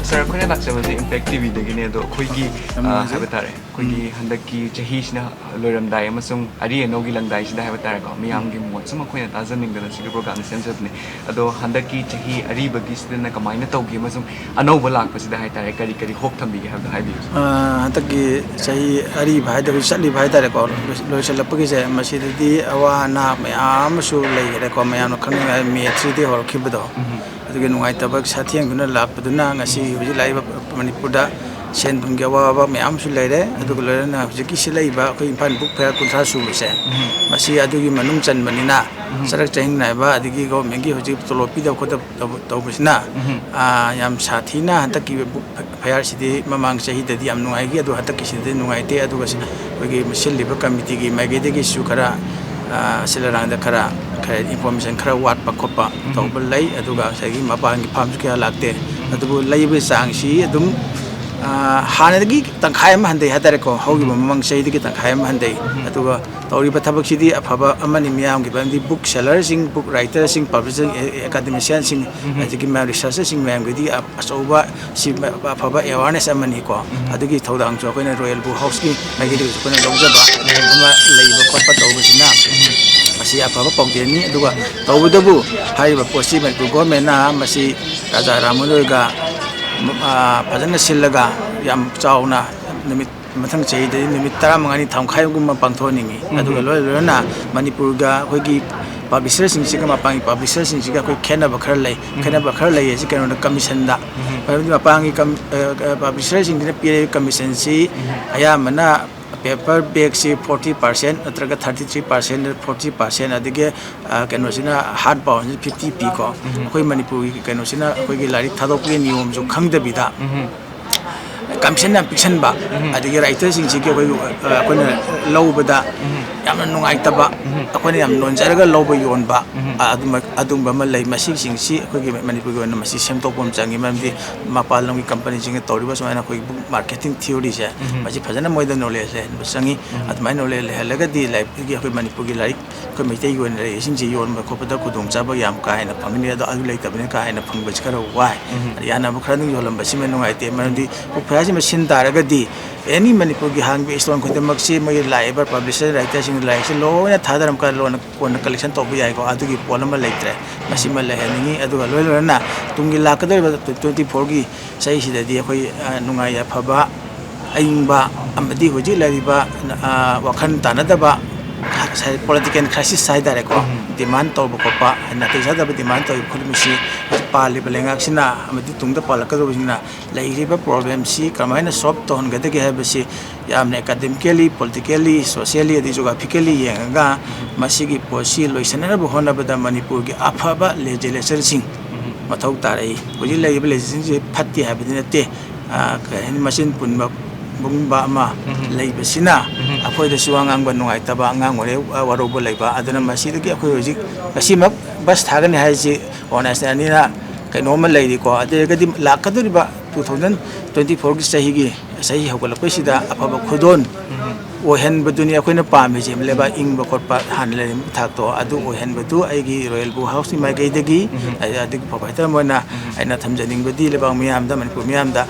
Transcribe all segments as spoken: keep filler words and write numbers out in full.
ꯁꯥꯔ, ꯑꯩꯈꯣꯏꯅ ꯂꯥꯛꯆꯕꯁꯦ ꯏꯝꯄꯦꯛ ꯇꯤꯚꯤꯗꯒꯤꯅꯦ꯫ ꯑꯗꯣ ꯑꯩꯈꯣꯏꯒꯤ, ꯌꯥꯝ ꯑ, ꯅꯨꯡꯉꯥꯏꯖꯩ꯫ ꯍꯥꯏꯕ ꯇꯥꯔꯦ, ꯑꯩꯈꯣꯏꯒꯤ ꯎꯝ꯫ ꯍꯟꯗꯛꯀꯤ ꯆꯍꯤꯁꯤꯅ ꯂꯣꯏꯔꯝꯗꯥꯏ ꯑꯃꯁꯨꯡ ꯑꯔꯤ ꯑꯅꯧꯒꯤ ꯂꯪꯗꯥꯏꯁꯤꯗ ꯍꯥꯏꯕ ꯇꯥꯔꯦꯀꯣ, ꯃꯤꯌꯥꯝꯒꯤ ꯎꯝ꯫ ꯃꯣꯠ ꯁꯨꯝ ꯑꯩꯈꯣꯏꯅ ꯇꯥꯖꯅꯤꯡꯗꯅ ꯁꯤꯒꯤ ꯄ꯭ꯔꯣꯒ꯭ꯔꯥꯝꯁꯦ ꯁꯦꯝꯖꯕꯅꯦ꯫ ꯑꯗꯣ ꯍꯟꯗꯛꯀꯤ ꯆꯍꯤ ꯑꯔꯤꯕꯒꯤꯁꯤꯗꯅ ꯀꯃꯥꯏꯅ ꯇꯧꯒꯦ ꯑꯃꯁꯨꯡ ꯑꯅꯧꯕ ꯂꯥꯛꯄꯁꯤꯗ ꯍꯥꯏ ꯇꯥꯔꯦ, ꯀꯔꯤ ꯀꯔꯤ ꯍꯣꯞ ꯊꯝꯕꯤꯒꯦ ꯍꯥꯏꯕꯗꯣ ꯍꯥꯏꯕꯤꯌꯨ꯫ ꯑ, ꯍꯟꯗꯛꯀꯤ ꯆꯍꯤ ꯑꯔꯤꯕ ꯍꯥꯏꯗꯣꯏꯔꯥ, ꯆꯠꯂꯤꯕ ꯍꯥꯏ ꯇꯥꯔꯦꯀꯣ, ꯂꯣꯏꯁꯤꯜꯂꯛꯄꯒꯤꯁꯦ, ꯃꯁꯤꯗꯗꯤ ꯑꯋꯥ ꯑꯅꯥ ꯃꯌꯥꯝ ꯑꯃꯁꯨ ꯂꯩꯈꯔꯦꯀꯣ, ꯃꯌꯥꯝꯅ ꯈꯪꯅꯤꯡꯉꯥꯏ꯫ ꯃꯦ ꯊ꯭ꯔꯤꯗꯒꯤ ꯍꯧꯔꯛꯈꯤꯕꯗꯣ, ꯎꯝ꯫ ꯑꯗꯨꯒꯤ ꯅꯨꯡꯉꯥꯏꯇꯕ ꯁꯥꯊꯦꯡꯗꯨꯅ ꯂꯥꯛꯄꯗꯨꯅ ꯉꯁꯤ ꯍꯧꯖꯤꯛ ꯂꯥꯛꯏꯕ ꯃꯅꯤꯄꯨꯔꯗ ꯁꯦꯟ ꯊꯨꯝꯒꯤ ꯑꯋꯥꯕ ꯃꯌꯥꯝ ꯑꯃꯁꯨ ꯂꯩꯔꯦ꯫ ꯎꯝ꯫ ꯑꯗꯨꯒ ꯂꯣꯏꯅꯅ ꯍꯧꯖꯤꯛꯀꯤ ꯁꯤ ꯂꯩꯔꯤꯕ ꯑꯩꯈꯣꯏ ꯏꯝꯐꯥꯜ ꯕꯨꯛ ꯐꯦꯌꯥꯔ ꯀꯨꯟꯊ꯭ꯔꯥ ꯁꯨꯕꯁꯦ, ꯎꯝ꯫ ꯃꯁꯤ ꯑꯗꯨꯒꯤ ꯃꯅꯨꯡ ꯆꯟꯕꯅꯤꯅ, ꯎꯝ꯫ ꯆꯔꯛ ꯆꯍꯤꯡ ꯅꯥꯏꯕ, ꯑꯗꯒꯤ ꯒꯣꯔꯃꯦꯟꯒꯤ ꯍꯧꯖꯤꯛ ꯇꯣꯂꯣꯞ ꯄꯤꯗꯕ ꯈꯣꯠꯇꯕ ꯇꯧꯕ-, ꯇꯧꯕꯁꯤꯅ, ꯎꯝ꯫ ꯑꯥ, ꯌꯥꯝ ꯁꯥꯊꯤꯅ ꯍꯟꯗꯛꯀꯤ ꯕꯨꯛ ꯐꯦꯌꯥꯔꯁꯤꯗꯤ ꯃꯃꯥꯡ ꯆꯍꯤꯗꯗꯤ ꯌꯥꯝ ꯅꯨꯡꯉꯥꯏꯈꯤ, ꯑꯗꯨ ꯍꯟꯗꯛꯀꯤꯁꯤꯗꯤ ꯅꯨꯡꯉꯥꯏꯇꯦ꯫ ꯑꯗꯨꯒ ꯁꯤ ꯑꯩꯈꯣꯏꯒꯤ ꯁꯤꯜꯂꯤꯕ ꯀꯃꯤꯇꯤꯒꯤ ꯃꯥꯏꯀꯩꯗꯒꯤꯁꯨ ꯈꯔ, ꯑꯥ, ꯑꯁꯤꯜ ꯑꯔꯥꯡꯗ ꯈꯔ, ꯈꯔ ꯏꯟꯐꯣꯔꯃꯦꯁꯟ ꯈꯔ ꯋꯥꯠꯄ ꯈꯣꯠꯄ ꯎꯝ꯫ ꯇꯧꯕ ꯂꯩ꯫ ꯑꯗꯨꯒ ꯉꯁꯥꯏꯒꯤ ꯃꯄꯥꯟꯒꯤ ꯐꯥꯝꯁꯨ ꯀꯌꯥ ꯂꯥꯛꯇꯦ꯫ ꯎꯝ꯫ ꯑꯗꯨꯕꯨ ꯂꯩꯕꯒꯤ ꯆꯥꯡꯁꯤ ꯑꯗꯨꯝ ꯑ, ꯍꯥꯟꯅꯗꯒꯤ ꯇꯪꯈꯥꯏ ꯑꯃ ꯍꯟꯊꯩ ꯍꯥꯏꯇꯥꯔꯦꯀꯣ, ꯍꯧꯈꯤꯕ ꯎꯝ꯫ ꯃꯃꯥꯡ ꯆꯍꯤꯗꯒꯤ ꯇꯪꯈꯥꯏ ꯑꯃ ꯍꯟꯊꯩ꯫ ꯎꯝ꯫ ꯑꯗꯨꯒ ꯇꯧꯔꯤꯕ ꯊꯕꯛꯁꯤꯗꯤ ꯑꯐꯕ ꯑꯃꯅꯤ, ꯃꯤꯌꯥꯝꯒꯤ ꯃꯔꯝꯗꯤ book sellerꯁꯤꯡ, book writerꯁꯤꯡ, publishing, ꯑꯦ-, academicianꯁꯤꯡ, ꯎꯝ꯫ ꯑꯗꯒꯤ ꯃꯌꯥꯝ researcherꯁꯤꯡ ꯃꯌꯥꯝꯒꯤꯗꯤ ꯑ-, ꯑꯆꯧꯕ ꯁꯤ ꯑꯐꯕ awareness ꯑꯃꯅꯤꯀꯣ꯫ ꯎꯝ꯫ ꯑꯗꯨꯒꯤ ꯊꯧꯗꯥꯡꯁꯨ ꯑꯩꯈꯣꯏꯅ Royal Brew Houseꯀꯤ ꯃꯥꯏꯀꯩꯗꯒꯤꯁꯨ ꯑꯩꯈꯣꯏꯅ ꯂꯧꯖꯕ ꯎꯝ꯫ ꯑꯃ ꯂꯩꯕ ꯈꯣꯠꯄ ꯇꯧꯕꯁꯤꯅ ꯎꯝ꯫ ꯃꯁꯤ ꯑꯐꯕ ꯄꯥꯎꯖꯦꯜꯅꯤ꯫ ꯑꯗꯨꯒ ꯇꯧꯕꯇꯕꯨ ꯍꯥꯏꯔꯤꯕ ꯄꯣꯠꯁꯤ ꯃꯅꯤꯄꯨꯔ governmentꯅ ꯃꯁꯤ ꯔꯥꯖꯥ ꯔꯥꯝꯃꯣꯍꯟ ꯔꯣꯏꯒ, ꯑ, ꯐꯖꯅ ꯁꯤꯜꯂꯒ ꯌꯥꯝ ꯆꯥꯎꯅ ꯅꯨꯃꯤꯠ ꯃꯊꯪ ꯆꯍꯤꯗꯗꯤ ꯅꯨꯃꯤꯠ ꯇꯔꯥꯃꯉꯥꯅꯤ ꯊꯥꯃꯨꯛꯈꯥꯏꯒꯨꯝꯕ ꯄꯥꯡꯊꯣꯛꯍꯟꯅꯤꯡꯉꯤ꯫ ꯎꯝ꯫ ꯑꯗꯨꯒ ꯂꯣꯏ ꯂꯣꯏꯅꯅ ꯃꯅꯤꯄꯨꯔꯒ ꯑꯩꯈꯣꯏꯒꯤ publisherꯁꯤꯡꯁꯤꯒ, ꯃꯄꯥꯟꯒꯤ publisherꯁꯤꯡꯁꯤꯒ ꯑꯩꯈꯣꯏ ꯈꯦꯠꯅꯕ ꯈꯔ ꯂꯩ꯫ ꯎꯝ꯫ ꯈꯦꯠꯅꯕ ꯈꯔ ꯂꯩ ꯍꯥꯏꯁꯤ ꯀꯩꯅꯣꯗ, commissionꯗ꯫ ꯎꯝ꯫ ꯃꯔꯝꯗꯤ ꯃꯄꯥꯟꯒꯤ com-, ꯑ, ꯑ, publisherꯁꯤꯡꯁꯤꯅ ꯄꯤꯔꯤꯕ commissionꯁꯤ ꯎꯝ꯫ ꯑꯌꯥꯝꯕꯅ paper bagꯁꯤ forty percent ꯅꯠꯇ꯭ꯔꯒ thirty three percent, forty percent, ꯑꯗꯒꯤ, ꯑ, ꯀꯩꯅꯣꯁꯤꯅ hard boundꯁꯤꯅ fifty ꯄꯤꯀꯣ꯫ ꯎꯝ꯫ ꯑꯩꯈꯣꯏ ꯃꯅꯤꯄꯨꯔꯒꯤ ꯀꯩꯅꯣꯁꯤꯅ ꯑꯩꯈꯣꯏꯒꯤ ꯂꯥꯏꯔꯤꯛ ꯊꯥꯗꯣꯛꯄꯒꯤ ꯅꯤꯌꯣꯝꯁꯨ ꯈꯪꯗꯕꯤꯗ ꯎꯝ꯫ commission ꯌꯥꯝ ꯄꯤꯛꯁꯟꯕ, ꯎꯝ꯫ ꯑꯗꯒꯤ writerꯁꯤꯡꯁꯤꯒꯤ ꯑꯩꯈꯣꯏ, ꯑ, ꯑꯩꯈꯣꯏꯅ ꯂꯧꯕꯗ ꯎꯝ꯫ ꯌꯥꯝꯅ ꯅꯨꯡꯉꯥꯏꯇꯕ, ꯎꯝ꯫ ꯑꯩꯈꯣꯏꯅ ꯌꯥꯝ ꯅꯣꯟꯖꯔꯒ ꯂꯧꯕ ꯌꯣꯟꯕ, ꯎꯝ꯫ ꯑ, ꯑꯗꯨꯝꯕ, ꯑꯗꯨꯝꯕ ꯑꯃ ꯂꯩ꯫ ꯃꯁꯤꯁꯤꯡꯁꯤ ꯑꯩꯈꯣꯏꯒꯤ ꯃꯅꯤꯄꯨꯔꯒꯤ ꯑꯣꯏꯅ ꯃꯁꯤ ꯁꯦꯝꯗꯣꯛꯄ ꯑꯃ ꯆꯪꯉꯤ꯫ ꯃꯔꯝꯗꯤ ꯃꯄꯥꯟ ꯂꯝꯒꯤ companyꯁꯤꯡꯅ ꯇꯧꯔꯤꯕ ꯁꯨꯃꯥꯏꯅ ꯑꯩꯈꯣꯏꯒꯤ book marketing theoryꯁꯦ, ꯎꯝ꯫ ꯃꯁꯤ ꯐꯖꯅ ꯃꯣꯏꯗ knowledge ꯂꯩꯍꯟꯕ ꯆꯪꯉꯤ꯫ ꯎꯝ꯫ ꯑꯗꯨꯃꯥꯏꯅ knowledge ꯂꯩꯍꯜꯂꯒꯗꯤ ꯂꯥꯏꯔꯤꯛꯇꯒꯤ ꯑꯩꯈꯣꯏ ꯃꯅꯤꯄꯨꯔꯒꯤ ꯂꯥꯏꯔꯤꯛ ꯑꯩꯈꯣꯏ ꯃꯩꯇꯩꯒꯤ ꯑꯣꯏꯅ ꯂꯩꯔꯤꯁꯤꯡꯁꯤ ꯌꯣꯟꯕ ꯈꯣꯠꯄꯗ ꯈꯨꯗꯣꯡꯆꯥꯕ ꯌꯥꯝ ꯀꯥ ꯍꯦꯟꯅ ꯐꯪꯒꯅꯤ꯫ ꯑꯗꯣ ꯑꯗꯨ ꯂꯩꯇꯕꯅꯤꯅ ꯀꯥ ꯍꯦꯟꯅ ꯐꯪꯕꯁꯤ ꯈꯔ ꯋꯥꯏ꯫ ꯎꯝ꯫ ꯑꯗ ꯌꯥꯅꯕ ꯈꯔ ꯑꯗꯨꯝ ꯌꯣꯜꯂꯝꯕꯁꯤꯃ ꯅꯨꯡꯉꯥꯏꯇꯦ꯫ ꯃꯔꯝꯗꯤ book fairꯁꯤꯃ ꯁꯤꯟ ꯇꯥꯔꯒꯗꯤ any ꯃꯅꯤꯄꯨꯔꯒꯤ ꯍꯥꯡꯕ stall ꯈꯨꯗꯤꯡꯃꯛꯁꯤ ꯃꯣꯏꯒꯤ ꯂꯥꯛꯏꯕ publisher, writerꯁꯤꯡꯅ ꯂꯥꯏꯔꯤꯛꯁꯤ ꯂꯣꯏꯅ ꯊꯥꯗꯔꯝ ꯀꯥꯟꯗ ꯂꯣꯟꯅ ꯀꯣꯟꯅ collection ꯇꯧꯕ ꯌꯥꯏꯀꯣ꯫ ꯑꯗꯨꯒꯤ ꯄꯣꯠ ꯑꯃ ꯂꯩꯇ꯭ꯔꯦ꯫ ꯃꯁꯤꯃ ꯂꯩꯍꯟꯅꯤꯡꯉꯤ꯫ ꯑꯗꯨꯒ ꯂꯣꯏ ꯂꯣꯏꯅꯅ ꯇꯨꯡꯒꯤ ꯂꯥꯛꯀꯗꯧꯔꯤꯕ twenty twenty-fourꯒꯤ ꯆꯍꯤꯁꯤꯗꯗꯤ ꯑꯩꯈꯣꯏ, ꯑ, ꯅꯨꯡꯉꯥꯏ ꯌꯥꯏꯐꯕ, ꯑꯏꯪꯕ ꯑꯃꯗꯤ ꯍꯧꯖꯤꯛ ꯂꯩꯔꯤꯕ, ꯑ, ꯋꯥꯈꯜ ꯇꯥꯅꯗꯕ, political crisis ꯍꯥꯏ ꯇꯥꯔꯦꯀꯣ, ꯎꯝ꯫ demand ꯇꯧꯕ ꯈꯣꯠꯄ, ꯅꯥꯇꯩ ꯆꯥꯗꯕ demand ꯇꯧꯔꯤꯕ ꯈꯨꯗꯤꯡꯃꯛꯁꯤ ꯄꯥꯜꯂꯤꯕ ꯂꯩꯉꯥꯛꯁꯤꯅ ꯑꯃꯗꯤ ꯇꯨꯡꯗ ꯄꯥꯜꯂꯛꯀꯗꯧꯕꯁꯤꯡꯅ ꯂꯩꯔꯤꯕ problemꯁꯤ ꯀꯃꯥꯏꯅ solve ꯇꯧꯍꯟꯒꯗꯒꯦ ꯍꯥꯏꯕꯁꯤ ꯌꯥꯝꯅ academically, politically, socially ꯑꯗꯩ geographically ꯌꯦꯡꯉꯒ ꯎꯝ꯫ ꯃꯁꯤꯒꯤ ꯄꯣꯠꯁꯤ ꯂꯣꯏꯁꯤꯟꯅꯅꯕ ꯍꯣꯠꯅꯕꯗ ꯃꯅꯤꯄꯨꯔꯒꯤ ꯑꯐꯕ legislatorꯁꯤꯡ ꯎꯝ꯫ ꯃꯊꯧ ꯇꯥꯔꯛꯏ꯫ ꯍꯧꯖꯤꯛ ꯂꯩꯔꯤꯕ legislatorꯁꯤꯡꯁꯤ ꯐꯠꯇꯦ ꯍꯥꯏꯕꯗꯤ ꯅꯠꯇꯦ꯫ ꯑ, ꯀꯔꯤ ꯍꯥꯏꯅꯤ, ꯃꯆꯤꯟ ꯄꯨꯟꯕꯒꯨꯝꯕ ꯑꯃ ꯎꯝ꯫ ꯂꯩꯕꯁꯤꯅ ꯎꯝ꯫ ꯑꯩꯈꯣꯏꯗꯁꯨ ꯋꯥ ꯉꯥꯡꯕ ꯅꯨꯡꯉꯥꯏꯇꯕ, ꯑꯉꯥꯡ ꯑꯣꯏꯔꯦ, ꯑ, ꯋꯥꯔꯧꯕ ꯂꯩꯕ꯫ ꯑꯗꯨꯅ ꯃꯁꯤꯗꯒꯤ ꯑꯩꯈꯣꯏ ꯍꯧꯖꯤꯛ ꯉꯁꯤꯃꯛ bus ꯊꯥꯒꯅꯤ ꯍꯥꯏꯁꯤ organization ꯑꯅꯤꯅ ꯀꯩꯅꯣꯝꯃ ꯂꯩꯔꯤꯀꯣ꯫ ꯑꯗꯨ ꯑꯣꯏꯔꯒꯗꯤ ꯂꯥꯛꯀꯗꯧꯔꯤꯕ two thousand twenty fourꯒꯤ ꯆꯍꯤꯒꯤ, ꯆꯍꯤ ꯍꯧꯒꯠꯂꯛꯄꯁꯤꯗ ꯑꯐꯕ ꯈꯨꯗꯣꯜ ꯑꯣꯏꯍꯟꯕꯗꯨꯅꯤ ꯑꯩꯈꯣꯏꯅ ꯄꯥꯝꯃꯤꯁꯦ꯫ ꯂꯩꯕꯥꯛ ꯏꯪꯕ ꯈꯣꯠꯄ ꯍꯥꯟꯅ ꯂꯩꯔꯝꯕ ꯊꯥꯛꯇꯣ ꯑꯗꯨ ꯑꯣꯏꯍꯟꯕꯗꯨ ꯑꯩꯒꯤ Royal Book Houseꯀꯤ ꯃꯥꯏꯀꯩꯗꯒꯤ, ꯑꯩ ꯑꯗꯨꯒꯤ ꯄ꯭ꯔꯣꯄꯥꯏꯇꯔ ꯑꯃ ꯑꯣꯏꯅ ꯑꯩꯅ ꯊꯝꯖꯅꯤꯡꯕꯗꯤ ꯂꯩꯕꯥꯛ ꯃꯤꯌꯥꯝꯗ, ꯃꯅꯤꯄꯨꯔ ꯃꯤꯌꯥꯝꯗ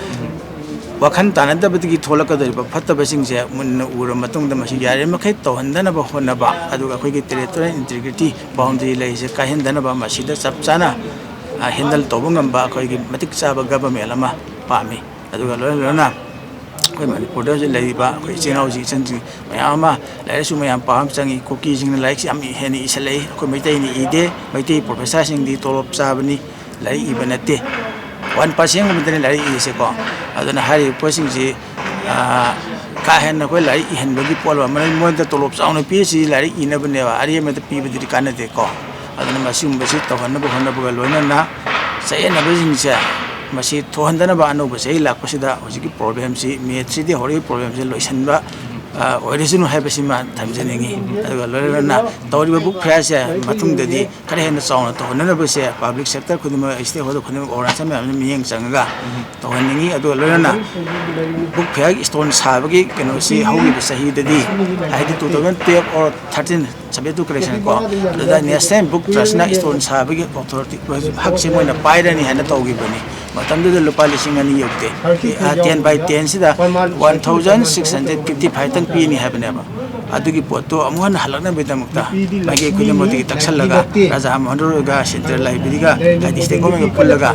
ꯋꯥꯈꯜ ꯇꯥꯅꯗꯕꯗꯒꯤ ꯊꯣꯛꯂꯛꯀꯗꯧꯔꯤꯕ ꯐꯠꯇꯕꯁꯤꯡꯁꯦ ꯃꯨꯟꯅ ꯎꯔꯕ ꯃꯇꯨꯡꯗ ꯃꯁꯤ ꯌꯥꯔꯤꯕꯃꯈꯩ ꯇꯧꯍꯟꯗꯅꯕ ꯍꯣꯠꯅꯕ, ꯑꯗꯨꯒ ꯑꯩꯈꯣꯏꯒꯤ territorial integrity boundary ꯂꯩꯔꯤꯁꯦ ꯀꯥꯏꯍꯟꯗꯅꯕ, ꯃꯁꯤꯗ ꯆꯞ ꯆꯥꯅ, ꯑ, handle ꯇꯧꯕ ꯉꯝꯕ ꯑꯩꯈꯣꯏꯒꯤ ꯃꯇꯤꯛ ꯆꯥꯕ government ꯑꯃ ꯄꯥꯝꯃꯤ꯫ ꯑꯗꯨꯒ ꯂꯣꯏꯅ ꯂꯣꯏꯅꯅ ꯑꯩꯈꯣꯏ ꯃꯅꯤꯄꯨꯔꯗ ꯍꯧꯖꯤꯛ ꯂꯩꯔꯤꯕ ꯑꯩꯈꯣꯏ ꯏꯆꯤꯜ ꯏꯅꯥꯎꯁꯤꯡ, ꯏꯆꯟꯁꯤꯡ ꯃꯌꯥꯝ ꯑꯃ ꯂꯥꯏꯔꯤꯛ ꯂꯥꯏꯁꯨ ꯃꯌꯥꯝ ꯄꯥꯕ ꯑꯃ ꯆꯪꯉꯤ꯫ ꯀꯨꯀꯤꯁꯤꯡꯅ ꯂꯥꯏꯔꯤꯛꯁꯤ ꯌꯥꯝ ꯍꯦꯟꯅ ꯏꯁꯜꯂꯛꯏ꯫ ꯑꯩꯈꯣꯏ ꯃꯩꯇꯩꯅ ꯏꯗꯦ꯫ ꯃꯩꯇꯩ professorꯁꯤꯡꯗꯤ ꯇꯣꯂꯣꯞ ꯆꯥꯕꯅꯤ, ꯂꯥꯏꯔꯤꯛ ꯏꯕ ꯅꯠꯇꯦ꯫ One percentꯒꯨꯝꯕꯗꯅꯤ ꯂꯥꯏꯔꯤꯛ ꯏꯔꯤꯁꯦꯀꯣ꯫ ꯑꯗꯨꯅ ꯍꯥꯏꯔꯤꯕ ꯄꯣꯠꯁꯤꯡꯁꯤ, ꯑ, ꯀꯥ ꯍꯦꯟꯅ ꯑꯩꯈꯣꯏ ꯂꯥꯏꯔꯤꯛ ꯏꯍꯟꯕꯒꯤ ꯄꯣꯠ ꯑꯃ, ꯃꯣꯏꯗ ꯇꯣꯂꯣꯞ ꯆꯥꯎꯅ ꯄꯤꯔꯤꯁꯤ ꯂꯥꯏꯔꯤꯛ ꯏꯅꯕꯅꯦꯕ, ꯑꯔꯦꯝꯕꯗ ꯄꯤꯕꯗꯨꯗꯤ ꯀꯥꯟꯅꯗꯦꯀꯣ꯫ ꯑꯗꯨꯅ ꯃꯁꯤꯒꯨꯝꯕꯁꯤ ꯇꯧꯍꯟꯅꯕ ꯍꯣꯠꯅꯕꯒ ꯂꯣꯏꯅꯅ ꯆꯌꯦꯠꯅꯕꯁꯤꯡꯁꯦ ꯃꯁꯤ ꯊꯣꯛꯍꯟꯗꯅꯕ ꯑꯅꯧꯕ ꯆꯍꯤ ꯂꯥꯛꯄꯁꯤꯗ ꯍꯧꯖꯤꯛꯀꯤ problemꯁꯤ, mathꯁꯤꯗꯤ ꯍꯧꯔꯛꯏꯕ problemꯁꯤ ꯂꯣꯏꯁꯤꯟꯕ, ꯑ, ꯑꯣꯏꯔꯁꯅꯨ ꯍꯥꯏꯕꯁꯤꯃ ꯊꯝꯖꯅꯤꯡꯏ꯫ ꯑꯗꯨꯒ ꯂꯣꯏꯅꯅ ꯇꯧꯔꯤꯕ book fairꯁꯦ ꯃꯇꯨꯡꯗꯗꯤ ꯈꯔ ꯍꯦꯟꯅ ꯆꯥꯎꯅ ꯇꯧꯍꯟꯅꯅꯕꯁꯦ public sector ꯈꯨꯗꯤꯡꯃꯛ, stakeholder ꯈꯨꯗꯤꯡꯃꯛ, organization ꯃꯌꯥꯝꯁꯤꯅ ꯃꯤꯠꯌꯦꯡ ꯆꯪꯉꯒ ꯇꯧꯍꯟꯅꯤꯡꯏ꯫ ꯑꯗꯨꯒ ꯂꯣꯏꯅꯅ book fair stall ꯁꯥꯕꯒꯤ ꯀꯩꯅꯣꯁꯤ ꯍꯧꯈꯤꯕ ꯆꯍꯤꯗꯗꯤ, ꯍꯥꯏꯗꯤ two thousand twelve or thirteen, subject to correction ꯀꯣ, ꯑꯗꯨꯗ National Book Trustꯅ stall ꯁꯥꯕꯒꯤ authority, ꯍꯛꯁꯦ ꯃꯣꯏꯅ ꯄꯥꯏꯔꯅꯤ ꯍꯥꯏꯅ ꯇꯧꯈꯤꯕꯅꯤ꯫ ꯃꯇꯝꯗꯨꯗ ꯂꯨꯄꯥ ꯂꯤꯁꯤꯡ ꯑꯅꯤ ꯌꯧꯗꯦ꯫ ꯑ, ten by ten ꯁꯤꯗ one thousand six hundred fifty five ꯇꯪ ꯄꯤꯅꯤ ꯍꯥꯏꯕꯅꯦꯕ꯫ ꯑꯗꯨꯒꯤ ꯄꯣꯠꯇꯣ ꯑꯃꯨꯛ ꯍꯟꯅ ꯍꯜꯂꯛꯅꯕꯒꯤꯗꯃꯛꯇ ꯃꯥꯏꯀꯩ ꯈꯨꯗꯤꯡꯃꯛꯇꯒꯤ ꯇꯛꯁꯜꯂꯒ ꯔꯥꯖꯥ ꯃꯣꯍꯟ ꯔꯣꯏꯒ central libraryꯒ ꯍꯥꯏꯗꯤ state governmentꯒ ꯄꯨꯜꯂꯒ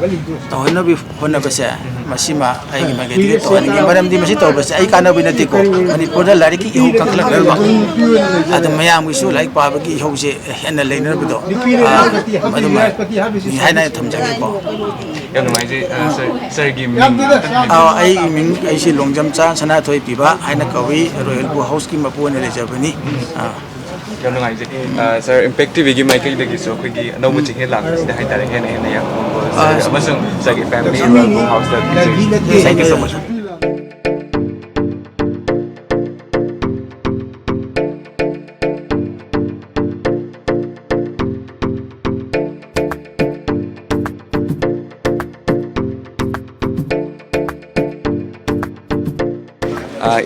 ꯇꯧꯍꯟꯅꯕꯒꯤ ꯍꯣꯠꯅꯕꯁꯦ, ꯃꯁꯤꯃ ꯑꯩꯒꯤ ꯃꯥꯏꯀꯩꯗꯒꯤ ꯇꯧꯍꯟꯅꯤꯡꯉꯤ꯫ ꯃꯔꯝꯗꯤ ꯃꯁꯤ ꯇꯧꯕꯁꯦ ꯑꯩ ꯀꯥꯟꯅꯕ ꯅꯠꯇꯦꯀꯣ, ꯃꯅꯤꯄꯨꯔꯗ ꯂꯥꯏꯔꯤꯛꯀꯤ ꯏꯍꯧ ꯀꯟꯈꯠꯂꯛꯅꯕ, ꯑꯗꯨ ꯃꯌꯥꯝꯒꯤꯁꯨ ꯂꯥꯏꯔꯤꯛ ꯄꯥꯕꯒꯤ ꯏꯍꯧꯁꯦ ꯍꯦꯟꯅ ꯂꯩꯅꯕꯗꯣ, ꯑ, ꯃꯗꯨꯃ ꯍꯥꯏꯅ ꯊꯝꯖꯒꯦꯀꯣ꯫ ꯌꯥꯝ ꯅꯨꯡꯉꯥꯏꯖꯩ꯫ ꯑ, sir, sirꯒꯤ ꯃꯤꯡ ꯑꯝꯇꯪ ꯍꯥꯏꯕꯤꯌꯨ꯫ ꯑ, ꯑꯩꯒꯤ ꯃꯤꯡ, ꯑꯩꯁꯦ ꯂꯣꯡꯖꯝꯆꯥ ꯁꯅꯥꯊꯣꯏ ꯄꯤꯕ ꯍꯥꯏꯅ ꯀꯧꯏ, Royal Book Houseꯀꯤ ꯃꯄꯨ ꯑꯣꯏꯅ ꯂꯩꯖꯕꯅꯤ꯫ ꯑ꯫ ꯌꯥꯝ ꯅꯨꯡꯉꯥꯏꯖꯩ꯫ ꯑ, sir, Impact TVꯒꯤ ꯃꯥꯏꯀꯩꯗꯒꯤꯁꯨ ꯑꯩꯈꯣꯏꯒꯤ ꯑꯅꯧꯕ ꯆꯍꯤ ꯂꯥꯛꯄꯁꯤꯗ ꯍꯥꯏꯇꯥꯔꯦ, ꯍꯦꯟꯅ ꯍꯦꯟꯅ ꯌꯥꯝ ꯐꯪꯕ, sir ꯑꯃꯁꯨꯡ sirꯒꯤ family Royal Book Houseꯇ ꯄꯤꯖꯔꯤ꯫ Thank you so much, sir꯫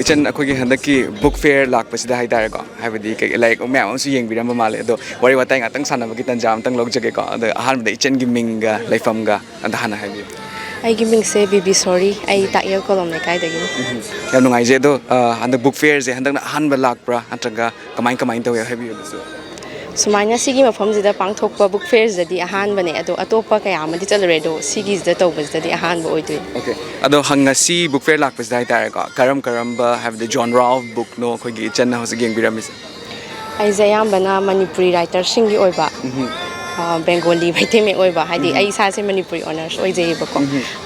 ꯏꯆꯟ, ꯑꯩꯈꯣꯏꯒꯤ ꯍꯟꯗꯛꯀꯤ book fair ꯂꯥꯛꯄꯁꯤꯗ ꯍꯥꯏꯇꯥꯔꯦꯀꯣ, ꯍꯥꯏꯕꯗꯤ ꯀꯩ, ꯂꯥꯏꯔꯤꯛ ꯃꯌꯥꯝ ꯑꯃꯁꯨ ꯌꯦꯡꯕꯤꯔꯝꯕ ꯃꯥꯜꯂꯦ, ꯑꯗꯣ ꯋꯥꯔꯤ ꯋꯥꯇꯥꯏ ꯉꯥꯛꯇꯪ ꯁꯥꯟꯅꯕꯒꯤ ꯇꯥꯟꯖꯥ ꯑꯃꯇꯪ ꯂꯧꯖꯒꯦꯀꯣ꯫ ꯑꯗꯣ ꯑꯍꯥꯟꯕꯗ ꯏꯆꯟꯒꯤ ꯃꯤꯡꯒ ꯂꯩꯐꯝꯒ ꯑꯝꯇ ꯍꯥꯟꯅ ꯍꯥꯏꯕꯤꯌꯨ꯫ ꯑꯩꯒꯤ ꯃꯤꯡꯁꯦ ꯕꯤꯕꯤꯁꯣꯔꯤ꯫ ꯑꯩ ꯇꯥꯛꯌꯦꯜ ꯀꯣꯂꯣꯝ ꯂꯩꯀꯥꯏꯗꯒꯤꯅꯤ꯫ ꯌꯥꯝ ꯅꯨꯡꯉꯥꯏꯖꯩ꯫ ꯑꯗꯣ ꯑ, ꯍꯟꯗꯛ book fairꯁꯦ ꯍꯟꯗꯛꯅ ꯑꯍꯥꯟꯕ ꯂꯥꯛꯄ꯭ꯔꯥ, ꯅꯠꯇ꯭ꯔꯒ ꯀꯃꯥꯏ ꯀꯃꯥꯏꯅ ꯇꯧꯋꯦ, ꯍꯥꯏꯕꯤꯌꯨ ꯑꯗꯨꯁꯨ꯫ ꯁꯨꯃꯥꯏꯅ ꯁꯤꯒꯤ ꯃꯐꯝꯁꯤꯗ ꯄꯥꯡꯊꯣꯛꯄ book fairꯁꯤꯗꯗꯤ ꯑꯍꯥꯟꯕꯅꯦ, ꯑꯗꯣ ꯑꯇꯣꯞꯄ ꯀꯌꯥ ꯑꯃꯗꯤ ꯆꯠꯂꯨꯔꯦ, ꯑꯗꯣ ꯁꯤꯒꯤꯁꯤꯗ ꯇꯧꯕꯁꯤꯗꯗꯤ ꯑꯍꯥꯟꯕ ꯑꯣꯏꯗꯣꯏꯅꯤ꯫ ꯑꯣꯀꯦ꯫ ꯑꯗꯣ ꯍꯪ-, ꯉꯁꯤ book fair ꯂꯥꯛꯄꯁꯤꯗ ꯍꯥꯏꯇꯥꯔꯦꯀꯣ, ꯀꯔꯝ ꯀꯔꯝꯕ, ꯍꯥꯏꯕꯗꯤ genre of bookꯅꯣ ꯑꯩꯈꯣꯏꯒꯤ ꯏꯆꯟꯅ ꯍꯧꯖꯤꯛ ꯌꯦꯡꯕꯤꯔꯝꯃꯤꯁꯦ? ꯑꯩꯁꯦ ꯑꯌꯥꯝꯕꯅ ꯃꯅꯤꯄꯨꯔꯤ writerꯁꯤꯡꯒꯤ ꯑꯣꯏꯕ, ꯑ, ꯕꯦꯡꯒꯣꯂꯤ ꯃꯩꯇꯩ ꯃꯌꯦꯛ ꯑꯣꯏꯕ, ꯍꯥꯏꯗꯤ ꯑꯩ ꯏꯁꯥꯁꯦ ꯃꯅꯤꯄꯨꯔꯤ ꯑꯣꯅꯔꯁ ꯑꯣꯏꯖꯩꯌꯦꯕꯀꯣ,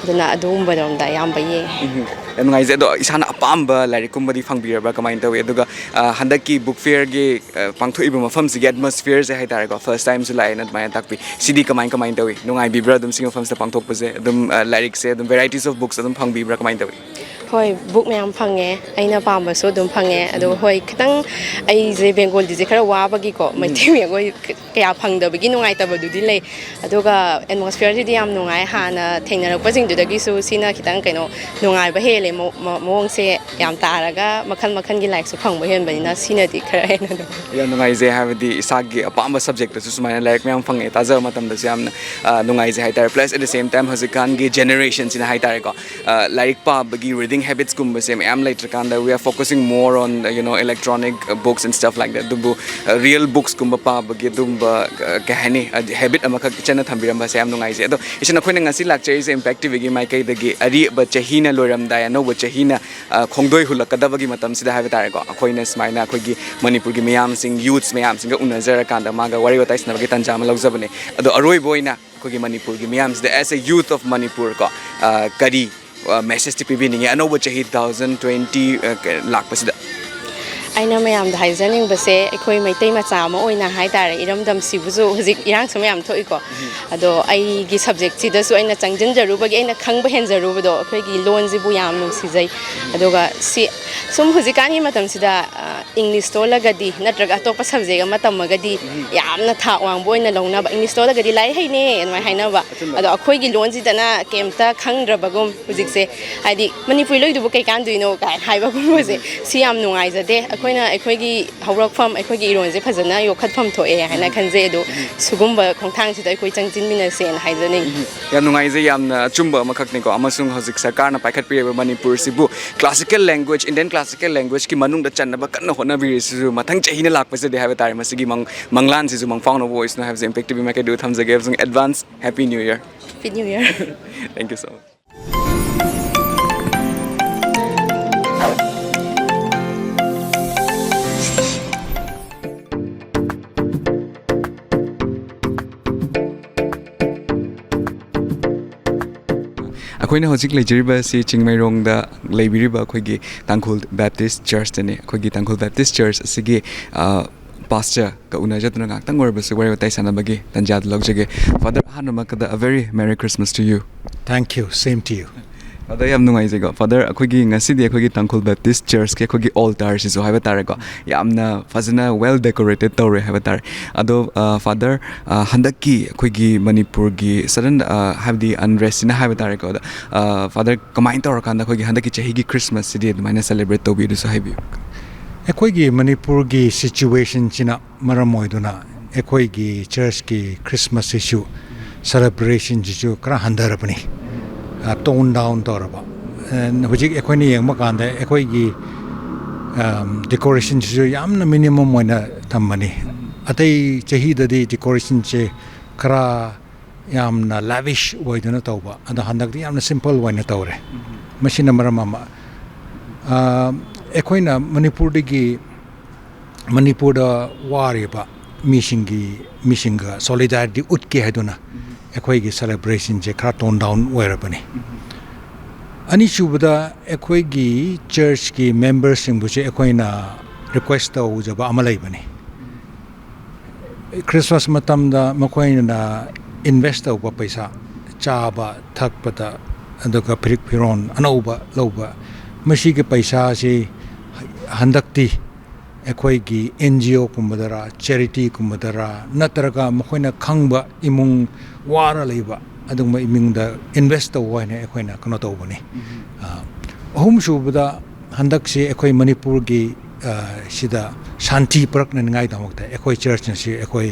ꯑꯗꯨꯅ ꯑꯗꯨꯒꯨꯝꯕꯔꯣꯝꯗ ꯑꯌꯥꯝꯕ ꯌꯦꯡꯉꯦ꯫ ꯌꯥꯝ ꯅꯨꯡꯉꯥꯏꯖꯩ꯫ ꯑꯗꯣ ꯏꯁꯥꯅ ꯑꯄꯥꯝꯕ ꯂꯥꯏꯔꯤꯛꯀꯨꯝꯕꯗꯤ ꯐꯪꯕꯤꯔꯕ꯭ꯔꯥ, ꯀꯃꯥꯏꯅ ꯇꯧꯋꯤ? ꯑꯗꯨꯒ ꯑ, ꯍꯟꯗꯛꯀꯤ book fairꯒꯤ, ꯑ, ꯄꯥꯡꯊꯣꯛꯏꯕ ꯃꯐꯝꯁꯤꯒꯤ atmosphereꯁꯦ ꯍꯥꯏꯇꯥꯔꯦꯀꯣ, first timeꯁꯨ ꯂꯥꯛꯑꯦꯅ ꯑꯗꯨꯃꯥꯏꯅ ꯇꯥꯛꯄꯤ, ꯁꯤꯗꯤ ꯀꯃꯥꯏ ꯀꯃꯥꯏꯅ ꯇꯧꯋꯤ? ꯅꯨꯡꯉꯥꯏꯕꯤꯕ꯭ꯔꯥ ꯑꯗꯨꯝ ꯁꯤ ꯃꯐꯝꯁꯤꯗ ꯄꯥꯡꯊꯣꯛꯄꯁꯦ? ꯑꯗꯨꯝ, ꯑ, ꯂꯥꯏꯔꯤꯛꯁꯦ ꯑꯗꯨꯝ varieties of books ꯑꯗꯨꯝ ꯐꯪꯕꯤꯕ꯭ꯔꯥ, ꯀꯃꯥꯏꯅ ꯇꯧꯋꯤ? ꯍꯣꯏ, book ꯃꯌꯥꯝ ꯐꯪꯉꯦ, ꯑꯩꯅ ꯄꯥꯝꯕꯁꯨ ꯑꯗꯨꯝ ꯐꯪꯉꯦ꯫ ꯑꯗꯣ ꯍꯣꯏ, ꯈꯤꯇꯪ ꯑꯩꯁꯦ ꯕꯦꯡꯒꯣꯂꯤꯁꯦ ꯈꯔ ꯋꯥꯕꯒꯤꯀꯣ, ꯃꯩꯇꯩ ꯃꯌꯦꯛ ꯑꯣꯏ-, ꯀꯌꯥ ꯐꯪꯗꯕꯒꯤ ꯅꯨꯡꯉꯥꯏꯇꯕꯗꯨꯗꯤ ꯂꯩ꯫ ꯑꯗꯨꯒ atmosphereꯁꯤꯗꯤ ꯌꯥꯝ ꯅꯨꯡꯉꯥꯏ, ꯍꯥꯟꯅ ꯊꯦꯡꯅꯔꯛꯄꯁꯤꯡꯗꯨꯗꯒꯤꯁꯨ ꯁꯤꯅ ꯈꯤꯇꯪ ꯀꯩꯅꯣ ꯅꯨꯡꯉꯥꯏꯕ ꯍꯦꯜꯂꯦ꯫ ꯃꯑꯣ-, ꯃ-, ꯃꯑꯣꯡꯁꯦ ꯌꯥꯝ ꯇꯥꯔꯒ ꯃꯈꯜ ꯃꯈꯜꯒꯤ ꯂꯥꯏꯔꯤꯛꯁꯨ ꯐꯪꯕ ꯍꯦꯟꯕꯅꯤꯅ ꯁꯤꯅꯗꯤ ꯈꯔ ꯍꯦꯟꯅ ꯅꯨꯡꯉꯥꯏ꯫ ꯌꯥꯝ ꯅꯨꯡꯉꯥꯏꯖꯩ, ꯍꯥꯏꯕꯗꯤ ꯏꯁꯥꯒꯤ ꯑꯄꯥꯝꯕ subjectꯇꯁꯨ ꯁꯨꯃꯥꯏꯅ ꯂꯥꯏꯔꯤꯛ ꯃꯌꯥꯝ ꯐꯪꯉꯦ, ꯇꯥꯖꯕ ꯃꯇꯝꯗꯁꯨ ꯌꯥꯝꯅ, ꯑ, ꯅꯨꯡꯉꯥꯏꯖꯩ ꯍꯥꯏꯇꯥꯔꯦ꯫ Plus at the same time ꯍꯧꯖꯤꯛꯀꯥꯟꯒꯤ generationꯁꯤꯅ ꯍꯥꯏꯇꯥꯔꯦꯀꯣ, ꯑ, ꯂꯥꯏꯔꯤꯛ ꯄꯥꯕꯒꯤ reading habitsꯀꯨꯝꯕꯁꯦ ꯃꯌꯥꯝ ꯂꯩꯇ꯭ꯔꯀꯥꯟꯗ we are focusing more on, you know, electronic books and stuff like that꯫ ꯑꯗꯨꯕꯨ, ꯑ, real booksꯀꯨꯝꯕ ꯄꯥꯕꯒꯤ ꯑꯗꯨꯝꯕ, ꯑ, ꯀꯩ ꯍꯥꯏꯅꯤ, ꯑ, habit ꯑꯃꯈꯛ ꯏꯆꯟꯅ ꯊꯝꯕꯤꯔꯝꯕꯁꯦ ꯌꯥꯝ ꯅꯨꯡꯉꯥꯏꯖꯩ꯫ ꯑꯗꯣ ꯏꯆꯟ, ꯑꯩꯈꯣꯏꯅ ꯉꯁꯤ ꯂꯥꯛꯆꯔꯤꯁꯦ Impact TVꯒꯤ ꯃꯥꯏꯀꯩꯗꯒꯤ ꯑꯔꯤꯕ ꯆꯍꯤꯅ ꯂꯣꯏꯔꯝꯗꯥꯏ, ꯑꯅꯧꯕ ꯆꯍꯤꯅ, ꯑ, ꯈꯣꯡꯗꯣꯏ ꯍꯨꯜꯂꯛꯀꯗꯕꯒꯤ ꯃꯇꯝꯁꯤꯗ ꯍꯥꯏꯕ ꯇꯥꯔꯦꯀꯣ, ꯑꯩꯈꯣꯏꯅ ꯁꯨꯃꯥꯏꯅ ꯑꯩꯈꯣꯏꯒꯤ ꯃꯅꯤꯄꯨꯔꯒꯤ ꯃꯤꯌꯥꯝꯁꯤꯡ, youths ꯃꯌꯥꯝꯁꯤꯡꯒ ꯎꯅꯖꯔꯀꯥꯟꯗ ꯃꯥꯒ ꯋꯥꯔꯤ ꯋꯥꯇꯥꯏ ꯁꯥꯟꯅꯕꯒꯤ ꯇꯥꯟꯖꯥ ꯑꯃ ꯂꯧꯖꯕꯅꯦ꯫ ꯑꯗꯣ ꯑꯔꯣꯏꯕ ꯑꯣꯏꯅ ꯑꯩꯈꯣꯏꯒꯤ ꯃꯅꯤꯄꯨꯔꯒꯤ ꯃꯤꯌꯥꯝꯁꯤꯗ, as a youth of Manipur ꯀꯣ, ꯑ, ꯀꯔꯤ, ꯑ, messageꯇꯤ ꯄꯤꯕꯤꯅꯤꯡꯉꯤ? ꯑꯅꯧꯕ ꯆꯍꯤ two thousand twenty, ꯑ, ꯀ-, ꯂꯥꯛꯄꯁꯤꯗ꯫ ꯑꯩꯅ ꯃꯌꯥꯝꯗ ꯍꯥꯏꯖꯅꯤꯡꯕꯁꯦ, ꯑꯩꯈꯣꯏ ꯃꯩꯇꯩ ꯃꯆꯥ ꯑꯃ ꯑꯣꯏꯅ ꯍꯥꯏ ꯇꯥꯔꯦ, ꯏꯔꯝꯗꯝꯁꯤꯕꯨꯁꯨ ꯍꯧꯖꯤꯛ ꯏꯔꯥꯡꯁꯨ ꯃꯌꯥꯝ ꯊꯣꯛꯏꯀꯣ꯫ ꯑꯗꯣ ꯑꯩꯒꯤ ꯁꯕꯖꯦꯛꯁꯤꯗꯁꯨ ꯑꯩꯅ ꯆꯪꯁꯤꯟꯖꯔꯨꯕꯒꯤ, ꯑꯩꯅ ꯈꯪꯕ ꯍꯦꯟꯖꯔꯨꯕꯗꯣ, ꯑꯩꯈꯣꯏꯒꯤ ꯂꯣꯟꯁꯤꯕꯨ ꯌꯥꯝ ꯅꯨꯡꯁꯤꯖꯩ꯫ ꯑꯗꯨꯒ ꯁꯤ ꯁꯨꯝ ꯍꯧꯖꯤꯛꯀꯥꯟꯒꯤ ꯃꯇꯝꯁꯤꯗ, ꯑ, ꯏꯪꯂꯤꯁꯇ ꯑꯣꯜꯂꯒꯗꯤ ꯅꯠꯇ꯭ꯔꯒ ꯑꯇꯣꯞꯄ ꯁꯕꯖꯦꯛ ꯑꯃ ꯇꯝꯃꯒꯗꯤ ꯌꯥꯝꯅ ꯊꯥꯛ ꯋꯥꯡꯕ ꯑꯣꯏꯅ ꯂꯧꯅꯕ, ꯏꯪꯂꯤꯁꯇ ꯑꯣꯜꯂꯒꯗꯤ ꯂꯥꯏꯔꯤꯛ ꯍꯩꯅꯦ ꯑꯗꯨꯃꯥꯏꯅ ꯍꯥꯏꯅꯕ꯫ ꯑꯗꯣ ꯑꯩꯈꯣꯏꯒꯤ ꯂꯣꯟꯁꯤꯗꯅ ꯀꯩꯝꯇ ꯈꯪꯗ꯭ꯔꯕꯒꯨꯝ ꯍꯧꯖꯤꯛꯁꯦ, ꯍꯥꯏꯗꯤ ꯃꯅꯤꯄꯨꯔꯤ ꯂꯣꯏꯗꯨꯕꯨ ꯀꯩ ꯀꯥꯟꯗꯣꯏꯅꯣ ꯀꯥꯏꯅ ꯍꯥꯏꯕꯒꯨꯝꯕꯁꯦ, ꯁꯤ ꯌꯥꯝ ꯅꯨꯡꯉꯥꯏꯖꯗꯦ꯫ ꯑꯩꯈꯣꯏꯅ ꯑꯩꯈꯣꯏꯒꯤ ꯍꯧꯔꯛꯐꯝ, ꯑꯩꯈꯣꯏꯒꯤ ꯏꯔꯣꯟꯁꯦ ꯐꯖꯅ ꯌꯣꯛꯈꯠꯐꯝ ꯊꯣꯛꯑꯦ ꯍꯥꯏꯅ ꯈꯟꯖꯩ꯫ ꯑꯗꯣ ꯁꯤꯒꯨꯝꯕ ꯈꯣꯡꯊꯥꯡꯁꯤꯗ ꯑꯩꯈꯣꯏ ꯆꯪꯁꯤꯟꯃꯤꯟꯅꯁꯦꯅ ꯍꯥꯏꯖꯅꯤꯡꯉꯤ꯫ ꯌꯥꯝ ꯅꯨꯡꯉꯥꯏꯖꯩ, ꯌꯥꯝꯅ ꯑꯆꯨꯝꯕ ꯑꯃꯈꯛꯅꯤꯀꯣ꯫ ꯑꯃꯁꯨꯡ ꯍꯧꯖꯤꯛ ꯁꯔꯀꯥꯔꯅ ꯄꯥꯏꯈꯠꯄꯤꯔꯤꯕ ꯃꯅꯤꯄꯨꯔꯁꯤꯕꯨ classical language, Indian classical languageꯑꯩꯈꯣꯏꯅ ꯍꯧꯖꯤꯛ ꯂꯩꯖꯔꯤꯕ ꯃꯌꯥꯝꯁꯤꯕꯨ ꯃꯥꯏꯀꯩꯗꯨ ꯊꯝꯖꯒꯦ ꯑꯃꯁꯨꯡ advance Happy New Year꯫ Happy New Year꯫ Thank you so much꯫ ꯑꯩꯈꯣꯏꯅ ꯍꯧꯖꯤꯛ ꯂꯩꯖꯔꯤꯕ ꯑꯁꯤ ꯆꯤꯡꯃꯩꯔꯣꯡꯗ ꯂꯩꯕꯤꯔꯤꯕ ꯑꯩꯈꯣꯏꯒꯤ ꯇꯥꯡꯈꯨꯜ ꯕꯦꯞꯇꯤꯁ ꯆꯔꯆꯇꯅꯤ꯫ ꯑꯩꯈꯣꯏꯒꯤ ꯇꯥꯡꯈꯨꯜ ꯕꯦꯞꯇꯤꯁ ꯆꯔꯆ ꯑꯁꯤꯒꯤ, ꯑ, ꯄꯥꯁꯇꯔꯒ ꯎꯅꯖꯗꯨꯅ ꯉꯥꯏꯍꯥꯛꯇꯪ ꯑꯣꯏꯔꯕꯁꯨ ꯋꯥꯔꯤ ꯋꯥꯇꯥꯏ ꯁꯥꯟꯅꯕꯒꯤ ꯇꯥꯟꯖꯥꯗꯨ ꯂꯧꯖꯒꯦ꯫ Father, ꯑꯍꯥꯟꯕꯃꯛꯇꯗ a very merry Christmas to you꯫ Thank you, same to you. Father, ꯌꯥꯝ ꯅꯨꯡꯉꯥꯏꯖꯩꯀꯣ꯫ Father, ꯑꯩꯈꯣꯏꯒꯤ ꯉꯁꯤꯗꯤ ꯑꯩꯈꯣꯏꯒꯤ ꯇꯥꯡꯈꯨꯜ ꯕꯦꯞꯇꯤꯁ ꯆꯔꯆꯀꯤ ꯑꯩꯈꯣꯏꯒꯤ ꯑꯣꯜꯇꯥꯔꯁꯤꯁꯨ ꯍꯥꯏꯕ ꯇꯥꯔꯦꯀꯣ, ꯌꯥꯝꯅ ꯐꯖꯅ well decorated ꯇꯧꯔꯦ ꯍꯥꯏꯕ ꯇꯥꯔꯦ꯫ ꯑꯗꯣ, ꯑ, Father, ꯑ, ꯍꯟꯗꯛꯀꯤ ꯑꯩꯈꯣꯏꯒꯤ ꯃꯅꯤꯄꯨꯔꯒꯤ sudden, ꯑ, ꯍꯥꯏꯕꯗꯤ unrest ꯁꯤꯅ ꯍꯥꯏꯕ ꯇꯥꯔꯦꯀꯣ, ꯑꯗ, ꯑ, Father, ꯀꯃꯥꯏꯅ ꯇꯧꯔꯀꯥꯟꯗ ꯑꯩꯈꯣꯏꯒꯤ ꯍꯟꯗꯛꯀꯤ ꯆꯍꯤꯒꯤ ꯈ꯭ꯔꯤꯁꯃꯥꯁꯁꯤꯗꯤ ꯑꯗꯨꯃꯥꯏꯅ celebrate ꯇꯧꯕꯤꯗꯨꯁꯨ ꯍꯥꯏꯕꯤꯌꯨ꯫ ꯑꯩꯈꯣꯏꯒꯤ ꯃꯅꯤꯄꯨꯔꯒꯤ situation ꯁꯤꯅ ꯃꯔꯝ ꯑꯣꯏꯗꯨꯅ ꯑꯩꯈꯣꯏꯒꯤ ꯆꯔꯆꯀꯤ ꯈ꯭ꯔꯤꯁꯃꯥꯁꯁꯤꯁꯨ celebration ꯁꯤꯁꯨ ꯈꯔ ꯍꯟꯊꯔꯕꯅꯤ, tone down ꯇꯧꯔꯕ꯫ And ꯍꯧꯖꯤꯛ ꯑꯩꯈꯣꯏꯅ ꯌꯦꯡꯕ ꯀꯥꯟꯗ ꯑꯩꯈꯣꯏꯒꯤ, ꯑꯝ, decoration ꯁꯤꯁꯨ ꯌꯥꯝꯅ minimum ꯑꯣꯏꯅ ꯊꯝꯕꯅꯤ꯫ ꯑꯇꯩ ꯆꯍꯤꯗꯗꯤ decoration ꯁꯦ ꯈꯔ ꯌꯥꯝꯅ lavish ꯑꯣꯏꯗꯨꯅ ꯇꯧꯕ, ꯑꯗꯣ ꯍꯟꯗꯛꯇꯤ ꯌꯥꯝꯅ simple ꯑꯣꯏꯅ ꯇꯧꯔꯦ꯫ ꯃꯁꯤꯅ ꯃꯔꯝ ꯑꯃ, ꯑ, ꯑꯩꯈꯣꯏꯅ ꯃꯅꯤꯄꯨꯔꯗꯒꯤ, ꯃꯅꯤꯄꯨꯔꯗ ꯋꯥꯔꯤꯕ ꯃꯤꯁꯤꯡꯒꯤ, ꯃꯤꯁꯤꯡꯒ solidarity ꯎꯠꯀꯦ ꯍꯥꯏꯗꯨꯅ ꯑꯩꯈꯣꯏꯒꯤ celebration ꯁꯦ ꯈꯔ tone down ꯑꯣꯏꯔꯕꯅꯤ꯫ ꯑꯅꯤꯁꯨꯕꯗ, ꯑꯩꯈꯣꯏꯒꯤ ꯆꯔꯆꯀꯤ member ꯁꯤꯡꯕꯨꯁꯦ ꯑꯩꯈꯣꯏꯅ ꯔꯤꯀ꯭ꯋꯦꯁ ꯇꯧꯖꯕ ꯑꯃ ꯂꯩꯕꯅꯤ꯫ ꯈ꯭ꯔꯤꯁꯃꯥꯁ ꯃꯇꯝꯗ ꯃꯈꯣꯏꯅ ꯏꯟꯚꯦꯁ ꯇꯧꯕ ꯄꯩꯁꯥ, ꯆꯥꯕ ꯊꯛꯄꯗ, ꯑꯗꯨꯒ ꯐꯤꯔꯤꯛ ꯐꯤꯔꯣꯟ ꯑꯅꯧꯕ ꯂꯧꯕ, ꯃꯁꯤꯒꯤ ꯄꯩꯁꯥꯁꯤ ꯍꯟꯗꯛꯇꯤ ꯑꯩꯈꯣꯏꯒꯤ ꯑꯦꯟ ꯖꯤ ꯑꯣꯒꯨꯝꯕꯗꯔ, ꯆꯦꯔꯤꯇꯤꯒꯨꯝꯕꯗꯔ, ꯅꯠꯇ꯭ꯔꯒ ꯃꯈꯣꯏꯅ ꯈꯪꯕ ꯏꯃꯨꯡ, ꯋꯥꯔ ꯂꯩꯕ ꯑꯗꯨꯒꯨꯝꯕ ꯏꯃꯨꯡꯗ ꯏꯟꯚꯦꯁ ꯇꯧꯕ ꯍꯥꯏꯅ ꯑꯩꯈꯣꯏꯅ ꯀꯩꯅꯣ ꯇꯧꯕꯅꯤ꯫ ꯑ, ꯑꯍꯨꯝꯁꯨꯕꯗ, ꯍꯟꯗꯛꯁꯤ ꯑꯩꯈꯣꯏ ꯃꯅꯤꯄꯨꯔꯒꯤ, ꯑ, ꯁꯤꯗ ꯁꯥꯟꯇꯤ ꯄꯨꯔꯛꯅꯅꯤꯡꯉꯥꯏꯗꯃꯛꯇ ꯑꯩꯈꯣꯏ ꯆꯔꯆꯅꯁꯤ ꯑꯩꯈꯣꯏ,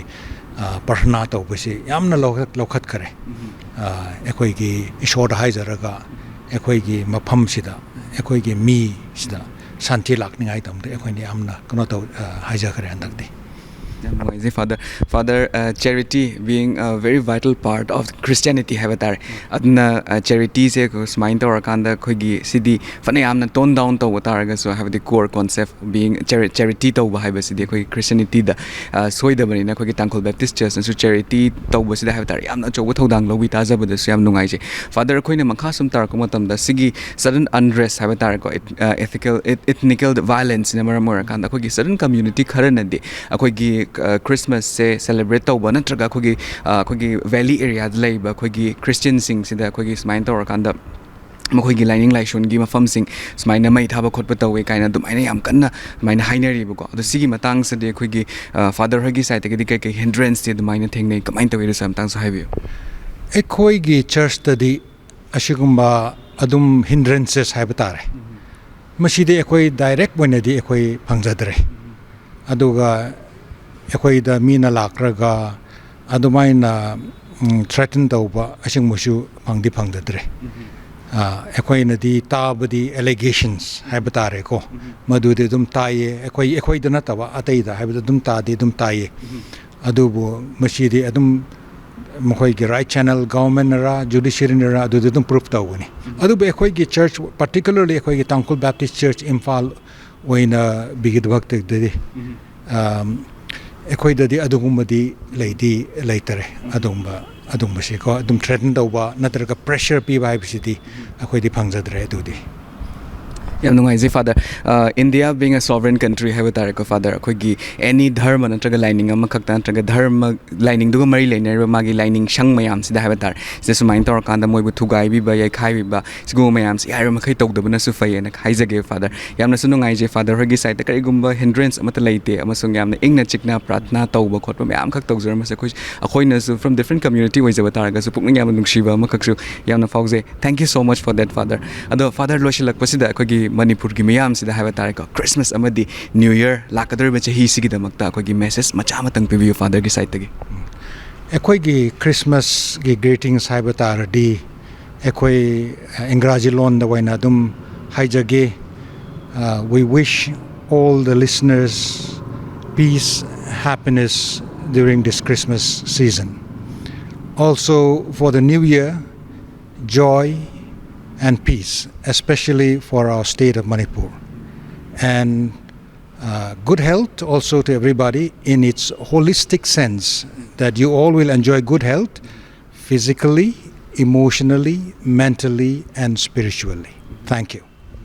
ꯑ, ꯄ꯭ꯔꯊꯅꯥ ꯇꯧꯕꯁꯤ ꯌꯥꯝꯅ ꯂꯧꯈꯠ-, ꯂꯧꯈꯠꯈꯔꯦ꯫ ꯑ, ꯑꯩꯈꯣꯏꯒꯤ ꯏꯁꯣꯔꯗ ꯍꯥꯏꯖꯔꯒ ꯑꯩꯈꯣꯏꯒꯤ ꯃꯐꯝꯁꯤꯗ, ꯑꯩꯈꯣꯏꯒꯤ ꯃꯤꯁꯤꯗ ꯁꯥꯟꯇꯤ ꯂꯥꯛꯅꯤꯡꯉꯥꯏꯗꯃꯛꯇ ꯑꯩꯈꯣꯏꯅ ꯌꯥꯝꯅ ꯀꯩꯅꯣ ꯇꯧ-, ꯑ, ꯍꯥꯏꯖꯈ꯭ꯔꯦ ꯍꯟꯗꯛꯇꯤ꯫ ꯌꯥꯝ ꯅꯨꯡꯉꯥꯏꯖꯩ, ꯐꯥꯗꯔ꯫ ꯐꯥꯗꯔ, ꯑ, charity being a very vital part of Christianity ꯍꯥꯏꯕ ꯇꯥꯔꯦ꯫ ꯑꯗꯨꯅ, ꯑ, ꯆꯦꯔꯤꯇꯤꯁꯦ ꯁꯨꯃꯥꯏꯅ ꯇꯧꯔꯀꯥꯟꯗ ꯑꯩꯈꯣꯏꯒꯤ ꯁꯤꯗꯤ ꯐꯅ ꯌꯥꯝꯅ ꯇꯣꯟ ꯗꯥꯎꯟ ꯇꯧꯕ ꯇꯥꯔꯒꯁꯨ, ꯍꯥꯏꯕꯗꯤ core concept being charity ꯇꯧꯕ ꯍꯥꯏꯕꯁꯤꯗꯤ ꯑꯩꯈꯣꯏꯒꯤ ꯈ꯭ꯔꯤꯁꯇꯤꯌꯥꯅꯤꯇꯤꯗ, ꯑ, ꯁꯣꯏꯗꯕꯅꯤꯅ, ꯑꯩꯈꯣꯏꯒꯤ ꯇꯥꯡꯈꯨꯜ ꯕꯦꯞꯇꯤꯁ ꯆꯔꯆꯅꯁꯨ ꯆꯦꯔꯤꯇꯤ ꯇꯧꯕꯁꯤꯗ ꯍꯥꯏꯕ ꯇꯥꯔꯦ ꯌꯥꯝꯅ ꯑꯆꯧꯕ ꯊꯧꯗꯥꯡ ꯂꯧꯕꯤ꯫ ꯇꯥꯖꯕꯗꯁꯨ ꯌꯥꯝ ꯅꯨꯡꯉꯥꯏꯖꯩ꯫ ꯐꯥꯗꯔ, ꯑꯩꯈꯣꯏꯅ ꯃꯈꯥ ꯁꯨꯝ ꯇꯥꯔꯛꯄ ꯃꯇꯝꯗ ꯁꯤꯒꯤ sudden unrest ꯍꯥꯏꯕ ꯇꯥꯔꯦꯀꯣ, ethnical, ethnical violenceꯅ ꯃꯔꯝ ꯑꯣꯏꯔꯀꯥꯟꯗ ꯑꯩꯈꯣꯏꯒꯤ certain community ꯈꯔꯅꯗꯤ ꯑꯩꯈꯣꯏꯒꯤ, ꯑ, ꯈ꯭ꯔꯤꯁꯃꯥꯁꯁꯦ celebrate ꯇꯧꯕ ꯅꯠꯇ꯭ꯔꯒ ꯑꯩꯈꯣꯏꯒꯤ, ꯑ, ꯑꯩꯈꯣꯏꯒꯤ valley areaꯗ ꯂꯩꯕ ꯑꯩꯈꯣꯏꯒꯤ ꯈ꯭ꯔꯤꯁꯇꯤꯌꯟꯁꯤꯡꯁꯤꯗ ꯑꯩꯈꯣꯏꯒꯤ ꯁꯨꯃꯥꯏꯅ ꯇꯧꯔꯀꯥꯟꯗ ꯃꯈꯣꯏꯒꯤ ꯂꯥꯏꯅꯤꯡ ꯂꯥꯏꯁꯣꯟꯒꯤ ꯃꯐꯝꯁꯤꯡ ꯁꯨꯃꯥꯏꯅ ꯃꯩ ꯊꯥꯕ ꯈꯣꯠꯄ ꯇꯧꯋꯦ ꯀꯥꯏꯅ ꯑꯗꯨꯃꯥꯏꯅ ꯌꯥꯝ ꯀꯟꯅ ꯑꯗꯨꯃꯥꯏꯅ ꯍꯥꯏꯅꯔꯤꯕꯀꯣ꯫ ꯑꯗꯣ ꯁꯤꯒꯤ ꯃꯇꯥꯡꯁꯤꯗꯤ ꯑꯩꯈꯣꯏꯒꯤ, ꯑ, ꯐꯥꯗꯔ ꯍꯣꯏꯒꯤ ꯁꯥꯏꯠꯇꯒꯤꯗꯤ ꯀꯩ ꯀꯩ hindranceꯇꯤ ꯑꯗꯨꯃꯥꯏꯅ ꯊꯦꯡꯅꯩ, ꯀꯃꯥꯏꯅ ꯇꯧꯋꯤ, ꯑꯗꯨꯁꯨ ꯑꯃꯇꯪꯁꯨ ꯍꯥꯏꯕꯤꯌꯨ꯫ ꯑꯩꯈꯣꯏꯒꯤ ꯆꯔꯆꯇꯗꯤ ꯑꯁꯤꯒꯨꯝꯕ ꯑꯗꯨꯝ hindrances ꯍꯥꯏꯕ ꯇꯥꯔꯦ, ꯃꯁꯤꯗꯤ ꯑꯩꯈꯣꯏ direct ꯑꯣꯏꯅꯗꯤ ꯑꯩꯈꯣꯏ ꯐꯪꯖꯗ꯭ꯔꯦ꯫ ꯑꯗꯨꯒ ꯑꯩꯈꯣꯏꯗ ꯃꯤꯅ ꯂꯥꯛꯂꯒ ꯑꯗꯨꯃꯥꯏꯅ, ꯎꯝ, threaten ꯇꯧꯕ ꯑꯁꯤꯒꯨꯝꯕꯁꯨ ꯐꯪꯗꯤ ꯐꯪꯖꯗ꯭ꯔꯦ꯫ ꯑ, ꯑꯩꯈꯣꯏꯅꯗꯤ ꯇꯥꯕꯗꯤ allegations ꯍꯥꯏꯕ ꯇꯥꯔꯦꯀꯣ, ꯃꯗꯨꯗꯤ ꯑꯗꯨꯝ ꯇꯥꯏꯌꯦ꯫ ꯑꯩꯈꯣꯏ, ꯑꯩꯈꯣꯏꯗ ꯅꯠꯇꯕ ꯑꯇꯩꯗ ꯍꯥꯏꯕꯗ ꯑꯗꯨꯝ ꯇꯥꯗꯤ ꯑꯗꯨꯝ ꯇꯥꯏꯌꯦ꯫ ꯑꯗꯨꯕꯨ ꯃꯁꯤꯗꯤ ꯑꯗꯨꯝ ꯃꯈꯣꯏꯒꯤ right channel, governmentꯅꯔ judiciaryꯅꯔ, ꯑꯗꯨꯗꯤ ꯑꯗꯨꯝ prove ꯇꯧꯒꯅꯤ꯫ ꯑꯗꯨꯕꯨ ꯑꯩꯈꯣꯏꯒꯤ church, particularly ꯑꯩꯈꯣꯏꯒꯤ ꯇꯥꯡꯈꯨꯜ Baptist Church ꯏꯝꯐꯥꯜ ꯑꯣꯏꯅ ꯕꯤꯒꯤꯗꯃꯛꯇꯗꯤ, ꯑꯝ, ꯑꯩꯈꯣꯏꯗꯗꯤ ꯑꯗꯨꯒꯨꯝꯕꯗꯤ ꯂꯩꯗꯤ ꯂꯩꯇꯔꯦ꯫ ꯑꯗꯨꯒꯨꯝꯕ, ꯑꯗꯨꯒꯨꯝꯕꯁꯤꯀꯣ, ꯑꯗꯨꯝ threaten ꯇꯧꯕ ꯅꯠꯇ꯭ꯔꯒ pressure ꯄꯤꯕ ꯍꯥꯏꯕꯁꯤꯗꯤ ꯑꯩꯈꯣꯏꯗꯤ ꯐꯪꯖꯗ꯭ꯔꯦ ꯑꯗꯨꯗꯤ꯫ ꯌꯥꯝ ꯅꯨꯡꯉꯥꯏꯖꯩ, father. India, being a sovereign country ꯍꯥꯏꯕ ꯇꯥꯔꯦꯀꯣ, ꯐꯥꯗꯔ, ꯑꯩꯈꯣꯏꯒꯤ ꯑꯦꯅꯤ ꯙꯔꯃ ꯅꯠꯇ꯭ꯔꯒ ꯂꯥꯏꯅꯤꯡ ꯑꯃꯈꯛꯇ ꯅꯠꯇ꯭ꯔꯒ ꯙꯔꯃ, ꯂꯥꯏꯅꯤꯡꯗꯨꯒ ꯃꯔꯤ ꯂꯩꯅꯔꯤꯕ ꯃꯥꯒꯤ ꯂꯥꯏꯅꯤꯡ ꯁꯪ ꯃꯌꯥꯝꯁꯤꯗ ꯍꯥꯏꯕ ꯇꯥꯔꯦ, ꯁꯤꯗ ꯁꯨꯃꯥꯏꯅ ꯇꯧꯔꯀꯥꯟꯗ ꯃꯣꯏꯕꯨ ꯊꯨꯒꯥꯏꯕꯤꯕ, ꯌꯩꯈꯥꯏꯕꯤꯕ, ꯁꯤꯒꯨꯝꯕ ꯃꯌꯥꯝꯁꯤ ꯌꯥꯔꯤꯕ ꯃꯈꯩ ꯇꯧꯗꯕꯅꯁꯨ ꯐꯩꯌꯦꯅ ꯍꯥꯏꯖꯒꯦ, ꯐꯥꯗꯔ꯫ ꯌꯥꯝꯅꯁꯨ ꯅꯨꯡꯉꯥꯏꯖꯩ, ꯐꯥꯗꯔ ꯍꯣꯏꯒꯤ ꯁꯥꯏꯠꯇ ꯀꯔꯤꯒꯨꯝꯕ ꯍꯤꯟꯗ꯭ꯔꯦꯟꯁ ꯑꯃꯠꯇ ꯂꯩꯇꯦ ꯑꯃꯁꯨꯡ ꯌꯥꯝꯅ ꯏꯪꯅ ꯆꯤꯛꯅ ꯄ꯭ꯔꯥꯊꯅꯥ ꯇꯧꯕ ꯈꯣꯠꯄ ꯃꯌꯥꯝ ꯑꯃꯈꯛ ꯇꯧꯖꯔꯝꯕꯁꯦ, ꯑꯩꯈꯣꯏ, ꯑꯩꯈꯣꯏꯅꯁꯨ from different community ꯑꯣꯏꯖꯕ ꯇꯥꯔꯒꯁꯨ ꯄꯨꯛꯅꯤꯡ ꯌꯥꯝꯅ ꯅꯨꯡꯁꯤꯕ ꯑꯃꯈꯛꯁꯨ ꯌꯥꯝꯅ ꯐꯥꯎꯖꯩ꯫ Thank you so much for that, Father. ꯑꯗꯣ, ꯐꯥꯗꯔ, ꯂꯣꯏꯁꯤꯜꯂꯛꯄꯁꯤꯗ ꯑꯩꯈꯣꯏꯒꯤ ꯃꯅꯤꯄꯨꯔꯒꯤ ꯃꯤꯌꯥꯝꯁꯤꯗ ꯍꯥꯏꯕ ꯇꯥꯔꯦꯀꯣ, ꯈ꯭ꯔꯤꯁꯃꯥꯁ ꯑꯃꯗꯤ ꯅ꯭ꯌꯨ ꯌꯔ ꯂꯥꯛꯀꯗꯧꯔꯤꯕ ꯆꯍꯤꯁꯤꯒꯤꯗꯃꯛꯇ ꯑꯩꯈꯣꯏꯒꯤ ꯃꯦꯁꯦꯖ ꯃꯆꯥ ꯑꯃꯇꯪ ꯄꯤꯕꯤꯌꯨ, ꯐꯥꯗꯔꯒꯤ ꯁꯥꯏꯠꯇꯒꯤ꯫ ꯑꯩꯈꯣꯏꯒꯤ ꯈ꯭ꯔꯤꯁꯃꯥꯁꯀꯤ greetings ꯍꯥꯏꯕ ꯇꯥꯔꯗꯤ, ꯑꯩꯈꯣꯏ, ꯑ, ꯏꯪꯒ꯭ꯔꯥꯖꯤ ꯂꯣꯟꯗ ꯑꯣꯏꯅ ꯑꯗꯨꯝ ꯍꯥꯏꯖꯒꯦ꯫ Uh, we wish all the listeners peace, happiness during this Christmas season. Also, for the new year, joy and peace, especially for our state of Manipur. And, uh, good health also to everybody in its holistic sense, that you all will enjoy good health physically, emotionally, mentally, and spiritually. Thank you.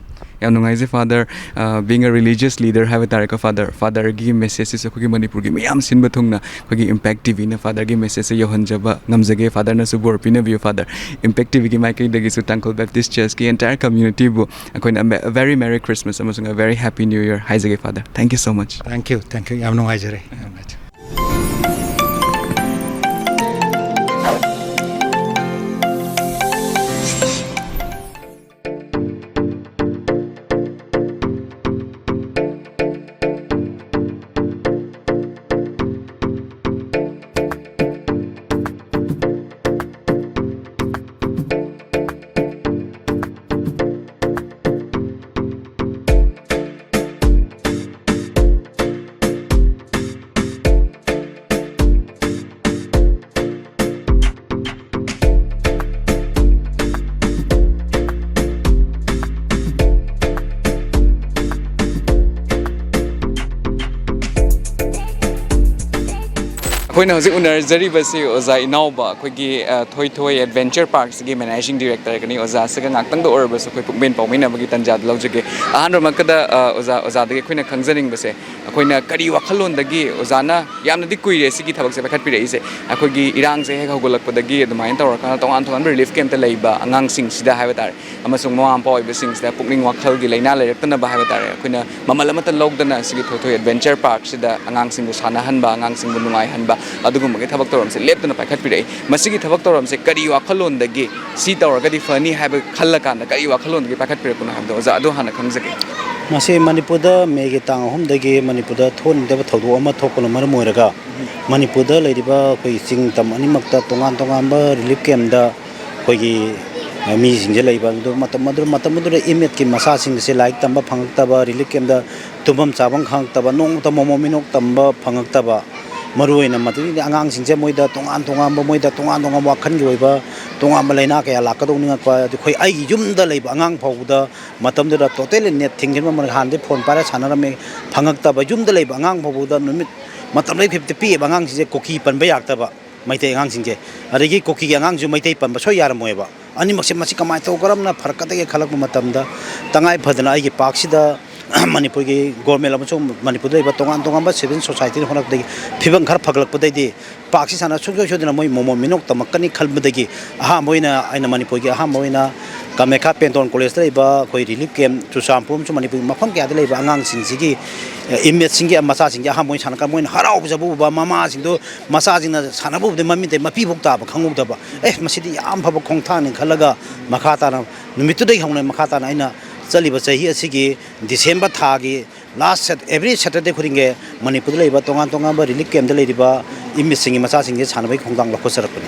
ꯌꯥꯝ ꯅꯨꯡꯉꯥꯏꯖꯩ, father. Being a religious leader ꯍꯥꯏꯕ ꯇꯥꯔꯦꯀꯣ, father, ꯐꯥꯗꯔꯒꯤ ꯃꯦꯁꯦꯖꯁꯤꯁꯨ ꯑꯩꯈꯣꯏꯒꯤ ꯃꯅꯤꯄꯨꯔꯒꯤ ꯃꯤꯌꯥꯝ ꯁꯤꯟꯕ ꯊꯨꯡꯅ ꯑꯩꯈꯣꯏꯒꯤ ꯏꯝꯄꯦꯛ ꯇꯤꯚꯤꯅ ꯐꯥꯗꯔꯒꯤ ꯃꯦꯁꯦꯖꯁꯦ ꯌꯧꯍꯟꯖꯕ ꯉꯝꯖꯒꯦ꯫ ꯐꯥꯗꯔꯅꯁꯨ ꯕꯣꯔ ꯄꯤꯅꯕꯤꯌꯨ, ꯐꯥꯗꯔ꯫ ꯏꯝꯄꯦꯛ ꯇꯤꯚꯤꯒꯤ ꯃꯥꯏꯀꯩꯗꯒꯤꯁꯨ ꯇꯥꯡꯈꯨꯜ ꯕꯦꯞꯇꯤꯁ ꯆꯔꯆꯀꯤ entire communityꯕꯨ ꯑꯩꯈꯣꯏꯅ a very merry Christmas ꯑꯃꯁꯨꯡ a very happy new year ꯍꯥꯏꯖꯒꯦ, father. Thank you so much. Thank you, thank you. ꯌꯥꯝ ꯅꯨꯡꯉꯥꯏꯖꯔꯦ, ꯌꯥꯝ ꯅꯨꯡꯉꯥꯏꯖꯔꯦ꯫ ꯑꯩꯈꯣꯏꯅ ꯍꯧꯖꯤꯛ ꯎꯅꯖꯔꯤꯕꯁꯤ ꯑꯣꯖꯥ ꯏꯅꯥꯎꯕ, ꯑꯩꯈꯣꯏꯒꯤ, ꯑ, ꯊꯣꯏꯊꯣꯏ ꯑꯦꯗꯚꯦꯟꯆꯔ ꯄꯥꯔꯛꯁꯤꯒꯤ ꯃꯦꯅꯦꯖꯤꯡ ꯗꯤꯔꯦꯛꯇꯔꯒꯅꯤ꯫ ꯑꯣꯖꯥꯁꯤꯒ ꯉꯥꯛꯇꯪꯗ ꯑꯣꯏꯔꯕꯁꯨ ꯑꯩꯈꯣꯏ ꯄꯨꯛꯃꯦꯟ ꯄꯥꯎꯃꯤꯟꯅꯕꯒꯤ ꯇꯥꯟꯖꯥꯗꯨ ꯂꯧꯖꯒꯦ꯫ ꯑꯍꯥꯟꯕꯃꯛꯇꯗ ꯑ, ꯑꯣꯖꯥ ꯑꯣꯖꯥꯗꯒꯤ ꯑꯩꯈꯣꯏꯅ ꯈꯪꯖꯅꯤꯡꯕꯁꯦ, ꯑꯩꯈꯣꯏꯅ ꯀꯔꯤ ꯋꯥꯈꯜꯂꯣꯟꯗꯒꯤ, ꯑꯣꯖꯥꯅ ꯌꯥꯝꯅꯗꯤ ꯀꯨꯏꯔꯦ ꯁꯤꯒꯤ ꯊꯕꯛꯁꯦ ꯄꯥꯏꯈꯠꯄꯤꯔꯛꯏꯁꯦ, ꯑꯩꯈꯣꯏꯒꯤ ꯏꯔꯥꯡꯁꯦ ꯍꯦꯛ ꯍꯧꯒꯠꯂꯛꯄꯗꯒꯤ ꯑꯗꯨꯃꯥꯏꯅ ꯇꯧꯔꯀꯥꯟꯗ ꯇꯣꯉꯥꯟ ꯇꯣꯉꯥꯟꯕ ꯔꯤꯂꯤꯐ ꯀꯦꯝꯞꯇ ꯂꯩꯕ ꯑꯉꯥꯡꯁꯤꯡꯁꯤꯗ ꯍꯥꯏꯕ ꯇꯥꯔꯦ, ꯑꯃꯁꯨꯡ ꯃꯃꯥ ꯃꯄꯥ ꯑꯣꯏꯕꯁꯤꯡꯁꯤꯗ ꯄꯨꯛꯅꯤꯡ ꯋꯥꯈꯜꯒꯤ ꯂꯥꯏꯅꯥ ꯂꯩꯔꯛꯇꯅꯕ ꯍꯥꯏꯕ ꯇꯥꯔꯦ, ꯑꯩꯈꯣꯏꯅ ꯃꯃꯜ ꯑꯃꯠꯇ ꯂꯧꯗꯅ ꯁꯤꯒꯤ ꯊꯣꯏꯊꯣꯏ ꯑꯦꯗꯚꯦꯟꯆꯔ ꯄꯥꯔꯛꯁꯤꯗ ꯑꯉꯥꯡꯁꯤꯡꯕꯨ ꯁꯥꯟꯅꯍꯟꯕ, ꯑꯉꯥꯡꯁꯤꯡꯕꯨ ꯅꯨꯡꯉꯥꯏꯍꯟꯕ, ꯑꯗꯨꯒꯨꯝꯕꯒꯤ ꯊꯕꯛ ꯊꯧꯔꯝꯁꯦ ꯂꯦꯞꯇꯅ ꯄꯥꯏꯈꯠꯄꯤꯔꯛꯏ꯫ ꯃꯁꯤꯒꯤ ꯊꯕꯛ ꯊꯧꯔꯝꯁꯦ ꯀꯔꯤ ꯋꯥꯈꯜꯂꯣꯟꯗꯒꯤ ꯁꯤ ꯇꯧꯔꯒꯗꯤ ꯐꯅꯤ ꯍꯥꯏꯕ ꯈꯜꯂꯀꯥꯟꯗ ꯀꯔꯤ ꯋꯥꯈꯜꯂꯣꯟꯗꯒꯤ ꯄꯥꯏꯈꯠꯄꯤꯔꯛꯄꯅꯣ ꯍꯥꯏꯕꯗꯣ ꯑꯣꯖꯥ ꯑꯗꯨ ꯍꯥꯟꯅ ꯈꯪꯖꯒꯦ꯫ ꯃꯁꯤ ꯃꯅꯤꯄꯨꯔꯗ ꯃꯦꯒꯤ ꯇꯥꯡ ꯑꯍꯨꯝꯗꯒꯤ ꯃꯅꯤꯄꯨꯔꯗ ꯊꯣꯛꯅꯤꯡꯗꯕ ꯊꯧꯗꯣꯛ ꯑꯃ ꯊꯣꯛꯄꯅ ꯃꯔꯝ ꯑꯣꯏꯔꯒ, ꯃꯅꯤꯄꯨꯔꯗ ꯂꯩꯔꯤꯕ ꯑꯩꯈꯣꯏ ꯆꯤꯡ ꯇꯝ ꯑꯅꯤꯃꯛꯇ ꯇꯣꯉꯥꯟ ꯇꯣꯉꯥꯟꯕ ꯔꯤꯂꯤꯐ ꯀꯦꯝꯗ ꯑꯩꯈꯣꯏꯒꯤ ꯃꯤꯁꯤꯡꯁꯦ ꯂꯩꯕ ꯑꯗꯨ ꯃꯇꯝ ꯑꯗꯨ, ꯃꯇꯝ ꯑꯗꯨꯗ ꯏꯃꯦꯠꯀꯤ ꯃꯆꯥꯁꯤꯡꯁꯦ ꯂꯥꯏꯔꯤꯛ ꯇꯝꯕ ꯐꯪꯉꯛꯇꯕ, ꯔꯤꯂꯤꯐ ꯀꯦꯝꯗ ꯇꯨꯝꯐꯝ ꯆꯥꯐꯝ ꯈꯪꯉꯛꯇꯕ, ꯅꯣꯡꯃꯇ ꯃꯣꯃꯣꯟ ꯃꯤꯅꯣꯛ ꯇꯝꯕ ꯐꯪꯉꯛꯇꯕ, ꯃꯔꯨꯑꯣꯏꯅ ꯃꯗꯨꯒꯤ ꯑꯉꯥꯡꯁꯤꯡꯁꯦ ꯃꯣꯏꯗ ꯇꯣꯉꯥꯟ ꯇꯣꯉꯥꯟꯕ, ꯃꯣꯏꯗ ꯇꯣꯉꯥꯟ ꯇꯣꯉꯥꯟꯕ ꯋꯥꯈꯜꯒꯤ ꯑꯣꯏꯕ ꯇꯣꯉꯥꯟꯕ ꯂꯥꯏꯅꯥ ꯀꯌꯥ ꯂꯥꯛꯀꯗꯧꯅꯤꯡꯉꯛꯄ, ꯑꯗꯨ ꯑꯩꯈꯣꯏ ꯑꯩꯒꯤ ꯌꯨꯝꯗ ꯂꯩꯕ ꯑꯉꯥꯡ ꯐꯥꯎꯕꯗ ꯃꯇꯝꯗꯨꯗ ꯇꯣꯇꯦꯜꯂꯤ ꯅꯦꯠ ꯊꯤꯡꯖꯤꯟꯕ ꯃꯔꯝ ꯍꯥꯟꯅꯗꯤ ꯐꯣꯟ ꯄꯥꯏꯔꯒ ꯁꯥꯟꯅꯔꯝꯃꯤ, ꯐꯪꯉꯛꯇꯕ, ꯌꯨꯝꯗ ꯂꯩꯕ ꯑꯉꯥꯡ ꯐꯥꯎꯕꯗ ꯅꯨꯃꯤꯠ ꯃꯇꯝ ꯂꯩꯈꯤꯕꯗ ꯄꯤꯛꯏꯕ ꯑꯉꯥꯡꯁꯤꯡꯁꯦ ꯀꯨꯀꯤ ꯄꯟꯕ ꯌꯥꯔꯛꯇꯕ, ꯃꯩꯇꯩ ꯑꯉꯥꯡꯁꯤꯡꯁꯦ, ꯑꯗꯒꯤ ꯀꯨꯀꯤꯒꯤ ꯑꯉꯥꯡꯁꯨ ꯃꯩꯇꯩ ꯄꯟꯕ ꯁꯣꯏ ꯌꯥꯔꯝꯃꯣꯏꯕ꯫ ꯑꯅꯤꯃꯛꯁꯦ ꯃꯁꯤ ꯀꯃꯥꯏꯅ ꯇꯧꯒꯗ꯭ꯔꯕꯅ ꯐꯔꯛꯀꯗꯒꯦ ꯈꯜꯂꯛꯄ ꯃꯇꯝꯗ, ꯇꯉꯥꯏ ꯐꯗꯅ ꯑꯩꯒꯤ ꯄꯥꯔꯛꯁꯤꯗ ꯃꯅꯤꯄꯨꯔꯒꯤ ꯒꯣꯔꯃꯦꯟ ꯑꯃꯁꯨꯡ ꯃꯅꯤꯄꯨꯔꯗ ꯂꯩꯕ ꯇꯣꯉꯥꯟ ꯇꯣꯉꯥꯟꯕ ꯁꯤꯚꯤꯜ ꯁꯣꯁꯥꯏꯇꯤꯅ ꯍꯣꯠꯅꯔꯛꯄꯗꯒꯤ ꯐꯤꯕꯝ ꯈꯔ ꯐꯒꯠꯂꯛꯄꯗꯩꯗꯤ ꯄꯥꯔꯛꯁꯤ ꯁꯥꯟꯅ ꯁꯨꯡꯁꯣꯏ ꯁꯣꯏꯗꯅ ꯃꯣꯏ ꯃꯣꯃꯣꯟ ꯃꯤꯅꯣꯛ ꯇꯝꯃꯛꯀꯅꯤ ꯈꯟꯕꯗꯒꯤ ꯑꯍꯥꯟꯕ ꯑꯣꯏꯅ ꯑꯩꯅ ꯃꯅꯤꯄꯨꯔꯒꯤ ꯑꯍꯥꯟꯕ ꯑꯣꯏꯅ ꯀꯥꯃꯦꯈꯥ ꯄꯦꯟꯇꯣꯟ ꯀꯣꯂꯦꯖꯇ ꯂꯩꯕ ꯑꯩꯈꯣꯏ ꯔꯤꯂꯤꯐ ꯀꯦꯝꯞ ꯆꯨꯔꯆꯥꯟꯄꯨꯔ ꯑꯃꯁꯨꯡ ꯃꯅꯤꯄꯨꯔꯒꯤ ꯃꯐꯝ ꯀꯌꯥꯗ ꯂꯩꯕ ꯑꯉꯥꯡꯁꯤꯡꯁꯤꯒꯤ, ꯑ, ꯏꯃꯦꯠꯁꯤꯡꯒꯤ ꯃꯆꯥꯁꯤꯡꯒꯤ ꯑꯍꯥꯟꯕ ꯑꯣꯏꯅ ꯁꯥꯟꯅꯔꯀꯥꯟꯗ ꯃꯣꯏꯅ ꯍꯔꯥꯎꯖꯕ ꯎꯕ, ꯃꯃꯥꯁꯤꯡꯗꯣ ꯃꯆꯥꯁꯤꯡꯅ ꯁꯥꯟꯅꯕ ꯎꯕꯗ ꯃꯃꯤꯠꯇꯩ ꯃꯄꯤꯐꯥꯎ ꯇꯥꯕ ꯈꯪꯍꯧꯗꯕ, "ꯑꯦ, ꯃꯁꯤꯗꯤ ꯌꯥꯝ ꯐꯕ ꯈꯣꯡꯊꯥꯡꯅꯤ" ꯈꯜꯂꯒ ꯃꯈꯥ ꯇꯥꯅ ꯅꯨꯃꯤꯠꯇꯨꯗꯒꯤ ꯍꯧꯅ ꯃꯈꯥ ꯇꯥꯅ ꯑꯩꯅ ꯆꯠꯂꯤꯕ ꯆꯍꯤ ꯑꯁꯤꯒꯤ ꯗꯤꯁꯦꯝꯕꯔ ꯊꯥꯒꯤ ꯂꯥꯁ ꯁꯦꯠ-, ꯑꯦꯚ꯭ꯔꯤ ꯁꯦꯇꯔꯗꯦ ꯈꯨꯗꯤꯡꯒꯤ ꯃꯅꯤꯄꯨꯔꯗ ꯂꯩꯕ ꯇꯣꯉꯥꯟ ꯇꯣꯉꯥꯟꯕ ꯔꯤꯂꯤꯐ ꯀꯦꯝꯞꯇ ꯂꯩꯔꯤꯕ ꯏꯃꯦꯠꯁꯤꯡꯒꯤ ꯃꯆꯥꯁꯤꯡꯁꯦ ꯁꯥꯟꯅꯕꯒꯤ ꯈꯣꯡꯊꯥꯡ ꯂꯧꯈꯠꯆꯔꯛꯄꯅꯤ꯫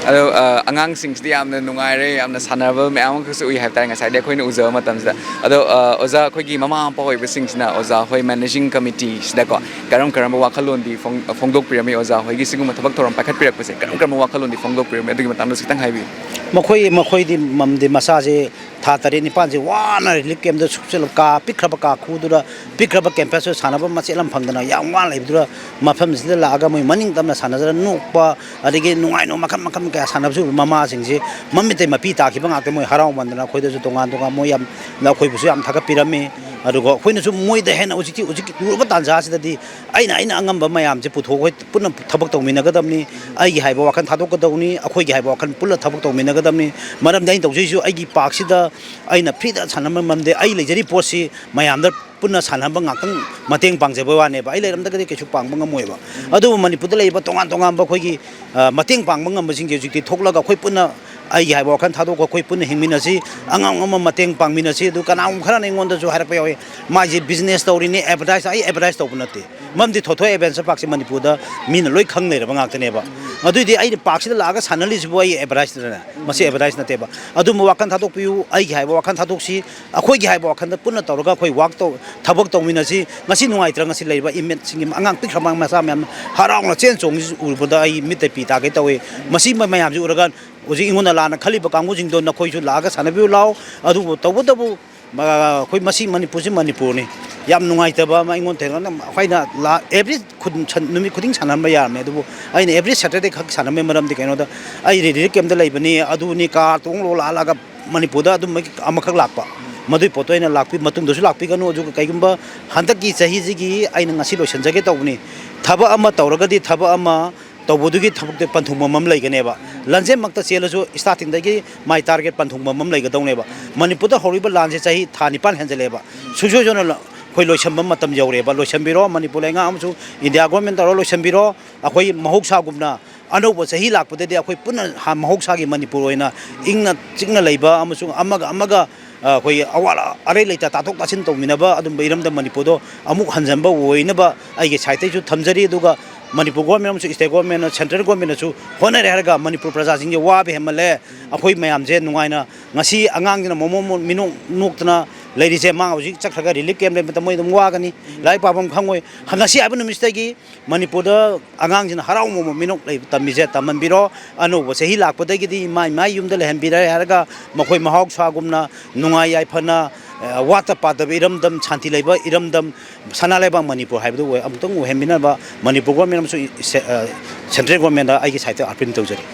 ꯑꯗꯣ, ꯑ, ꯑꯉꯥꯡꯁꯤꯡꯁꯤꯗꯤ ꯌꯥꯝꯅ ꯅꯨꯡꯉꯥꯏꯔꯦ, ꯌꯥꯝꯅ ꯁꯥꯟꯅꯕ ꯃꯌꯥꯝ ꯑꯃꯈꯛꯁꯨ ꯎꯏ ꯍꯥꯏꯕ ꯇꯥꯔꯦ ꯉꯁꯥꯏꯗꯤ ꯑꯩꯈꯣꯏꯅ ꯎꯖꯕ ꯃꯇꯝꯁꯤꯗ꯫ ꯑꯗꯣ, ꯑ, ꯑꯣꯖꯥ, ꯑꯩꯈꯣꯏꯒꯤ ꯃꯃꯥ ꯃꯄꯥ ꯑꯣꯏꯕꯁꯤꯡꯁꯤꯅ ꯑꯣꯖꯥ ꯍꯣꯏ ꯃꯦꯅꯦꯖꯤꯡ ꯀꯃꯤꯇꯤꯁꯤꯗꯀꯣ ꯀꯔꯝ ꯀꯔꯝꯕ ꯋꯥꯈꯜꯂꯣꯟꯗꯤ ꯐꯣꯡ-, ꯐꯣꯡꯗꯣꯛꯄꯤꯔꯝꯃꯤ? ꯑꯣꯖꯥ ꯍꯣꯏꯒꯤ ꯁꯤꯒꯨꯝꯕ ꯊꯕꯛ ꯊꯧꯔꯝ ꯄꯥꯏꯈꯠꯄꯤꯔꯛꯄꯁꯦ ꯀꯔꯝ ꯀꯔꯝꯕ ꯋꯥꯈꯜꯂꯣꯟꯗꯤ ꯐꯣꯡꯗꯣꯛꯄꯤꯔꯝꯃꯤ? ꯑꯗꯨꯒꯤ ꯃꯇꯥꯡꯗꯁꯨ ꯈꯤꯇꯪ ꯍꯥꯏꯕꯤꯌꯨ꯫ ꯃꯈꯣꯏ, ꯃꯈꯣꯏꯗꯤ ꯃꯝꯗꯤ ꯃꯆꯥꯁꯦ ꯊꯥ ꯇꯔꯦꯠ ꯅꯤꯄꯥꯟꯁꯦ ꯋꯥꯅ ꯔꯤꯂꯤꯐ ꯀꯦꯝꯞꯇ ꯁꯨꯞꯆꯜꯂ, ꯀꯥ ꯄꯤꯛꯈ꯭ꯔꯕ ꯀꯥ ꯈꯨꯗꯨꯗ, ꯄꯤꯛꯈ꯭ꯔꯕ ꯀꯦꯝꯄꯁꯇꯨ ꯁꯥꯟꯅꯕ ꯃꯆꯦꯠ ꯑꯃ ꯐꯪꯗꯅ ꯌꯥꯝ ꯋꯥꯅ ꯂꯩꯕꯗꯨꯗ, ꯃꯐꯝꯁꯤꯗ ꯂꯥꯛꯑꯒ ꯃꯣꯏ ꯃꯅꯤꯡ ꯇꯝꯅ ꯁꯥꯟꯅꯖꯔ ꯅꯣꯛꯄ, ꯑꯗꯒꯤ ꯅꯨꯡꯉꯥꯏ ꯅꯨꯡ ꯃꯈꯜ ꯃꯈꯜ ꯀꯌꯥ ꯁꯥꯟꯅꯕꯁꯨ ꯎꯕ꯫ ꯃꯃꯥꯁꯤꯡꯁꯦ ꯃꯃꯤꯠꯇꯩ ꯃꯄꯤ ꯇꯥꯈꯤꯕ ꯉꯥꯛꯇ꯫ ꯃꯣꯏ ꯍꯔꯥꯎꯃꯟꯗꯅ ꯑꯩꯈꯣꯏꯗꯁꯨ ꯇꯣꯉꯥꯟ ꯇꯣꯉꯥꯟ ꯃꯣꯏ ꯌꯥꯝ, ꯑꯩꯈꯣꯏꯕꯨꯁꯨ ꯌꯥꯝ ꯊꯥꯒꯠꯄꯤꯔꯝꯃꯤ꯫ ꯑꯗꯨꯒ ꯑꯩꯈꯣꯏꯅꯁꯨ ꯃꯣꯏꯗ ꯍꯦꯟꯅ ꯍꯧꯖꯤꯛꯇꯤ, ꯍꯧꯖꯤꯛꯀꯤ ꯂꯨꯔꯕ ꯇꯥꯟꯖꯥꯁꯤꯗꯗꯤ ꯑꯩꯅ, ꯑꯩꯅ ꯑꯉꯝꯕ ꯃꯌꯥꯝꯁꯦ ꯄꯨꯊꯣꯛꯑꯒ ꯄꯨꯟꯅ ꯊꯕꯛ ꯇꯧꯃꯤꯟꯅꯒꯗꯕꯅꯤ꯫ ꯑꯩꯒꯤ ꯍꯥꯏꯕ ꯋꯥꯈꯜ ꯊꯥꯗꯣꯛꯀꯗꯧꯅꯤ, ꯑꯩꯈꯣꯏꯒꯤ ꯍꯥꯏꯕ ꯋꯥꯈꯜ ꯄꯨꯟꯅ ꯊꯕꯛ ꯇꯧꯃꯤꯟꯅꯒꯗꯕꯅꯤ꯫ ꯃꯔꯝꯗꯤ ꯑꯩꯅ ꯇꯧꯖꯩꯁꯨ ꯑꯩꯒꯤ ꯄꯥꯔꯛꯁꯤꯗ ꯑꯩꯅ ꯐ꯭ꯔꯤꯗ ꯁꯥꯟꯅꯕ ꯃꯔꯝꯗꯤ ꯑꯩ ꯂꯩꯖꯔꯤꯕ ꯄꯣꯠꯁꯤ ꯃꯌꯥꯝꯗ ꯄꯨꯟꯅ ꯁꯥꯟꯅꯍꯟꯕ ꯉꯥꯛꯇꯪ ꯃꯇꯦꯡ ꯄꯥꯡꯖꯕ ꯋꯥꯅꯦꯕ꯫ ꯑꯩ ꯂꯩꯔꯝꯗ꯭ꯔꯒꯗꯤ ꯀꯩꯁꯨ ꯄꯥꯡꯕ ꯉꯝꯃꯣꯏꯕ꯫ ꯑꯗꯨꯕꯨ ꯃꯅꯤꯄꯨꯔꯗ ꯂꯩꯔꯤꯕ ꯇꯣꯉꯥꯟ ꯇꯣꯉꯥꯟꯕ ꯑꯩꯈꯣꯏꯒꯤ, ꯑ, ꯃꯇꯦꯡ ꯄꯥꯡꯕ ꯉꯝꯕꯁꯤꯡꯁꯦ ꯍꯧꯖꯤꯛꯇꯤ ꯊꯣꯛꯂꯒ ꯑꯩꯈꯣꯏ ꯄꯨꯟꯅ ꯑꯩꯒꯤ ꯍꯥꯏꯕ ꯋꯥꯈꯜ ꯊꯥꯗꯣꯛꯑꯒ ꯑꯩꯈꯣꯏ ꯄꯨꯟꯅ ꯍꯤꯡꯃꯤꯟꯅꯁꯤ, ꯑꯉꯝ ꯑꯉꯝꯕ ꯃꯇꯦꯡ ꯄꯥꯡꯃꯤꯟꯅꯁꯤ꯫ ꯑꯗꯨ ꯀꯅꯥꯒꯨꯝꯕ ꯈꯔꯅ ꯑꯩꯉꯣꯟꯗꯁꯨ ꯍꯥꯏꯔꯛꯄ ꯌꯥꯎꯏ, "ꯃꯥꯏꯁꯦ ꯕꯤꯖꯤꯅꯦꯁ ꯇꯧꯔꯤꯅꯤ, ꯑꯦꯗꯚꯔꯇꯥꯏꯁ", ꯑꯩ ꯑꯦꯗꯚꯔꯇꯥꯏꯁ ꯇꯧꯕ ꯅꯠꯇꯦ꯫ ꯃꯔꯝꯗꯤ ꯊꯣꯏꯊꯣꯏ ꯑꯦꯗꯚꯦꯟꯆꯔ ꯄꯥꯔꯛꯁꯦ ꯃꯅꯤꯄꯨꯔꯗ ꯃꯤꯅ ꯂꯣꯏ ꯈꯪ ꯂꯩꯔꯕ ꯉꯥꯛꯇꯅꯦꯕ꯫ ꯑꯗꯨꯏꯗꯤ ꯑꯩꯅ ꯄꯥꯔꯛꯁꯤꯗ ꯂꯥꯛꯑꯒ ꯁꯥꯟꯅꯔꯤꯁꯤꯕꯨ ꯑꯩ ꯑꯦꯗꯚꯔꯇꯥꯏꯁꯇꯅꯦ, ꯃꯁꯤ ꯑꯦꯗꯚꯔꯇꯥꯏꯁ ꯅꯠꯇꯦꯕ꯫ ꯑꯗꯨꯝꯕ ꯋꯥꯈꯜ ꯊꯥꯗꯣꯛꯄꯤꯌꯨ, ꯑꯩꯒꯤ ꯍꯥꯏꯕ ꯋꯥꯈꯜ ꯊꯥꯗꯣꯛꯁꯤ, ꯑꯩꯈꯣꯏꯒꯤ ꯍꯥꯏꯕ ꯋꯥꯈꯜꯗ ꯄꯨꯟꯅ ꯇꯧꯔꯒ ꯑꯩꯈꯣꯏ ꯋꯥꯛ ꯇꯧ-, ꯊꯕꯛ ꯇꯧꯃꯤꯟꯅꯁꯤ꯫ ꯉꯁꯤ ꯅꯨꯡꯉꯥꯏꯇ꯭ꯔ, ꯉꯁꯤ ꯂꯩꯔꯤꯕ ꯏꯃꯦꯠꯁꯤꯡꯒꯤ ꯑꯉꯥꯡ ꯄꯤꯛꯈ꯭ꯔꯕ ꯃꯆꯥ ꯃꯌꯥꯝ ꯍꯔꯥꯎꯅ ꯆꯦꯟ ꯆꯣꯡꯉꯤꯁꯤ ꯎꯕꯗ ꯑꯩ ꯃꯤꯠꯇ ꯄꯤ ꯇꯥꯒꯦ ꯇꯧꯏ꯫ ꯃꯁꯤ ꯃꯌꯥꯝꯁꯤ ꯎꯔꯒ ꯍꯧꯖꯤꯛ ꯑꯩꯉꯣꯟꯗ ꯂꯥꯟꯅ ꯈꯜꯂꯤꯕ ꯀꯥꯡꯕꯨꯁꯤꯡꯗꯣ ꯅꯈꯣꯏꯁꯨ ꯂꯥꯛꯑꯒ ꯁꯥꯟꯅꯕꯤꯌꯨ ꯂꯥꯎ꯫ ꯑꯗꯨꯕꯨ ꯇꯧꯕꯇꯕꯨ ꯃ-, ꯑꯩꯈꯣꯏ ꯃꯁꯤ ꯃꯅꯤꯄꯨꯔꯁꯤ ꯃꯅꯤꯄꯨꯔꯅꯤ꯫ ꯌꯥꯝ ꯅꯨꯡꯉꯥꯏꯇꯕ ꯑꯃ ꯑꯩꯉꯣꯟꯗ ꯊꯦꯡꯅ, ꯑꯩꯈꯣꯏꯅ ꯂꯥ-, ꯑꯦꯚ꯭ꯔꯤ ꯈꯨꯟ-, ꯁꯟ-, ꯅꯨꯃꯤꯠ ꯈꯨꯗꯤꯡ ꯁꯥꯟꯅꯔꯝꯕ ꯌꯥꯔꯝꯃꯦ, ꯑꯗꯨꯕꯨ ꯑꯩꯅ ꯑꯦꯚ꯭ꯔꯤ ꯁꯦꯇꯔꯗꯦ ꯈꯛ ꯁꯥꯟꯅꯔꯝꯕꯒꯤ ꯃꯔꯝꯗꯤ ꯀꯩꯅꯣꯗ ꯑꯩ ꯔꯤꯂꯤꯐ ꯀꯦꯝꯞꯇ ꯂꯩꯕꯅꯤ, ꯑꯗꯨꯅꯤ, ꯀꯥꯔ ꯇꯣꯡꯂꯣ ꯂꯥꯛꯍꯜꯂꯒ ꯃꯅꯤꯄꯨꯔꯗ ꯑꯗꯨꯝ ꯑꯃꯈꯛ ꯂꯥꯛꯄ꯫ ꯃꯗꯨꯏ ꯄꯣꯠꯇꯣ ꯑꯩꯅ ꯂꯥꯛꯄꯤ-, ꯃꯇꯨꯡꯗꯁꯨ ꯂꯥꯛꯄꯤꯒꯅꯨ꯫ ꯑꯗꯨꯒ ꯀꯩꯒꯨꯝꯕ ꯍꯟꯗꯛꯀꯤ ꯆꯍꯤꯁꯤꯒꯤ ꯑꯩꯅ ꯉꯁꯤ ꯂꯣꯏꯁꯤꯟꯖꯒꯦ ꯇꯧꯕꯅꯤ꯫ ꯊꯕꯛ ꯑꯃ ꯇꯧꯔꯒꯗꯤ ꯊꯕꯛ ꯑꯃ ꯇꯧꯕꯗꯨꯒꯤ ꯊꯕꯛꯇ ꯄꯟꯊꯨꯡꯐꯝ ꯑꯃ ꯂꯩꯒꯅꯦꯕ꯫ ꯂꯝꯖꯦꯜꯃꯛꯇ ꯆꯦꯜꯂꯁꯨ ꯁ꯭ꯇꯥꯔꯇꯤꯡꯗꯒꯤ ꯃꯥꯏ ꯇꯥꯔꯒꯦꯠ ꯄꯟꯊꯨꯡꯐꯝ ꯑꯃ ꯂꯩꯒꯗꯧꯅꯦꯕ꯫ ꯃꯅꯤꯄꯨꯔꯗ ꯍꯧꯔꯤꯕ ꯂꯥꯟꯁꯦ ꯆꯍꯤ ꯊꯥ ꯅꯤꯄꯥꯟ ꯍꯦꯟꯖꯜꯂꯛꯑꯦꯕ꯫ ꯁꯨꯡꯁꯣꯏ ꯁꯣꯏꯗꯅ ꯂ-, ꯑꯩꯈꯣꯏ ꯂꯣꯏꯁꯤꯟꯕ ꯃꯇꯝ ꯌꯧꯔꯦꯕ꯫ ꯂꯣꯏꯁꯤꯟꯕꯤꯔꯣ, ꯃꯅꯤꯄꯨꯔ ꯂꯩꯉꯥꯛ ꯑꯃꯁꯨꯡ ꯏꯟꯗꯤꯌꯥ ꯒꯣꯔꯃꯦꯟ ꯇꯧꯔ ꯂꯣꯏꯁꯤꯟꯕꯤꯔꯣ꯫ ꯑꯩꯈꯣꯏ ꯃꯍꯧꯁꯥꯒꯨꯝꯅ ꯑꯅꯧꯕ ꯆꯍꯤ ꯂꯥꯛꯄꯗꯗꯤ ꯑꯩꯈꯣꯏ ꯄꯨꯟꯅ ꯍꯥ-, ꯃꯍꯧꯁꯥꯒꯤ ꯃꯅꯤꯄꯨꯔ ꯑꯣꯏꯅ ꯏꯪꯅ ꯆꯤꯛꯅ ꯂꯩꯕ ꯑꯃꯁꯨꯡ ꯑꯃꯒ ꯑꯃꯒ, ꯑ, ꯑꯩꯈꯣꯏꯒꯤ ꯑꯋꯥꯠ ꯑꯔꯩ ꯂꯩꯇ ꯇꯥꯊꯣꯛ ꯇꯥꯁꯤꯟ ꯇꯧꯃꯤꯟꯅꯕ ꯑꯗꯨꯝꯕ ꯏꯔꯝꯗꯝ ꯃꯅꯤꯄꯨꯔꯗꯣ ꯑꯃꯨꯛ ꯍꯟꯖꯟꯕ ꯑꯣꯏꯅꯕ ꯑꯩꯒꯤ ꯁꯥꯏꯠꯇꯩꯁꯨ ꯊꯝꯖꯔꯤ꯫ ꯑꯗꯨꯒ ꯃꯅꯤꯄꯨꯔ ꯒꯣꯔꯃꯦꯟ ꯑꯃꯁꯨꯡ ꯁ꯭ꯇꯦꯠ ꯒꯣꯔꯃꯦꯟꯅ, ꯁꯦꯟꯇ꯭ꯔꯦꯜ ꯒꯣꯔꯃꯦꯟꯅꯁꯨ ꯍꯣꯠꯅꯔꯦ ꯍꯥꯏꯔꯒ ꯃꯅꯤꯄꯨꯔ ꯄ꯭ꯔꯖꯥꯁꯤꯡꯁꯦ ꯋꯥꯕ ꯍꯦꯟꯃꯜꯂꯦ꯫ ꯑꯩꯈꯣꯏ ꯃꯌꯥꯝꯁꯦ ꯅꯨꯡꯉꯥꯏꯅ ꯉꯁꯤ ꯑꯉꯥꯡꯁꯤꯅ ꯃꯣꯃꯣꯟ ꯃꯣꯟ ꯃꯤꯅꯣꯛ ꯅꯣꯛꯇꯅ ꯂꯩꯔꯤꯁꯦ꯫ ꯃꯥ ꯍꯧꯖꯤꯛ ꯆꯠꯈ꯭ꯔꯒ ꯔꯤꯂꯤꯐ ꯀꯦꯝꯞ ꯂꯩꯕꯗ ꯃꯣꯏ ꯑꯗꯨꯝ ꯋꯥꯒꯅꯤ, ꯂꯥꯏꯔꯤꯛ ꯄꯥꯐꯝ ꯈꯪꯉꯣꯏ꯫ ꯉꯁꯤ ꯍꯥꯏꯕ ꯅꯨꯃꯤꯠꯁꯤꯗꯒꯤ ꯃꯅꯤꯄꯨꯔꯗ ꯑꯉꯥꯡꯁꯤꯡꯅ ꯍꯔꯥꯎ ꯃꯃꯣꯟ ꯃꯤꯅꯣꯛ ꯂꯩꯕ ꯇꯝꯃꯤꯁꯦ ꯇꯝꯍꯟꯕꯤꯔꯣ꯫ ꯑꯅꯧꯕ ꯆꯍꯤ ꯂꯥꯛꯄꯗꯒꯤꯗꯤ ꯃꯥꯏ ꯃꯥꯏ ꯌꯨꯝꯗ ꯂꯩꯍꯟꯕꯤꯔꯦ ꯍꯥꯏꯔꯒ ꯃꯈꯣꯏ ꯃꯍꯧꯁꯥꯒꯨꯝꯅ ꯅꯨꯡꯉꯥꯏ ꯌꯥꯏꯐꯅ, ꯑ, ꯋꯥꯠꯇ ꯄꯥꯗꯕ ꯏꯔꯝꯗꯝ, ꯁꯥꯟꯇꯤ ꯂꯩꯕ ꯏꯔꯝꯗꯝ, ꯁꯅꯥ ꯂꯩꯕꯥꯛ ꯃꯅꯤꯄꯨꯔ ꯍꯥꯏꯕꯗꯨ ꯑꯣꯏ-, ꯑꯃꯨꯛꯇꯪ ꯑꯣꯏꯍꯟꯕꯤꯅꯕ ꯃꯅꯤꯄꯨꯔ ꯒꯣꯔꯃꯦꯟ ꯑꯃꯁꯨꯡ ꯁꯦ-, ꯑ, ꯁꯦꯟꯇ꯭ꯔꯦꯜ ꯒꯣꯔꯃꯦꯟꯗ ꯑꯩꯒꯤ ꯁꯥꯏꯠꯇ ꯑꯥꯄꯤꯜ ꯇꯧꯖꯔꯤ꯫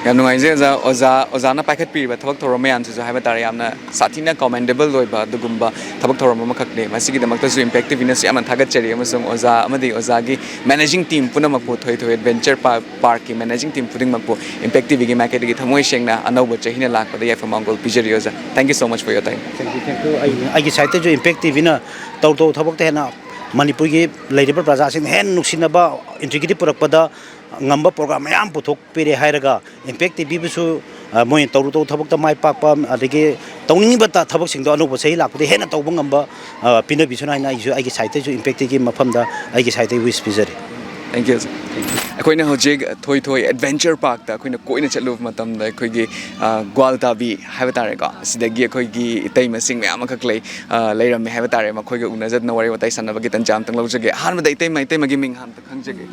ꯌꯥꯝ ꯅꯨꯡꯉꯥꯏꯖꯩ ꯑꯣꯖꯥ꯫ ꯑꯣꯖꯥ, ꯑꯣꯖꯥꯅ ꯄꯥꯏꯈꯠꯄꯤꯔꯤꯕ ꯊꯕꯛ ꯊꯧꯔꯝ ꯃꯌꯥꯝꯁꯤꯁꯨ ꯍꯥꯏꯕ ꯇꯥꯔꯦ, ꯌꯥꯝꯅ ꯁꯥꯊꯤꯅ commendable ꯑꯣꯏꯕ ꯑꯗꯨꯒꯨꯝꯕ ꯊꯕꯛ ꯊꯧꯔꯝ ꯑꯃꯈꯛꯅꯤ꯫ ꯃꯁꯤꯒꯤꯗꯃꯛꯇꯁꯨ ꯏꯝꯄꯦꯛ ꯇꯤꯚꯤꯅꯁꯨ ꯌꯥꯝꯅ ꯊꯥꯒꯠꯆꯔꯤ, ꯑꯃꯁꯨꯡ ꯑꯣꯖꯥ ꯑꯃꯗꯤ ꯑꯣꯖꯥꯒꯤ managing team ꯄꯨꯝꯅꯃꯛꯄꯨ, ꯊꯣꯏ ꯊꯣꯏ Adventure Park, Parkꯀꯤ managing team ꯈꯨꯗꯤꯡꯃꯛꯄꯨ ꯏꯝꯄꯦꯛ ꯇꯤꯚꯤꯒꯤ ꯃꯥꯏꯀꯩꯗꯒꯤ ꯊꯃꯣꯏ ꯁꯦꯡꯅ ꯑꯅꯧꯕ ꯆꯍꯤꯅ ꯂꯥꯛꯄꯗ ꯌꯥꯏꯐ ꯃꯪꯒꯣꯜ ꯄꯤꯖꯔꯤ ꯑꯣꯖꯥ꯫ Thank you so much for your time. Thank you, thank you. ꯑꯩ, ꯑꯩꯒꯤ ꯁꯥꯏꯠꯇꯁꯨ ꯏꯝꯄꯦꯛ ꯇꯤꯚꯤꯅ ꯇꯧ ꯇꯧ ꯊꯕꯛꯇ ꯍꯦꯟꯅ ꯃꯅꯤꯄꯨꯔꯒꯤ ꯂꯩꯔꯤꯕ ꯄ꯭ꯔꯖꯥꯁꯤꯡꯅ ꯍꯦꯟꯅ ꯅꯨꯡꯁꯤꯅꯕ, ꯏꯟꯇꯤꯒ꯭ꯔꯤꯇꯤ ꯄꯨꯔꯛꯄꯗ ꯉꯝꯕ ꯄ꯭ꯔꯣꯒ꯭ꯔꯥꯝ ꯃꯌꯥꯝ ꯄꯨꯊꯣꯛꯄꯤꯔꯦ ꯍꯥꯏꯔꯒ, ꯏꯝꯄꯦꯛ ꯇꯤꯚꯤꯕꯨꯁꯨ, ꯑ, ꯃꯣꯏꯅ ꯇꯧꯔꯨ ꯇꯧꯔꯨ ꯊꯕꯛꯇ ꯃꯥꯏ ꯄꯥꯛꯄ, ꯑꯗꯒꯤ ꯇꯧꯅꯤꯡꯉꯤꯕ ꯊꯕꯛꯁꯤꯡꯗꯣ ꯑꯅꯧꯕ ꯆꯍꯤ ꯂꯥꯛꯄꯗ ꯍꯦꯟꯅ ꯇꯧꯕ ꯉꯝꯕ, ꯑ, ꯄꯤꯅꯕꯤꯁꯅꯨ ꯍꯥꯏꯅ ꯑꯩꯁꯨ ꯑꯩꯒꯤ ꯁꯥꯏꯠꯇꯒꯤꯁꯨ ꯏꯝꯄꯦꯛ ꯇꯤꯚꯤꯒꯤ ꯃꯐꯝꯗ, ꯑꯩꯒꯤ ꯁꯥꯏꯠꯇꯒꯤ ꯋꯤꯁ ꯄꯤꯖꯔꯤ꯫ Thank you, sir. ꯑꯩꯈꯣꯏꯅ ꯍꯧꯖꯤꯛ ꯊꯣꯏ ꯊꯣꯏ Adventure Parkꯇ ꯑꯩꯈꯣꯏꯅ ꯀꯣꯏꯅ ꯆꯠꯂꯨꯕ ꯃꯇꯝꯗ ꯑꯩꯈꯣꯏꯒꯤ, ꯑ, ꯒ꯭ꯋꯥꯜꯇꯥꯕꯤ ꯍꯥꯏꯕ ꯇꯥꯔꯦꯀꯣ, ꯁꯤꯗꯒꯤ ꯑꯩꯈꯣꯏꯒꯤ ꯏꯇꯩꯃꯁꯤꯡ ꯃꯌꯥꯝ ꯑꯃꯈꯛ ꯂꯩ, ꯑ, ꯂꯩꯔꯝꯃꯦ ꯍꯥꯏꯕ ꯇꯥꯔꯦ꯫ ꯃꯈꯣꯏꯒ ꯎꯅꯖꯗꯅ ꯋꯥꯔꯤ ꯋꯥꯇꯥꯏ ꯁꯥꯟꯅꯕꯒꯤ ꯇꯟꯖꯥ ꯑꯃꯇꯪ ꯂꯧꯖꯒꯦ꯫ ꯑꯍꯥꯟꯕꯗ ꯏꯇꯩꯃ, ꯏꯇꯩꯃꯒꯤ ꯃꯤꯡ ꯍꯥꯟꯅ ꯈꯪꯖꯒꯦ꯫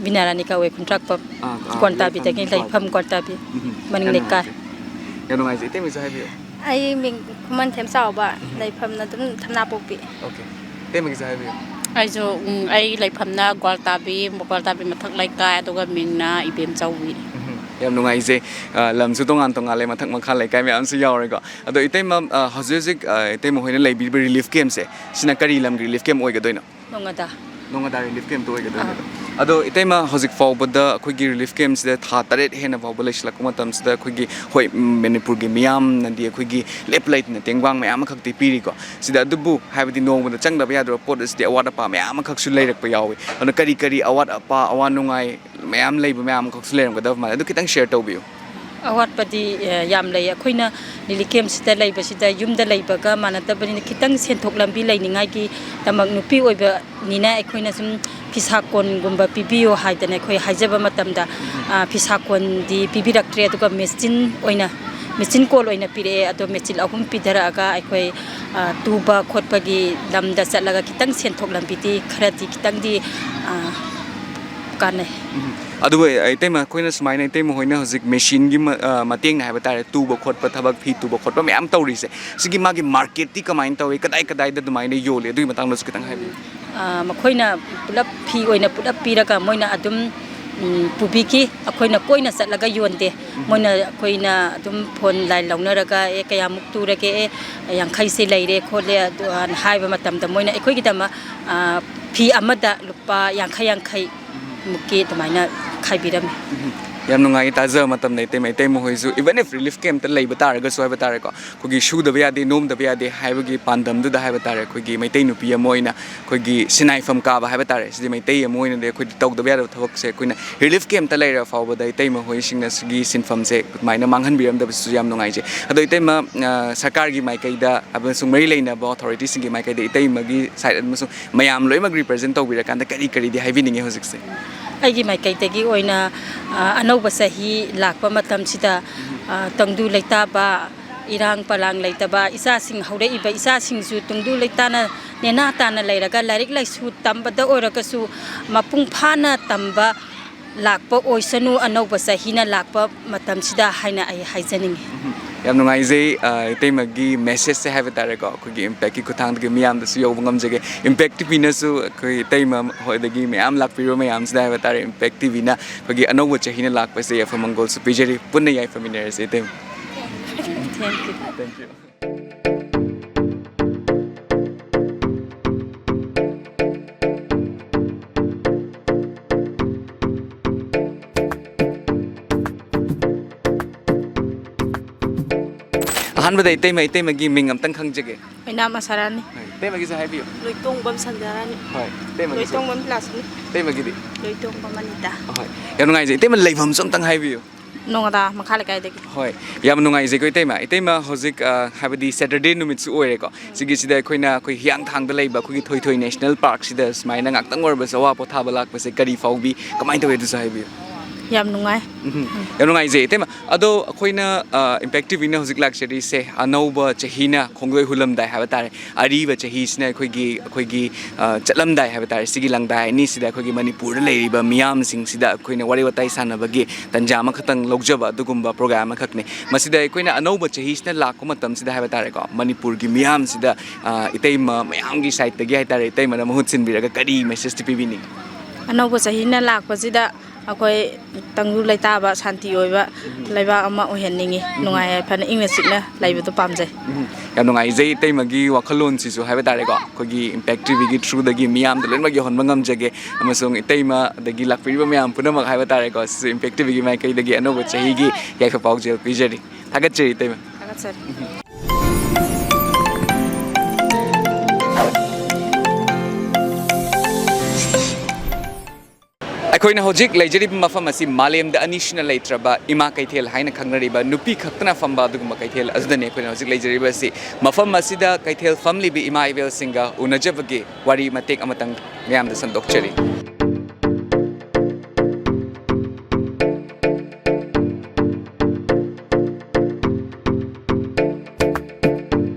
ꯕꯤꯅꯥꯔꯥꯅꯤ ꯀꯧꯋꯦ, ꯈꯨꯟꯗ꯭ꯔꯥꯛꯄꯝ꯫ ꯑꯥ, ꯑꯥ, ꯀꯣꯟꯇꯥꯕꯤꯗꯒꯤ, ꯂꯩꯐꯝ ꯂꯩꯐꯝ ꯀꯣꯟꯇꯥꯕꯤ, ꯎꯝ, ꯃꯅꯤꯡ ꯌꯥꯝ ꯂꯩꯀꯥꯏ꯫ ꯅꯨꯡꯉꯥꯏꯖꯩ꯫ ꯌꯥꯝ ꯅꯨꯡꯉꯥꯏꯖꯩ꯫ ꯏꯇꯩꯃꯒꯤꯁꯨ ꯍꯥꯏꯕꯤꯌꯨ꯫ ꯑꯩ ꯃꯤꯡ ꯈꯨꯃꯟꯊꯦꯝ ꯆꯥꯎꯕ, ꯎꯝ꯫ ꯂꯩꯐꯝꯅ ꯑꯗꯨꯝ ꯊꯝꯅꯥꯄꯣꯛꯄꯤ꯫ Okay꯫ ꯏꯇꯩꯃꯒꯤꯁꯨ ꯍꯥꯏꯕꯤꯌꯨ꯫ ꯑꯩꯁꯨ, ꯎꯝ, ꯑꯩ ꯂꯩꯐꯝꯅ ꯒ꯭ꯋꯥꯜꯇꯥꯕꯤ, ꯒ꯭ꯋꯥꯜꯇꯥꯕꯤ ꯃꯊꯛ ꯂꯩꯀꯥꯏ, ꯑꯗꯨꯒ ꯃꯤꯡꯅ ꯏꯕꯦꯝꯆꯧꯕꯤ꯫ ꯎꯝ, ꯌꯥꯝ ꯅꯨꯡꯉꯥꯏꯖꯩ꯫ ꯑ, ꯂꯝꯁꯨ ꯇꯣꯉꯥꯟ ꯇꯣꯉꯥꯜꯂꯦ, ꯃꯊꯛ ꯃꯈꯥ ꯂꯩꯀꯥꯏ ꯃꯌꯥꯝꯁꯨ ꯌꯥꯎꯔꯦꯀꯣ꯫ ꯑꯗꯣ ꯏꯇꯩꯃ, ꯑ, ꯍꯧꯖꯤꯛ ꯍꯧꯖꯤꯛ, ꯑ, ꯏꯇꯩꯃ ꯍꯣꯏꯅ ꯂꯩꯕꯤꯔꯤꯕ relief campꯁꯦ, ꯁꯤꯅ ꯀꯔꯤ ꯂꯝꯒꯤ relief camp ꯑꯣꯏꯒꯗꯣꯏꯅꯣ? ꯅꯣꯡꯉꯥꯗꯥ꯫ ꯅꯣꯡꯉꯥꯗꯥ relief campꯇ ꯑꯣꯏꯒꯗꯣꯏꯅꯦꯕ꯫ ꯑꯥ꯫ ꯑꯗꯣ ꯏꯇꯩꯃ, ꯍꯧꯖꯤꯛ ꯐꯥꯎꯕꯗ ꯑꯩꯈꯣꯏꯒꯤ relief campꯁꯤꯗ ꯊꯥ ꯇꯔꯦꯠ ꯍꯦꯟꯅ ꯐꯥꯎꯕ ꯂꯩꯁꯤꯜꯂꯛꯄ ꯃꯇꯝꯁꯤꯗ ꯑꯩꯈꯣꯏꯒꯤ, ꯍꯣꯏ, ꯎꯝ, ꯃꯅꯤꯄꯨꯔꯒꯤ ꯃꯤꯌꯥꯝꯅꯗꯤ ꯑꯩꯈꯣꯏꯒꯤ ꯂꯦꯞ ꯂꯩꯇꯅ ꯇꯦꯡꯕꯥꯡ ꯃꯌꯥꯝ ꯑꯃꯈꯛꯇꯤ ꯄꯤꯔꯤꯀꯣ꯫ ꯁꯤꯗ ꯑꯗꯨꯕꯨ ꯍꯥꯏꯕꯗꯤ ꯅꯣꯡꯃꯗ ꯆꯪꯗꯕ ꯌꯥꯗ꯭ꯔꯕ ꯄꯣꯠ ꯑꯁꯤꯗꯤ ꯑꯋꯥꯠ ꯑꯄꯥ ꯃꯌꯥꯝ ꯑꯃꯈꯛꯁꯨ ꯂꯩꯔꯛꯄ ꯌꯥꯎꯏ꯫ ꯑꯗꯨꯅ ꯀꯔꯤ ꯀꯔꯤ ꯑꯋꯥꯠ ꯑꯄꯥ, ꯑꯋꯥ ꯅꯨꯡꯉꯥꯏ ꯃꯌꯥꯝ ꯂꯩꯕ ꯃꯌꯥꯝ ꯑꯃꯈꯛꯁꯨ ꯂꯩꯔꯝꯒꯗꯕ ꯃꯥꯜꯂꯦ꯫ ꯑꯗꯨ ꯈꯤꯇꯪ share ꯇꯧꯕꯤꯌꯨ꯫ ꯑꯋꯥꯠꯄꯗꯤ, ꯑ, ꯌꯥꯝ ꯂꯩ꯫ ꯑꯩꯈꯣꯏꯅ relief campꯁꯤꯗ ꯂꯩꯕꯁꯤꯗ ꯌꯨꯝꯗ ꯂꯩꯕꯒ ꯃꯥꯟꯅꯗꯕꯅꯤꯅ ꯈꯤꯇꯪ ꯁꯦꯟꯊꯣꯛ ꯂꯝꯕꯤ ꯂꯩꯅꯤꯡꯉꯥꯏꯒꯤꯗꯃꯛ ꯅꯨꯄꯤ ꯑꯣꯏꯕꯅꯤꯅ ꯑꯩꯈꯣꯏꯅ ꯁꯨꯝ ꯐꯤꯁꯥ ꯀꯣꯟꯒꯨꯝꯕ ꯄꯤꯕꯤꯌꯨ ꯍꯥꯏꯗꯅ ꯑꯩꯈꯣꯏ ꯍꯥꯏꯖꯕ ꯃꯇꯝꯗ, ꯑ, ꯐꯤꯁꯥ ꯀꯣꯟꯗꯤ ꯄꯤꯕꯤꯔꯛꯇ꯭ꯔꯦ꯫ ꯑꯗꯨꯒ machine ꯑꯣꯏꯅ ꯃꯦꯆꯤꯟ ꯀꯣꯜ ꯑꯣꯏꯅ ꯄꯤꯔꯛꯑꯦ꯫ ꯑꯗꯣ ꯃꯦꯆꯤꯟ ꯑꯍꯨꯝ ꯄꯤꯊꯔꯛꯑꯒ ꯑꯩꯈꯣꯏ, ꯑ, ꯇꯨꯕ ꯈꯣꯠꯄꯒꯤ ꯂꯝꯗ ꯆꯠꯂꯒ ꯈꯤꯇꯪ ꯁꯦꯟꯊꯣꯛ ꯂꯝꯕꯤꯗꯤ ꯈꯔꯗꯤ ꯈꯤꯇꯪꯗꯤ, ꯑ, ꯀꯥꯟꯅꯩ꯫ ꯎꯝ꯫ ꯑꯗꯨꯕꯨ ꯏꯇꯩꯃ, ꯑꯩꯈꯣꯏꯅ ꯁꯨꯃꯥꯏꯅ ꯏꯇꯩꯃ ꯍꯣꯏꯅ ꯍꯧꯖꯤꯛ ꯃꯦꯆꯤꯟꯒꯤ ꯃ-, ꯑ, ꯃꯇꯦꯡꯅ ꯍꯥꯏꯕ ꯇꯥꯔꯦ, ꯇꯨꯕ ꯈꯣꯠꯄ, ꯊꯕꯛ ꯐꯤ ꯇꯨꯕ ꯈꯣꯠꯄ ꯃꯌꯥꯝ ꯇꯧꯔꯤꯁꯦ, ꯁꯤꯒꯤ ꯃꯥꯒꯤ ꯃꯥꯔꯀꯦꯠꯇꯤ ꯀꯃꯥꯏꯅ ꯇꯧꯏ, ꯀꯗꯥꯏ ꯀꯗꯥꯏꯗ ꯑꯗꯨꯃꯥꯏꯅ ꯌꯣꯜꯂꯤ, ꯑꯗꯨꯒꯤ ꯃꯇꯥꯡꯗꯁꯨ ꯈꯤꯇꯪ ꯍꯥꯏꯕꯤꯌꯨ꯫ ꯑ, ꯃꯈꯣꯏꯅ ꯄꯨꯂꯞ ꯐꯤ ꯑꯣꯏꯅ ꯄꯨꯂꯞ ꯄꯤꯔꯒ ꯃꯣꯏꯅ ꯑꯗꯨꯝ, ꯎꯝ, ꯄꯨꯕꯤꯈꯤ꯫ ꯑꯩꯈꯣꯏꯅ ꯀꯣꯏꯅ ꯆꯠꯂꯒ ꯌꯣꯟꯗꯦ꯫ ꯃꯣꯏꯅ ꯑꯩꯈꯣꯏꯅ ꯑꯗꯨꯝ ꯐꯣꯟ ꯂꯥꯏꯟ ꯂꯧꯅꯔꯒ, "ꯑꯦ, ꯀꯌꯥꯃꯨꯛ ꯇꯨꯔꯒꯦ? ꯑꯦ, ꯌꯥꯡꯈꯩꯁꯦ ꯂꯩꯔꯦ ꯈꯣꯠꯂꯦ", ꯑꯗꯨ ꯍꯥꯏꯕ ꯃꯇꯝꯗ ꯃꯣꯏꯅ ꯑꯩꯈꯣꯏꯒꯤꯗꯃꯛ, ꯑ, ꯐꯤ ꯑꯃꯗ ꯂꯨꯄꯥ ꯌꯥꯡꯈꯩ ꯌꯥꯡꯈꯩ ꯃꯨꯛꯀꯤ ꯑꯗꯨꯃꯥꯏꯅ ꯈꯥꯏꯕꯤꯔꯝꯃꯤ꯫ ꯎꯝ꯫ ꯌꯥꯝ ꯅꯨꯡꯉꯥꯏ ꯇꯥꯖꯕ ꯃꯇꯝꯗ ꯏꯇꯩꯃ, ꯏꯇꯩꯃ ꯍꯣꯏꯁꯨ, even if relief camp ꯇ ꯂꯩꯕ ꯇꯥꯔꯒꯁꯨ ꯍꯥꯏꯕ ꯇꯥꯔꯦꯀꯣ, ꯑꯩꯈꯣꯏꯒꯤ ꯁꯨꯗꯕ ꯌꯥꯗꯦ, ꯅꯣꯝꯗꯕ ꯌꯥꯗꯦ ꯍꯥꯏꯕꯒꯤ ꯄꯥꯟꯗꯝꯗꯨꯗ ꯍꯥꯏꯕ ꯇꯥꯔꯦ, ꯑꯩꯈꯣꯏꯒꯤ ꯃꯩꯇꯩ ꯅꯨꯄꯤ ꯑꯃ ꯑꯣꯏꯅ ꯑꯩꯈꯣꯏꯒꯤ ꯁꯤꯟꯅꯥꯏꯐꯝ ꯀꯥꯕ ꯍꯥꯏꯕ ꯇꯥꯔꯦ, ꯁꯤꯗꯤ ꯃꯩꯇꯩ ꯑꯃ ꯑꯣꯏꯅꯗꯤ ꯑꯩꯈꯣꯏꯗꯤ ꯇꯧꯗꯕ ꯌꯥꯗꯕ ꯊꯕꯛꯁꯦ꯫ ꯑꯩꯈꯣꯏꯅ relief camp ꯇ ꯂꯩꯔ ꯐꯥꯎꯕꯗ ꯏꯇꯩꯃ ꯍꯣꯏꯁꯤꯡꯅ ꯁꯤꯒꯤ ꯁꯤꯟꯐꯝꯁꯦ ꯑꯗꯨꯃꯥꯏꯅ ꯃꯥꯡꯍꯟꯕꯤꯔꯝꯗꯕꯁꯤꯁꯨ ꯌꯥꯝ ꯅꯨꯡꯉꯥꯏꯖꯩ꯫ ꯑꯗꯣ ꯏꯇꯩꯃ, ꯑ, ꯁꯔꯀꯥꯔꯒꯤ ꯃꯥꯏꯀꯩꯗ ꯑꯃꯁꯨꯡ ꯃꯔꯤ ꯂꯩꯅꯕ authority ꯁꯤꯡꯒꯤ ꯃꯥꯏꯀꯩꯗ ꯏꯇꯩꯃꯒꯤ side ꯑꯃꯁꯨꯡ ꯃꯌꯥꯝ ꯂꯣꯏꯅꯃꯛ represent ꯇꯧꯕꯤꯔꯀꯥꯟꯗ ꯀꯔꯤ ꯀꯔꯤꯗꯤ ꯍꯥꯏꯕꯤꯅꯤꯡꯉꯤ ꯍꯧꯖꯤꯛꯁꯦ? ꯑꯩꯒꯤ ꯃꯥꯏꯀꯩꯗꯒꯤ ꯑꯣꯏꯅ, ꯑ, ꯑꯅꯧꯕ ꯆꯍꯤ ꯂꯥꯛꯄ ꯃꯇꯝꯁꯤꯗ, ꯑ, ꯇꯪꯗꯨ ꯂꯩꯇꯥꯕ, ꯏꯔꯥꯡ ꯄꯂꯥꯡ ꯂꯩꯇꯕ, ꯏꯆꯥꯁꯤꯡ, ꯍꯧꯔꯛꯏꯕ ꯏꯆꯥꯁꯤꯡꯁꯨ ꯇꯪꯗꯨ ꯂꯩꯇꯥꯅ ꯅꯦꯅꯥ ꯇꯥꯅ ꯂꯩꯔꯒ ꯂꯥꯏꯔꯤꯛ ꯂꯥꯏꯁꯨ ꯇꯝꯕꯗ ꯑꯣꯏꯔꯒꯁꯨ ꯃꯄꯨꯡ ꯐꯥꯅ ꯇꯝꯕ ꯂꯥꯛꯄ ꯑꯣꯏꯁꯅꯨ ꯑꯅꯧꯕ ꯆꯍꯤꯅ ꯂꯥꯛꯄ ꯃꯇꯝꯁꯤꯗ ꯍꯥꯏꯅ ꯑꯩ ꯍꯥꯏꯖꯅꯤꯡꯉꯤ꯫ ꯌꯥꯝ ꯅꯨꯡꯉꯥꯏꯖꯩ, ꯑ, ꯏꯇꯩꯃꯒꯤ message ꯁꯦ ꯍꯥꯏꯕ ꯇꯥꯔꯦꯀꯣ, ꯑꯩꯈꯣꯏꯒꯤ Impact ꯀꯤ ꯈꯨꯠꯊꯥꯡꯗꯒꯤ ꯃꯤꯌꯥꯝꯗꯁꯨ ꯌꯧꯕ ꯉꯝꯖꯒꯦ꯫ Impact ꯇꯤ ꯚꯤ ꯅꯁꯨ ꯑꯩꯈꯣꯏ ꯏꯇꯩꯃ ꯍꯣꯏꯗꯒꯤ ꯃꯌꯥꯝ ꯂꯥꯛꯄꯤꯔꯤꯕ ꯃꯌꯥꯝꯁꯤꯗ ꯍꯥꯏꯕ ꯇꯥꯔꯦ, Impact ꯇꯤ ꯚꯤ ꯅ ꯑꯩꯈꯣꯏꯒꯤ ꯑꯅꯧꯕ ꯆꯍꯤꯅ ꯂꯥꯛꯄꯁꯦ ꯌꯥꯏꯐ ꯃꯪꯒꯣꯜꯁꯨ ꯄꯤꯖꯔꯤ꯫ ꯄꯨꯟꯅ ꯌꯥꯏꯐꯃꯤꯟꯅꯔꯁꯦ ꯏꯇꯩꯃ꯫ Thank you. Thank you꯫ ꯑꯍꯥꯟꯕꯗ ꯏꯇꯩꯃ, ꯏꯇꯩꯃꯒꯤ ꯃꯤꯡ ꯑꯝꯇꯪ ꯈꯪꯖꯒꯦ꯫ ꯑꯣꯏꯅꯥꯝ ꯑꯁꯥꯔꯥꯅꯤ꯫ ꯍꯣꯏ, ꯏꯇꯩꯃꯒꯤꯁꯨ ꯍꯥꯏꯕꯤꯌꯨ꯫ ꯂꯣꯏꯇꯣꯡꯕꯝ ꯁꯟꯗ꯭ꯌꯥꯔꯥꯅꯤ꯫ ꯍꯣꯏ, ꯏꯇꯩꯃꯒꯤꯁꯨ꯫ ꯂꯣꯏꯇꯣꯡꯕꯝ ꯂꯥꯁꯅꯤ꯫ ꯏꯇꯩꯃꯒꯤꯗꯤ? ꯂꯣꯏꯇꯣꯡꯕꯝ ꯑꯅꯤꯇꯥ꯫ ꯍꯣꯏ, ꯌꯥꯝ ꯅꯨꯡꯉꯥꯏꯖꯩ꯫ ꯏꯇꯩꯃ, ꯂꯩꯐꯝꯁꯨ ꯑꯝꯇꯪ ꯍꯥꯏꯕꯤꯌꯨ꯫ ꯅꯣꯡꯉꯥꯗꯥ ꯃꯈꯥ ꯂꯩꯀꯥꯏꯗꯒꯤ꯫ ꯍꯣꯏ, ꯌꯥꯝ ꯅꯨꯡꯉꯥꯏꯖꯩꯀꯣ ꯏꯇꯩꯃ꯫ ꯏꯇꯩꯃ, ꯍꯧꯖꯤꯛ, ꯑ, ꯍꯥꯏꯕꯗꯤ Saturday ꯅꯨꯃꯤꯠꯁꯨ ꯑꯣꯏꯔꯦꯀꯣ, ꯁꯤꯒꯤꯁꯤꯗ ꯑꯩꯈꯣꯏꯅ ꯑꯩꯈꯣꯏ ꯍꯤꯌꯥꯡꯊꯥꯡꯗ ꯂꯩꯕ ꯑꯩꯈꯣꯏꯒꯤ ꯊꯣꯏꯊꯣꯏ National Park ꯁꯤꯗ ꯁꯨꯃꯥꯏꯅ ꯉꯥꯛꯇꯪ ꯑꯣꯏꯔꯕꯁꯨ ꯑꯋꯥ ꯄꯣꯊꯥꯕ ꯂꯥꯛꯄꯁꯦ ꯀꯔꯤ ꯐꯥꯎꯕꯤ, ꯀꯃꯥꯏꯅ ꯇꯧꯋꯤ, ꯑꯗꯨꯁꯨ ꯍꯥꯏꯕꯤꯌꯨ꯫ ꯌꯥꯝ ꯅꯨꯡꯉꯥꯏ꯫ ꯎꯝ, ꯌꯥꯝ ꯅꯨꯡꯉꯥꯏꯖꯩ, ꯏꯇꯩꯃ꯫ ꯑꯗꯣ ꯑꯩꯈꯣꯏꯅ, ꯑ, ꯏꯝꯄꯦꯛ ꯇꯤ ꯚꯤꯅ ꯍꯧꯖꯤꯛ ꯂꯥꯛꯆꯔꯤꯁꯦ ꯑꯅꯧꯕ ꯆꯍꯤꯅ ꯈꯣꯡꯗꯣꯏ ꯍꯨꯜꯂꯝꯗꯥꯏ ꯍꯥꯏꯕ ꯇꯥꯔꯦ, ꯑꯔꯤꯕ ꯆꯍꯤꯁꯤꯅ ꯑꯩꯈꯣꯏꯒꯤ, ꯑꯩꯈꯣꯏꯒꯤ, ꯑ, ꯆꯠꯂꯝꯗꯥꯏ ꯍꯥꯏꯕ ꯇꯥꯔꯦ, ꯁꯤꯒꯤ ꯂꯪꯗꯥꯏ ꯑꯅꯤꯁꯤꯗ ꯑꯩꯈꯣꯏꯒꯤ ꯃꯅꯤꯄꯨꯔꯗ ꯂꯩꯔꯤꯕ ꯃꯤꯌꯥꯝꯁꯤꯡꯁꯤꯗ ꯑꯩꯈꯣꯏꯅ ꯋꯥꯔꯤ ꯋꯥꯇꯥꯏ ꯁꯥꯟꯅꯕꯒꯤ ꯇꯥꯟꯖꯥ ꯑꯃꯈꯛꯇꯪ ꯂꯧꯖꯕ ꯑꯗꯨꯒꯨꯝꯕ ꯄ꯭ꯔꯣꯒ꯭ꯔꯥꯝ ꯑꯃꯈꯛꯅꯤ꯫ ꯃꯁꯤꯗ ꯑꯩꯈꯣꯏꯅ ꯑꯅꯧꯕ ꯆꯍꯤꯁꯤꯅ ꯂꯥꯛꯄ ꯃꯇꯝꯁꯤꯗ ꯍꯥꯏꯕ ꯇꯥꯔꯦꯀꯣ, ꯃꯅꯤꯄꯨꯔꯒꯤ ꯃꯤꯌꯥꯝꯁꯤꯗ, ꯑ, ꯏꯇꯩꯃ ꯃꯌꯥꯝꯒꯤ ꯁꯥꯏꯠꯇꯒꯤ ꯍꯥꯏ ꯇꯥꯔꯦ, ꯏꯇꯩꯃꯅ ꯃꯍꯨꯠ ꯁꯤꯟꯕꯤꯔꯒ ꯀꯔꯤ ꯃꯦꯁꯦꯖꯇꯤ ꯄꯤꯕꯤꯅꯤꯡꯉꯤ? ꯑꯅꯧꯕ ꯆꯍꯤꯅ ꯂꯥꯛꯄꯁꯤꯗ ꯑꯩꯈꯣꯏ ꯇꯪꯗꯨ ꯂꯩꯇꯥꯕ, ꯁꯥꯟꯇꯤ ꯑꯣꯏꯕ ꯂꯩꯕꯥꯛ ꯑꯃ ꯑꯣꯏꯍꯟꯅꯤꯡꯉꯤ꯫ ꯅꯨꯡꯉꯥꯏ ꯌꯥꯏꯐꯅ, ꯏꯪꯅ ꯆꯤꯛꯅ ꯂꯩꯕꯗꯣ ꯄꯥꯝꯖꯩ꯫ ꯎꯝ, ꯌꯥꯝ ꯅꯨꯡꯉꯥꯏꯖꯩ ꯏꯇꯩꯃꯒꯤ ꯋꯥꯈꯜꯂꯣꯟꯁꯤꯁꯨ ꯍꯥꯏꯕ ꯇꯥꯔꯦꯀꯣ, ꯑꯩꯈꯣꯏꯒꯤ ꯏꯝꯄꯦꯛ ꯇꯤ ꯚꯤꯒꯤ ꯊ꯭ꯔꯨꯗꯒꯤ ꯃꯤꯌꯥꯝꯗ ꯂꯣꯏꯅꯃꯛ ꯌꯧꯍꯟꯕ ꯉꯝꯖꯒꯦ꯫ ꯑꯃꯁꯨꯡ ꯏꯇꯩꯃ ꯑꯗꯒꯤ ꯂꯥꯛꯄꯤꯔꯤꯕ ꯃꯌꯥꯝ ꯄꯨꯝꯅꯃꯛ ꯍꯥꯏꯕ ꯇꯥꯔꯦꯀꯣ, ꯁꯤꯁꯨ ꯏꯝꯄꯦꯛ ꯇꯤ ꯚꯤꯒꯤ ꯃꯥꯏꯀꯩꯗꯒꯤ ꯑꯅꯧꯕ ꯆꯍꯤꯒꯤ ꯌꯥꯏꯐ ꯄꯥꯎꯖꯦꯜ ꯄꯤꯖꯔꯤ꯫ ꯊꯥꯒꯠꯆꯔꯤ ꯏꯇꯩꯃ꯫ ꯊꯥꯒꯠꯆꯔꯤ꯫ ꯑꯩꯈꯣꯏꯅ ꯍꯧꯖꯤꯛ ꯂꯩꯖꯔꯤꯕ ꯃꯐꯝ ꯑꯁꯤ ꯃꯥꯂꯦꯝꯗ ꯑꯅꯤꯁꯨꯅ ꯂꯩꯇ꯭ꯔꯕ ꯏꯃꯥ ꯀꯩꯊꯦꯜ ꯍꯥꯏꯅ ꯈꯪꯅꯔꯤꯕ ꯅꯨꯄꯤ ꯈꯛꯇꯅ ꯐꯝꯕ ꯑꯗꯨꯒꯨꯝꯕ ꯀꯩꯊꯦꯜ ꯑꯗꯨꯗꯅꯤ ꯑꯩꯈꯣꯏꯅ ꯍꯧꯖꯤꯛ ꯂꯩꯖꯔꯤꯕ ꯑꯁꯤ꯫ ꯃꯐꯝ ꯑꯁꯤꯗ ꯀꯩꯊꯦꯜ ꯐꯝꯂꯤꯕ ꯏꯃꯥ ꯏꯕꯦꯜꯁꯤꯡꯒ ꯎꯅꯖꯕꯒꯤ ꯋꯥꯔꯤ ꯃꯇꯦꯛ ꯑꯃꯇꯪ ꯃꯌꯥꯝꯗ ꯁꯟꯗꯣꯛꯆꯔꯤ꯫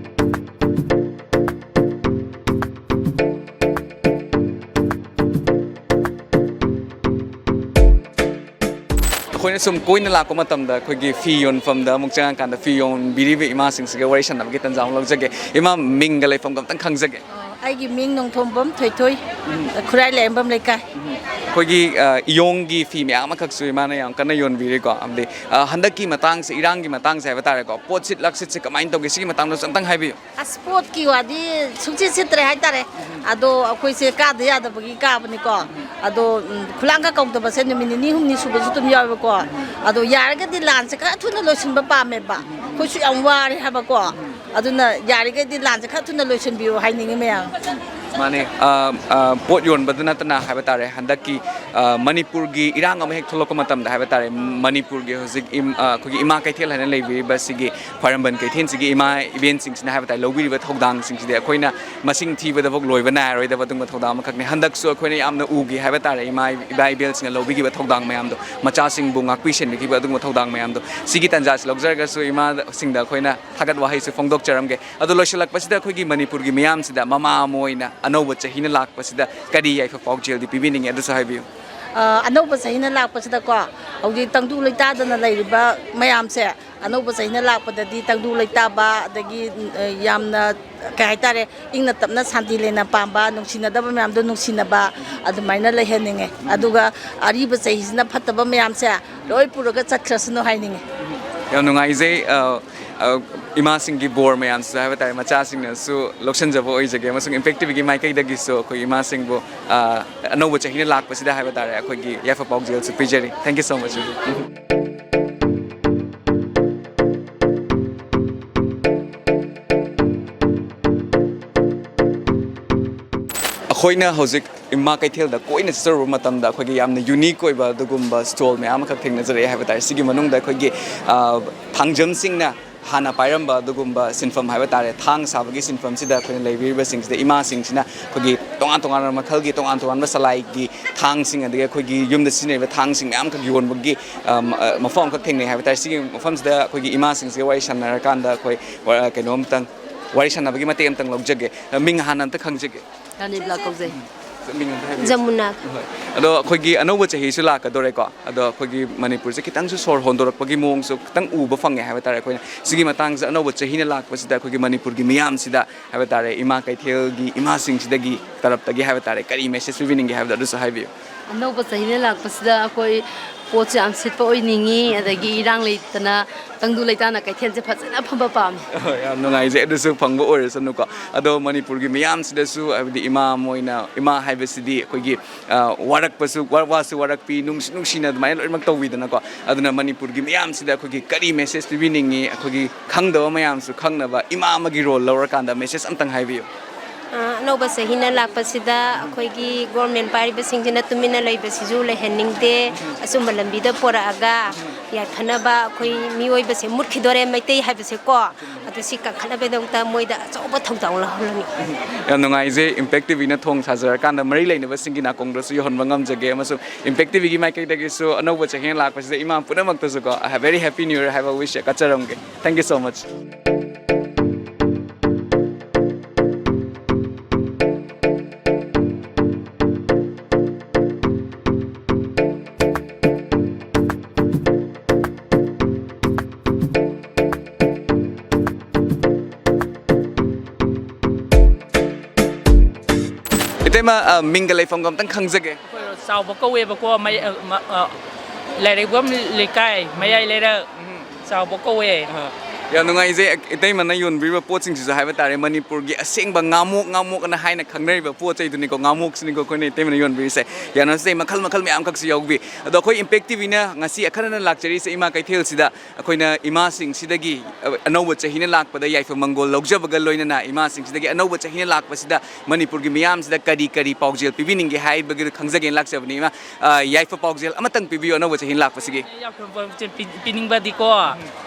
ꯑꯩꯈꯣꯏꯅ ꯁꯨꯝ ꯀꯣꯏꯅ ꯂꯥꯛꯄ ꯃꯇꯝꯗ ꯑꯩꯈꯣꯏꯒꯤ ꯐꯤ ꯌꯣꯟꯐꯝꯗ ꯑꯃꯨꯛ ꯆꯪꯉꯀꯥꯟꯗ ꯐꯤ ꯌꯣꯟꯕꯤꯔꯤꯕ ꯏꯃꯥꯁꯤꯡꯁꯤꯒ ꯋꯥꯔꯤ ꯁꯥꯟꯅꯕꯒꯤ ꯇꯥꯟꯖꯥ ꯑꯃ ꯂꯧꯖꯒꯦ꯫ ꯏꯃꯥ, ꯃꯤꯡꯒ ꯂꯩꯐꯝꯒ ꯑꯝꯇꯪ ꯈꯪꯖꯒꯦ꯫ ꯑꯣ, ꯑꯩꯒꯤ ꯃꯤꯡ ꯅꯣꯡꯊꯣꯝꯕꯝ ꯊꯣꯏꯊꯣꯏ, ꯈꯨꯔꯥꯏ ꯂꯥꯏꯔꯦꯝꯕꯝ ꯂꯩꯀꯥꯏ꯫ ꯑꯩꯈꯣꯏꯒꯤ, ꯑ, ꯏꯌꯣꯡꯒꯤ ꯐꯤ ꯃꯌꯥꯝ ꯑꯃꯈꯛꯁꯨ ꯏꯃꯥꯅ ꯌꯥꯝ ꯀꯟꯅ ꯌꯣꯟꯕꯤꯔꯤꯀꯣ꯫ ꯑꯃꯗꯤ, ꯑ, ꯍꯟꯗꯛꯀꯤ ꯃꯇꯥꯡꯁꯦ, ꯏꯔꯥꯡꯒꯤ ꯃꯇꯥꯡꯁꯦ ꯍꯥꯏꯕ ꯇꯥꯔꯦꯀꯣ, ꯄꯣꯠꯁꯤꯠ ꯂꯥꯛꯁꯤꯠꯁꯦ ꯀꯃꯥꯏꯅ ꯇꯧꯒꯦ? ꯁꯤꯒꯤ ꯃꯇꯥꯡꯗꯁꯨ ꯑꯝꯇꯪ ꯍꯥꯏꯕꯤꯌꯨ꯫ ꯑꯁ, ꯄꯣꯠꯀꯤ ꯋꯥꯗꯤ ꯁꯨꯡꯆꯤꯠ ꯁꯤꯠꯇ꯭ꯔꯦ ꯍꯥꯏꯇꯥꯔꯦ꯫ ꯑꯗꯣ ꯑꯩꯈꯣꯏꯁꯦ ꯀꯥꯗ ꯌꯥꯗꯕꯒꯤ ꯀꯥꯕꯅꯤꯀꯣ꯫ ꯑꯗꯣ, ꯎꯝ, ꯈꯨꯂꯥꯡꯒ ꯀꯧꯗꯕꯁꯦ ꯅꯨꯃꯤꯠ ꯅꯤꯅꯤ ꯍꯨꯝꯅꯤ ꯁꯨꯕꯁꯨ ꯑꯗꯨꯝ ꯌꯥꯎꯋꯦꯕꯀꯣ꯫ ꯑꯗꯣ ꯌꯥꯔꯒꯗꯤ ꯂꯥꯟꯁꯦ ꯈꯔ ꯊꯨꯅ ꯂꯣꯏꯁꯤꯟꯕ ꯄꯥꯝꯃꯦꯕ꯫ ꯑꯩꯈꯣꯏꯁꯨ ꯌꯥꯝ ꯋꯥꯔꯦ ꯍꯥꯏꯕꯀꯣ꯫ ꯑꯗꯨꯅ ꯌꯥꯔꯤꯈꯩꯗꯤ ꯂꯥꯟꯁꯦ ꯈꯔ ꯊꯨꯅ ꯂꯣꯏꯁꯤꯟꯕꯤꯌꯨ ꯍꯥꯏꯅꯤꯡꯉꯤ ꯃꯌꯥꯝ꯫ ꯃꯥꯅꯦ꯫ ꯑ, ꯑ, ꯄꯣꯠ ꯌꯣꯟꯕꯗ ꯅꯠꯇꯅ ꯍꯥꯏꯕ ꯇꯥꯔꯦ, ꯍꯟꯗꯛꯀꯤ, ꯑ, ꯃꯅꯤꯄꯨꯔꯒꯤ ꯏꯔꯥꯡ ꯑꯃ ꯍꯦꯛ ꯊꯣꯛꯂꯛꯄ ꯃꯇꯝꯗ ꯍꯥꯏꯕ ꯇꯥꯔꯦ, ꯃꯅꯤꯄꯨꯔꯒꯤ ꯍꯧꯖꯤꯛ ꯏꯝ-, ꯑ, ꯑꯩꯈꯣꯏꯒꯤ ꯏꯃꯥ ꯀꯩꯊꯦꯜ ꯍꯥꯏꯅ ꯂꯩꯕꯤꯔꯤꯕ ꯁꯤꯒꯤ ꯈ꯭ꯋꯥꯏꯔꯝꯕꯟ ꯀꯩꯊꯦꯜꯁꯤꯒꯤ ꯏꯃꯥ ꯏꯕꯦꯟꯁꯤꯡꯁꯤꯅ ꯍꯥꯏꯕ ꯇꯥꯔꯦ, ꯂꯧꯕꯤꯔꯤꯕ ꯊꯧꯗꯥꯡꯁꯤꯡꯁꯤꯗꯤ ꯑꯩꯈꯣꯏꯅ ꯃꯁꯤꯡ ꯊꯤꯕꯗꯐꯥꯎ ꯂꯣꯏꯕ ꯅꯥꯏꯔꯣꯏꯗꯕ ꯑꯗꯨꯒꯨꯝꯕ ꯊꯧꯗꯥꯡ ꯑꯃꯈꯛꯅꯤ꯫ ꯍꯟꯗꯛꯁꯨ ꯑꯩꯈꯣꯏꯅ ꯌꯥꯝꯅ ꯎꯈꯤ ꯍꯥꯏꯕ ꯇꯥꯔꯦ, ꯏꯃꯥ ꯏꯕꯥ ꯏꯕꯦꯜꯁꯤꯡꯅ ꯂꯧꯕꯤꯈꯤꯕ ꯊꯧꯗꯥꯡ ꯃꯌꯥꯝꯗꯣ, ꯃꯆꯥꯁꯤꯡꯕꯨ ꯉꯥꯛꯄꯤ ꯁꯦꯟꯕꯤꯈꯤꯕ ꯑꯗꯨꯒꯨꯝꯕ ꯊꯧꯗꯥꯡ ꯃꯌꯥꯝꯗꯣ꯫ ꯁꯤꯒꯤ ꯇꯥꯟꯖꯥꯁꯤ ꯂꯧꯖꯔꯒꯁꯨ ꯏꯃꯥꯁꯤꯡꯗ ꯑꯩꯈꯣꯏꯅ ꯊꯥꯒꯠ ꯋꯥꯍꯩꯁꯨ ꯐꯣꯡꯗꯣꯛꯆꯔꯝꯒꯦ꯫ ꯑꯗꯣ ꯂꯣꯏꯁꯤꯜꯂꯛꯄꯁꯤꯗ ꯑꯩꯈꯣꯏꯒꯤ ꯃꯅꯤꯄꯨꯔꯒꯤ ꯃꯤꯌꯥꯝꯁꯤꯗ ꯃꯃꯥ ꯑꯃ ꯑꯣꯏꯅ ꯑꯅꯧꯕ ꯆꯍꯤꯅ ꯂꯥꯛꯄꯁꯤꯗ ꯀꯔꯤ ꯌꯥꯏꯐ ꯄꯥꯎꯖꯦꯜꯗꯤ ꯄꯤꯕꯤꯅꯤꯡꯉꯤ, ꯑꯗꯨꯁꯨ ꯍꯥꯏꯕꯤꯌꯨ꯫ ꯑ, ꯑꯅꯧꯕ ꯆꯍꯤꯅ ꯂꯥꯛꯄꯁꯤꯗꯀꯣ, ꯍꯧꯖꯤꯛ ꯇꯪꯗꯨ ꯂꯩꯇꯥꯗꯅ ꯂꯩꯔꯤꯕ ꯃꯌꯥꯝꯁꯦ, ꯑꯅꯧꯕ ꯆꯍꯤꯅ ꯂꯥꯛꯄꯗꯗꯤ ꯇꯪꯗꯨ ꯂꯩꯇꯥꯕ, ꯑꯗꯒꯤ, ꯑ, ꯌꯥꯝꯅ, ꯀꯩ ꯍꯥꯏꯇꯥꯔꯦ, ꯏꯪꯅ ꯇꯞꯅ ꯁꯥꯟꯇꯤ ꯂꯩꯅ ꯄꯥꯝꯕ, ꯅꯨꯡꯁꯤꯅꯗꯕ ꯃꯌꯥꯝꯗꯣ ꯅꯨꯡꯁꯤꯅꯕ, ꯑꯗꯨꯃꯥꯏꯅ ꯂꯩꯍꯟꯅꯤꯡꯉꯦ꯫ ꯑꯗꯨꯒ ꯑꯔꯤꯕ ꯆꯍꯤꯁꯤꯅ ꯐꯠꯇꯕ ꯃꯌꯥꯝꯁꯦ ꯂꯣꯏ ꯄꯨꯔꯒ ꯆꯠꯈ꯭ꯔꯁꯅꯨ ꯍꯥꯏꯅꯤꯡꯉꯦ꯫ ꯌꯥꯝ ꯅꯨꯡꯉꯥꯏꯖꯩ꯫ ꯑ, ꯑ, ꯏꯃꯥꯁꯤꯡꯒꯤ ꯕꯣꯔ ꯃꯌꯥꯝꯁꯤꯁꯨ ꯍꯥꯏꯕ ꯇꯥꯔꯦ, ꯃꯆꯥꯁꯤꯡꯅꯁꯨ ꯂꯧꯁꯤꯟꯖꯕ ꯑꯣꯏꯖꯒꯦ ꯑꯃꯁꯨꯡ Impact TVꯒꯤ ꯃꯥꯏꯀꯩꯗꯒꯤꯁꯨ ꯑꯩꯈꯣꯏ ꯏꯃꯥꯁꯤꯡꯕꯨ, ꯑ, ꯑꯅꯧꯕ ꯆꯍꯤꯅ ꯂꯥꯛꯄꯁꯤꯗ ꯍꯥꯏꯕ ꯇꯥꯔꯦ, ꯑꯩꯈꯣꯏꯒꯤ ꯌꯥꯏꯐ ꯄꯥꯎꯖꯦꯜꯁꯨ ꯄꯤꯖꯔꯤ꯫ Thank you so much꯫ ꯑꯩꯈꯣꯏꯅ ꯍꯧꯖꯤꯛ ꯏꯃꯥ ꯀꯩꯊꯦꯜꯗ ꯀꯣꯏꯅ ꯆꯠꯆꯔꯨꯕ ꯃꯇꯝꯗ ꯑꯩꯈꯣꯏꯒꯤ ꯌꯥꯝꯅ unique ꯑꯣꯏꯕ ꯑꯗꯨꯒꯨꯝꯕ stall ꯃꯌꯥꯝ ꯑꯃꯈꯛ ꯊꯦꯡꯅꯖꯔꯛꯑꯦ ꯍꯥꯏꯕ ꯇꯥꯔꯦ꯫ ꯁꯤꯒꯤ ꯃꯅꯨꯡꯗ ꯑꯩꯈꯣꯏꯒꯤ, ꯑ, ꯊꯥꯡꯖꯝꯁꯤꯡꯅ ꯍꯥꯟꯅ ꯄꯥꯏꯔꯝꯕ ꯑꯗꯨꯒꯨꯝꯕ ꯁꯤꯟꯐꯝ ꯍꯥꯏꯕ ꯇꯥꯔꯦ, ꯊꯥꯡ ꯁꯥꯕꯒꯤ ꯁꯤꯟꯐꯝꯁꯤꯗ ꯑꯩꯈꯣꯏꯅ ꯂꯩꯕꯤꯔꯤꯕꯁꯤꯡꯁꯤꯗ ꯏꯃꯥꯁꯤꯡꯁꯤꯅ ꯑꯩꯈꯣꯏꯒꯤ ꯇꯣꯉꯥꯟ ꯇꯣꯉꯥꯟꯕ ꯃꯈꯜꯒꯤ, ꯇꯣꯉꯥꯟ ꯇꯣꯉꯥꯟꯕ ꯁꯂꯥꯏꯒꯤ ꯊꯥꯡꯁꯤꯡ, ꯑꯗꯒꯤ ꯑꯩꯈꯣꯏꯒꯤ ꯌꯨꯝꯗ ꯁꯤꯖꯤꯟꯅꯔꯤꯕ ꯊꯥꯡꯁꯤꯡ ꯃꯌꯥꯝꯈꯛ ꯌꯣꯟꯕꯒꯤ, ꯑ, ꯃ-, ꯑ, ꯃꯐꯝ ꯑꯃꯈꯛ ꯊꯦꯡꯅꯩ ꯍꯥꯏꯕ ꯇꯥꯔꯦ꯫ ꯁꯤꯒꯤ ꯃꯐꯝꯁꯤꯗ ꯑꯩꯈꯣꯏꯒꯤ ꯏꯃꯥꯁꯤꯡꯁꯤꯒ ꯋꯥꯔꯤ ꯁꯥꯟꯅꯔꯀꯥꯟꯗ ꯑꯩꯈꯣꯏ ꯋꯥ-, ꯀꯩꯅꯣꯝꯇꯪ ꯋꯥꯔꯤ ꯁꯥꯟꯅꯕꯒꯤ ꯃꯇꯦꯛ ꯑꯃꯇꯪ ꯂꯧꯖꯒꯦ꯫ ꯃꯤꯡ ꯍꯥꯟꯅ ꯑꯝꯇ ꯈꯪꯖꯒꯦ꯫ ꯔꯥꯅꯤꯕꯂꯥ ꯀꯧꯖꯩ꯫ ꯃꯤꯡ ꯑꯝꯇ ꯍꯥꯏꯕꯤꯌꯨ꯫ ꯖꯃꯨꯅꯥ꯫ ꯍꯣꯏ꯫ ꯑꯗꯣ ꯑꯩꯈꯣꯏꯒꯤ ꯑꯅꯧꯕ ꯆꯍꯤꯁꯨ ꯂꯥꯛꯀꯗꯣꯔꯦꯀꯣ꯫ ꯑꯗꯣ ꯑꯩꯈꯣꯏꯒꯤ ꯃꯅꯤꯄꯨꯔꯁꯦ ꯈꯤꯇꯪꯁꯨ ꯁꯣꯔ ꯍꯣꯟꯗꯣꯔꯛꯄꯒꯤ ꯃꯑꯣꯡꯁꯨ ꯈꯤꯇꯪ ꯎꯕ ꯐꯪꯉꯦ ꯍꯥꯏꯕ ꯇꯥꯔꯦ ꯑꯩꯈꯣꯏꯅ꯫ ꯁꯤꯒꯤ ꯃꯇꯥꯡꯁꯦ, ꯑꯅꯧꯕ ꯆꯍꯤꯅ ꯂꯥꯛꯄꯁꯤꯗ ꯑꯩꯈꯣꯏꯒꯤ ꯃꯅꯤꯄꯨꯔꯒꯤ ꯃꯤꯌꯥꯝꯁꯤꯗ ꯍꯥꯏꯕ ꯇꯥꯔꯦ, ꯏꯃꯥ ꯀꯩꯊꯦꯜꯒꯤ ꯏꯃꯥꯁꯤꯡꯁꯤꯗꯒꯤ ꯇꯔꯞꯇꯒꯤ ꯍꯥꯏꯕ ꯇꯥꯔꯦ, ꯀꯔꯤ message ꯄꯤꯕꯤꯅꯤꯡꯒꯦ ꯍꯥꯏꯕꯗꯣ ꯑꯗꯨꯁꯨ ꯍꯥꯏꯕꯤꯌꯨ꯫ ꯑꯅꯧꯕ ꯆꯍꯤꯅ ꯂꯥꯛꯄꯁꯤꯗ ꯑꯩꯈꯣꯏ ꯄꯣꯠꯁꯨ ꯌꯥꯝ ꯁꯤꯠꯄ ꯑꯣꯏꯅꯤꯡꯉꯤ, ꯑꯗꯒꯤ ꯏꯔꯥꯡ ꯂꯩꯇꯅ ꯇꯪꯗꯨ ꯂꯩꯇꯥꯅ ꯀꯩꯊꯦꯜꯁꯦ ꯐꯖꯅ ꯐꯝꯕ ꯄꯥꯝꯃꯤ꯫ ꯍꯣꯏ, ꯌꯥꯝ ꯅꯨꯡꯉꯥꯏꯖꯩ꯫ ꯑꯗꯨꯁꯨ ꯐꯪꯕ ꯑꯣꯏꯔꯁꯅꯨꯀꯣ꯫ ꯑꯗꯣ ꯃꯅꯤꯄꯨꯔꯒꯤ ꯃꯤꯌꯥꯝꯁꯤꯗꯁꯨ, ꯍꯥꯏꯕꯗꯤ ꯏꯃꯥ ꯑꯃ ꯑꯣꯏꯅ, ꯏꯃꯥ ꯍꯥꯏꯕꯁꯤꯗꯤ ꯑꯩꯈꯣꯏꯒꯤ, ꯑ, ꯋꯥꯔꯛꯄꯁꯨ, ꯋꯥ-, ꯋꯥꯁꯨ ꯋꯥꯔꯛꯄꯤ, ꯅꯨꯡꯁꯨ ꯅꯨꯡꯁꯤꯅ ꯑꯗꯨꯃꯥꯏꯅ ꯂꯣꯏꯅꯃꯛ ꯇꯧꯕꯤꯗꯅꯀꯣ꯫ ꯑꯗꯨꯅ ꯃꯅꯤꯄꯨꯔꯒꯤ ꯃꯤꯌꯥꯝꯁꯤꯗ ꯑꯩꯈꯣꯏꯒꯤ ꯀꯔꯤ message ꯄꯤꯕꯤꯅꯤꯡꯉꯤ? ꯑꯩꯈꯣꯏꯒꯤ ꯈꯪꯗꯕ ꯃꯌꯥꯝꯁꯨ ꯈꯪꯅꯕ ꯏꯃꯥ ꯑꯃꯒꯤ role ꯂꯧꯔꯀꯥꯟꯗ message ꯑꯝꯇꯪ ꯍꯥꯏꯕꯤꯌꯨ꯫ ꯑ, ꯑꯅꯧꯕ ꯆꯍꯤꯅ ꯂꯥꯛꯄꯁꯤꯗ ꯑꯩꯈꯣꯏꯒꯤ ꯒꯣꯔꯃꯦꯟ ꯄꯥꯏꯔꯤꯕꯁꯤꯡꯁꯤꯅ ꯇꯨꯃꯤꯟꯅ ꯂꯩꯕꯁꯤꯁꯨ ꯂꯩꯍꯟꯅꯤꯡꯗꯦ꯫ ꯑꯆꯨꯝꯕ ꯂꯝꯕꯤꯗ ꯄꯣꯔꯛꯑꯒ ꯌꯥꯏꯐꯅꯕ, ꯑꯩꯈꯣꯏ ꯃꯤꯑꯣꯏꯕꯁꯦ ꯃꯨꯠꯈꯤꯗꯣꯔꯦ, ꯃꯩꯇꯩ ꯍꯥꯏꯕꯁꯦꯀꯣ, ꯑꯗꯨ ꯁꯤ ꯀꯟꯈꯠꯅꯕꯒꯤꯗꯃꯛꯇ ꯃꯣꯏꯗ ꯑꯆꯧꯕ ꯊꯧꯗꯥꯡ ꯂꯧꯍꯜꯂꯅꯤ꯫ ꯌꯥꯝ ꯅꯨꯡꯉꯥꯏꯖꯩ, ꯏꯝꯄꯦꯛ ꯇꯤꯚꯤꯅ ꯊꯣꯡ ꯁꯥꯖꯔꯀꯥꯟꯗ ꯃꯔꯤ ꯂꯩꯅꯕꯁꯤꯡꯒꯤ ꯅꯥꯀꯣꯡꯗꯁꯨ ꯌꯧꯍꯟꯕ ꯉꯝꯖꯒꯦ, ꯑꯃꯁꯨꯡ ꯏꯝꯄꯦꯛ ꯇꯤꯚꯤꯒꯤ ꯃꯥꯏꯀꯩꯗꯒꯤꯁꯨ ꯑꯅꯧꯕ ꯆꯍꯤ ꯂꯥꯛꯄꯁꯤꯗ ꯏꯃꯥ ꯄꯨꯝꯅꯃꯛꯇꯁꯨꯀꯣ, a very happy new year ꯍꯥꯏꯕ wish ꯀꯠꯆꯔꯝꯒꯦ꯫ Thank you so much. ꯏꯇꯩꯃ, ꯑ, ꯃꯤꯡꯒ ꯂꯩꯐꯝꯒ ꯑꯝꯇꯪ ꯈꯪꯖꯒꯦ꯫ ꯑꯩꯈꯣꯏ ꯆꯥꯎꯕ ꯀꯧꯋꯦꯕꯀꯣ, ꯃꯩ-, ꯑ, ꯃ-, ꯑ, ꯂꯥꯏꯔꯩꯕꯝ ꯂꯩꯀꯥꯏ, ꯃꯌꯥꯏ ꯂꯩꯔꯛ꯫ ꯆꯥꯎꯕ ꯀꯧꯋꯦ꯫ ꯑ, ꯌꯥꯝ ꯅꯨꯡꯉꯥꯏꯖꯩ, ꯏꯇꯩꯃꯅ ꯌꯣꯟꯕꯤꯔꯤꯕ ꯄꯣꯠꯁꯤꯡꯁꯤꯁꯨ ꯍꯥꯏꯕ ꯇꯥꯔꯦ, ꯃꯅꯤꯄꯨꯔꯒꯤ ꯑꯁꯦꯡꯕ ꯉꯥꯃꯣꯛ, ꯉꯥꯃꯣꯛ ꯑꯅ ꯍꯥꯏꯅ ꯈꯪꯅꯔꯤꯕ ꯄꯣꯠ ꯆꯩꯗꯨꯅꯤꯀꯣ, ꯉꯥꯃꯣꯛꯁꯤꯅꯤꯀꯣ ꯑꯩꯈꯣꯏꯅ ꯏꯇꯩꯃꯅ ꯌꯣꯟꯕꯤꯔꯤꯁꯦ꯫ ꯌꯥꯝ ꯅꯨꯡꯉꯥꯏꯖꯩ, ꯃꯈꯜ ꯃꯈꯜ ꯃꯌꯥꯝ ꯈꯛꯁꯨ ꯌꯥꯎꯕꯤ꯫ ꯑꯗꯣ ꯑꯩꯈꯣꯏ ꯏꯝꯄꯦꯛ ꯇꯤꯚꯤꯅ ꯉꯁꯤ ꯑꯈꯟꯅꯅ ꯂꯥꯛꯆꯔꯤꯁꯦ ꯏꯃꯥ ꯀꯩꯊꯦꯜꯁꯤꯗ ꯑꯩꯈꯣꯏꯅ ꯏꯃꯥꯁꯤꯡꯁꯤꯗꯒꯤ, ꯑ, ꯑꯅꯧꯕ ꯆꯍꯤꯅ ꯂꯥꯛꯄꯗ ꯌꯥꯏꯐ ꯃꯪꯒꯣꯜ ꯂꯧꯖꯕꯒ ꯂꯣꯏꯅꯅ ꯏꯃꯥꯁꯤꯡꯁꯤꯗꯒꯤ ꯑꯅꯧꯕ ꯆꯍꯤꯅ ꯂꯥꯛꯄꯁꯤꯗ ꯃꯅꯤꯄꯨꯔꯒꯤ ꯃꯤꯌꯥꯝꯁꯤꯗ ꯀꯔꯤ ꯀꯔꯤ ꯄꯥꯎꯖꯦꯜ ꯄꯤꯕꯤꯅꯤꯡꯒꯦ ꯍꯥꯏꯕꯒꯤꯗꯣ ꯈꯪꯖꯒꯦꯅ ꯂꯥꯛꯆꯕꯅꯤ꯫ ꯏꯃꯥ, ꯑ, ꯌꯥꯏꯐ ꯄꯥꯎꯖꯦꯜ ꯑꯃꯇꯪ ꯄꯤꯕꯤꯌꯨ ꯑꯅꯧꯕ ꯆꯍꯤꯅ ꯂꯥꯛꯄꯁꯤꯒꯤ꯫ ꯌꯥꯏꯐ ꯄꯥꯎꯖꯦꯜ ꯄꯤ-, ꯄꯤꯅꯤꯡꯕꯗꯤꯀꯣ,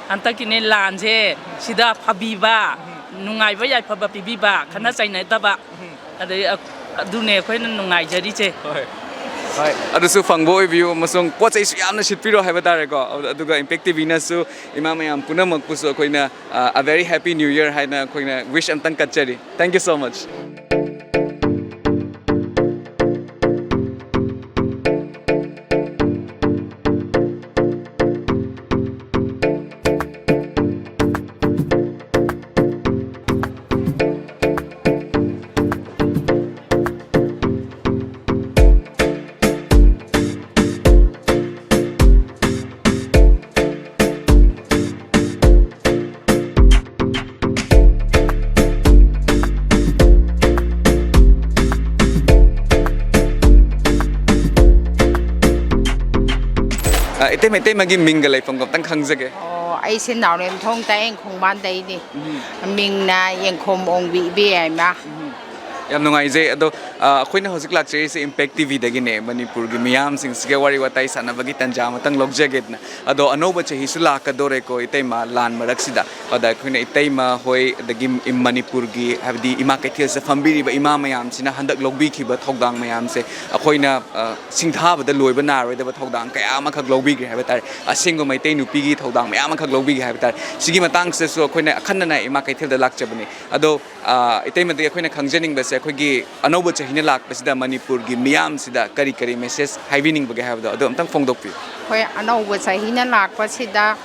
ꯍꯟꯗꯛꯀꯤꯅꯦ ꯂꯥꯟꯁꯦ ꯁꯤꯗ ꯐꯕꯤꯕ, ꯅꯨꯡꯉꯥꯏꯕ ꯌꯥꯏꯐꯕ ꯄꯤꯕꯤꯕ, ꯈꯠꯅ ꯆꯩꯅꯗꯕ, ꯑꯗꯩ ꯑ-, ꯑꯗꯨꯅꯦ ꯑꯩꯈꯣꯏꯅ ꯅꯨꯡꯉꯥꯏꯖꯔꯤꯁꯦ꯫ ꯍꯣꯏ꯫ ꯍꯣꯏ꯫ ꯑꯗꯨꯁꯨ ꯐꯪꯕ ꯑꯣꯏꯕꯤꯌꯨ ꯑꯃꯁꯨꯡ ꯄꯣꯠ ꯆꯩꯁꯨ ꯌꯥꯝꯅ ꯁꯤꯠꯄꯤꯔꯣ ꯍꯥꯏꯕ ꯇꯥꯔꯦꯀꯣ꯫ ꯑꯗꯨꯒ ꯏꯝꯄꯦꯛ ꯇꯤꯚꯤꯅꯁꯨ ꯏꯃꯥ ꯃꯌꯥꯝ ꯄꯨꯝꯅꯃꯛꯄꯨꯁꯨ ꯑꯩꯈꯣꯏꯅ, ꯑ, a very happy new year ꯍꯥꯏꯅ ꯑꯩꯈꯣꯏꯅ wish ꯑꯝꯇꯪ ꯀꯠꯆꯔꯤ꯫ Thank you so much. ꯑ, ꯏꯇꯩꯃ, ꯏꯇꯩꯃꯒꯤ ꯃꯤꯡꯒ ꯂꯩꯐꯝꯒ ꯑꯝꯇꯪ ꯈꯪꯖꯒꯦ꯫ ꯑꯣ, ꯑꯩꯁꯦ ꯅꯥꯎꯔꯦꯝꯊꯣꯡ ꯇꯥꯌꯦꯡ ꯈꯣꯡꯕꯥꯟꯗꯩꯅꯤ꯫ ꯎꯝ꯫ ꯃꯤꯡꯅ ꯌꯦꯡꯈꯣꯝ ꯑꯣꯡꯕꯤ ꯏꯕꯦꯌꯥꯏꯃ꯫ ꯎꯝ꯫ ꯌꯥꯝ ꯅꯨꯡꯉꯥꯏꯖꯩ꯫ ꯑꯗꯣ, ꯑ, ꯑꯩꯈꯣꯏꯅ ꯍꯧꯖꯤꯛ ꯂꯥꯛꯆꯔꯤꯁꯦ ꯏꯝꯄꯦꯛ ꯇꯤꯚꯤꯗꯒꯤꯅꯦ꯫ ꯃꯅꯤꯄꯨꯔꯒꯤ ꯃꯤꯌꯥꯝꯁꯤꯡꯁꯤꯒ ꯋꯥꯔꯤ ꯋꯥꯇꯥꯏ ꯁꯥꯟꯅꯕꯒꯤ ꯇꯥꯟꯖꯥ ꯑꯃꯇꯪ ꯂꯧꯖꯒꯦꯗꯅ꯫ ꯑꯗꯣ ꯑꯅꯧꯕ ꯆꯍꯤꯁꯨ ꯂꯥꯛꯀꯗꯣꯔꯦꯀꯣ, ꯏꯇꯩꯃ, ꯂꯥꯟ ꯃꯔꯛꯁꯤꯗ꯫ ꯑꯗ ꯑꯩꯈꯣꯏꯅ ꯏꯇꯩꯃ ꯍꯣꯏ, ꯑꯗꯒꯤ ꯏꯝ-, ꯃꯅꯤꯄꯨꯔꯒꯤ, ꯍꯥꯏꯕꯗꯤ ꯏꯃꯥ ꯀꯩꯊꯦꯜꯁꯤꯗ ꯐꯝꯕꯤꯔꯤꯕ ꯏꯃꯥ ꯃꯌꯥꯝꯁꯤꯅ ꯍꯟꯗꯛ ꯂꯧꯕꯤꯈꯤꯕ ꯊꯧꯗꯥꯡ ꯃꯌꯥꯝꯁꯦ ꯑꯩꯈꯣꯏꯅ, ꯑ, ꯁꯤꯡꯊꯥꯕꯗ ꯂꯣꯏꯕ ꯅꯥꯏꯔꯣꯏꯗꯕ ꯊꯧꯗꯥꯡ ꯀꯌꯥ ꯑꯃꯈꯛ ꯂꯧꯕꯤꯈ꯭ꯔꯦ ꯍꯥꯏꯕ ꯇꯥꯔꯦ꯫ ꯑꯁꯦꯡꯕ ꯃꯩꯇꯩ ꯅꯨꯄꯤꯒꯤ ꯊꯧꯗꯥꯡ ꯃꯌꯥꯝ ꯑꯃꯈꯛ ꯂꯧꯕꯤꯈ꯭ꯔꯦ ꯍꯥꯏꯕ ꯇꯥꯔꯦ꯫ ꯁꯤꯒꯤ ꯃꯇꯥꯡꯁꯤꯗꯁꯨ ꯑꯩꯈꯣꯏꯅ ꯑꯈꯟꯅꯅ ꯏꯃꯥ ꯀꯩꯊꯦꯜꯗ ꯂꯥꯛꯆꯕꯅꯤ꯫ ꯑꯗꯣ, ꯑ, ꯏꯇꯩꯃꯗꯒꯤ ꯑꯩꯈꯣꯏꯅ ꯈꯪꯖꯅꯤꯡꯕꯁꯦ, ꯑꯩꯈꯣꯏꯒꯤ ꯑꯅꯧꯕ ꯆꯍꯤꯅ ꯂꯥꯛꯄꯁꯤꯗ ꯃꯅꯤꯄꯨꯔꯒꯤ ꯃꯤꯌꯥꯝꯁꯤꯗ ꯀꯔꯤ ꯀꯔꯤ ꯃꯦꯁꯦꯖ ꯍꯥꯏꯕꯤꯅꯤꯡꯕꯒꯦ ꯍꯥꯏꯕꯗꯣ, ꯑꯗꯨ ꯑꯝꯇꯪ ꯐꯣꯡꯗꯣꯛꯄꯤꯌꯨ꯫ ꯑꯩꯈꯣꯏ ꯑꯅꯧꯕ ꯆꯍꯤꯅ ꯂꯥꯛꯄꯁꯤꯗ,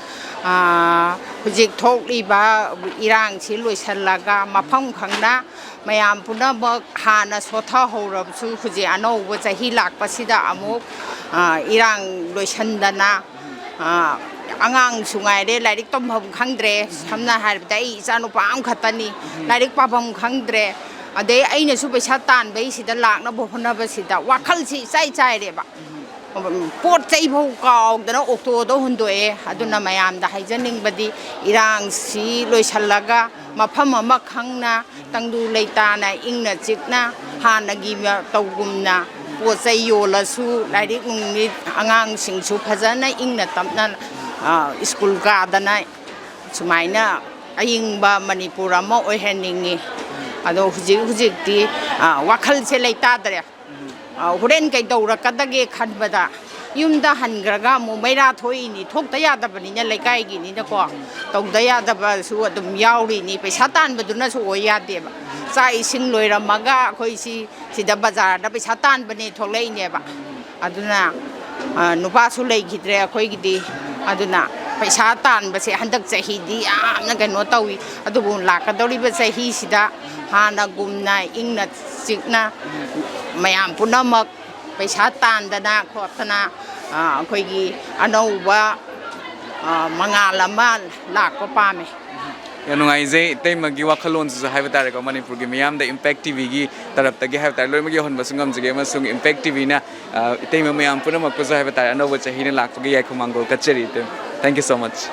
ꯑ, ꯍꯧꯖꯤꯛ ꯊꯣꯛꯂꯤꯕ ꯏꯔꯥꯡꯁꯤ ꯂꯣꯏꯁꯤꯜꯂꯒ, ꯃꯐꯝ ꯈꯪꯅ ꯃꯌꯥꯝ ꯄꯨꯝꯅꯃꯛ ꯍꯥꯟꯅ ꯁꯣꯠꯊꯍꯧꯔꯕꯁꯨ, ꯍꯧꯖꯤꯛ ꯑꯅꯧꯕ ꯆꯍꯤ ꯂꯥꯛꯄꯁꯤꯗ ꯑꯃꯨꯛ, ꯑ, ꯏꯔꯥꯡ ꯂꯣꯏꯁꯤꯟꯗꯅ, ꯑ, ꯑꯉꯥꯡꯁꯨ ꯉꯥꯏꯔꯦ, ꯂꯥꯏꯔꯤꯛ ꯇꯝꯐꯝ ꯈꯪꯗ꯭ꯔꯦ꯫ ꯁꯝꯅ ꯍꯥꯏꯔꯕꯗ, ꯑꯩ ꯏꯆꯥꯅꯨꯄꯥ ꯑꯃꯈꯛꯇꯅꯤ, ꯂꯥꯏꯔꯤꯛ ꯄꯥꯐꯝ ꯈꯪꯗ꯭ꯔꯦ꯫ ꯑꯗꯩ ꯑꯩꯅꯁꯨ ꯄꯩꯁꯥ ꯇꯥꯟꯕꯩꯁꯤꯗ ꯂꯥꯛꯅꯕ ꯍꯣꯠꯅꯕꯁꯤꯗ ꯋꯥꯈꯜꯁꯤ ꯏꯆꯥꯏ ꯆꯥꯏꯔꯦꯕ꯫ ꯄꯣꯠ ꯆꯩ ꯐꯥꯎ ꯀꯥꯎꯗꯅ ꯑꯣꯛꯇꯣꯗ ꯍꯨꯟꯗꯣꯛꯑꯦ꯫ ꯑꯗꯨꯅ ꯃꯌꯥꯝꯗ ꯍꯥꯏꯖꯅꯤꯡꯕꯗꯤ, ꯏꯔꯥꯡꯁꯤ ꯂꯣꯏꯁꯤꯜꯂꯒ ꯃꯐꯝ ꯑꯃ ꯈꯪꯅ, ꯇꯪꯗꯨ ꯂꯩꯇꯥꯅ, ꯏꯪꯅ ꯆꯤꯛꯅ, ꯍꯥꯟꯅꯒꯤ ꯃꯇꯧꯒꯨꯝꯅ ꯄꯣꯠ ꯆꯩ ꯌꯣꯜꯂꯁꯨ, ꯂꯥꯏꯔꯤꯛ ꯅꯨꯡꯂꯤꯛ ꯑꯉꯥꯡꯁꯤꯡꯁꯨ ꯐꯖꯅ ꯏꯪꯅ ꯇꯞꯅ, ꯑ, ꯁ꯭ꯀꯨꯜ ꯀꯥꯗꯅ, ꯁꯨꯃꯥꯏꯅ ꯑꯏꯪꯕ ꯃꯅꯤꯄꯨꯔ ꯑꯃ ꯑꯣꯏꯍꯟꯅꯤꯡꯉꯤ꯫ ꯑꯗꯣ ꯍꯧꯖꯤꯛ ꯍꯧꯖꯤꯛꯇꯤ, ꯑ, ꯋꯥꯈꯜꯁꯦ ꯂꯩꯇꯥꯗ꯭ꯔꯦ꯫ ꯑ, ꯍꯣꯔꯦꯟ ꯀꯩꯗꯧꯔꯛꯀꯗꯒꯦ ꯈꯟꯕꯗ, ꯌꯨꯝꯗ ꯍꯟꯈ꯭ꯔꯒ ꯑꯃꯨꯛ ꯃꯩꯔꯥ ꯊꯣꯛꯏꯅꯤ, ꯊꯣꯛꯇ ꯌꯥꯗꯕꯅꯤꯅ, ꯂꯩꯀꯥꯏꯒꯤꯅꯤꯅꯀꯣ, ꯇꯧꯗ ꯌꯥꯗꯕꯁꯨ ꯑꯗꯨꯝ ꯌꯥꯎꯔꯤꯅꯤ꯫ ꯄꯩꯁꯥ ꯇꯥꯟꯕꯗꯨꯅꯁꯨ ꯑꯣꯏ ꯌꯥꯗꯦꯕ꯫ ꯆꯥꯛ ꯏꯁꯤꯡ ꯂꯣꯏꯔꯝꯃꯒ ꯑꯩꯈꯣꯏ ꯁꯤ, ꯁꯤꯗ ꯕꯖꯥꯔꯗ ꯄꯩꯁꯥ ꯇꯥꯟꯕꯅꯦ ꯊꯣꯛꯂꯛꯏꯅꯦꯕ꯫ ꯑꯗꯨꯅ, ꯑ, ꯅꯨꯄꯥꯁꯨ ꯂꯩꯈꯤꯗ꯭ꯔꯦ ꯑꯩꯈꯣꯏꯒꯤꯗꯤ꯫ ꯑꯗꯨꯅ ꯄꯩꯁꯥ ꯇꯥꯟꯕꯁꯦ ꯍꯟꯗꯛ ꯆꯍꯤꯗꯤ ꯌꯥꯝꯅ ꯀꯩꯅꯣ ꯇꯧꯏ꯫ ꯑꯗꯨꯕꯨ ꯂꯥꯛꯀꯗꯧꯔꯤꯕ ꯆꯍꯤꯁꯤꯗ ꯍꯥꯟꯅꯒꯨꯝꯅ ꯏꯪꯅ ꯆꯤꯛꯅ ꯃꯌꯥꯝ ꯄꯨꯝꯅꯃꯛ ꯄꯩꯁꯥ ꯇꯥꯟꯗꯅ ꯈꯣꯠꯇꯅ, ꯑ, ꯑꯩꯈꯣꯏꯒꯤ ꯑꯅꯧꯕ, ꯑ, ꯃꯉꯥꯜ ꯑꯃ ꯂꯥꯛꯄ ꯄꯥꯝꯃꯦ꯫ ꯌꯥꯝ ꯅꯨꯡꯉꯥꯏꯖꯩ, ꯏꯇꯩꯃꯒꯤ ꯋꯥꯈꯜꯂꯣꯟꯁꯤꯁꯨ ꯍꯥꯏꯕ ꯇꯥꯔꯦꯀꯣ, ꯃꯅꯤꯄꯨꯔꯒꯤ ꯃꯤꯌꯥꯝꯗ ꯏꯝꯄꯦꯛ ꯇꯤꯚꯤꯒꯤ ꯇꯔꯞꯇꯒꯤ ꯍꯥꯏꯕ ꯇꯥꯔꯦ, ꯂꯣꯏꯅꯃꯛ ꯌꯧꯍꯟꯕꯁꯨ ꯉꯝꯖꯒꯦ꯫ ꯑꯃꯁꯨꯡ ꯏꯝꯄꯦꯛ ꯇꯤꯚꯤꯅ, ꯑ, ꯏꯇꯩꯃ ꯃꯌꯥꯝ ꯄꯨꯝꯅꯃꯛꯄꯨꯁꯨ ꯍꯥꯏꯕ ꯇꯥꯔꯦ, ꯑꯅꯧꯕ ꯆꯍꯤꯅ ꯂꯥꯛꯄꯒꯤ ꯌꯥꯏꯐ ꯃꯪꯒꯣꯜ ꯀꯠꯆꯔꯤ, ꯏꯇꯩꯃ꯫ Thank you so much.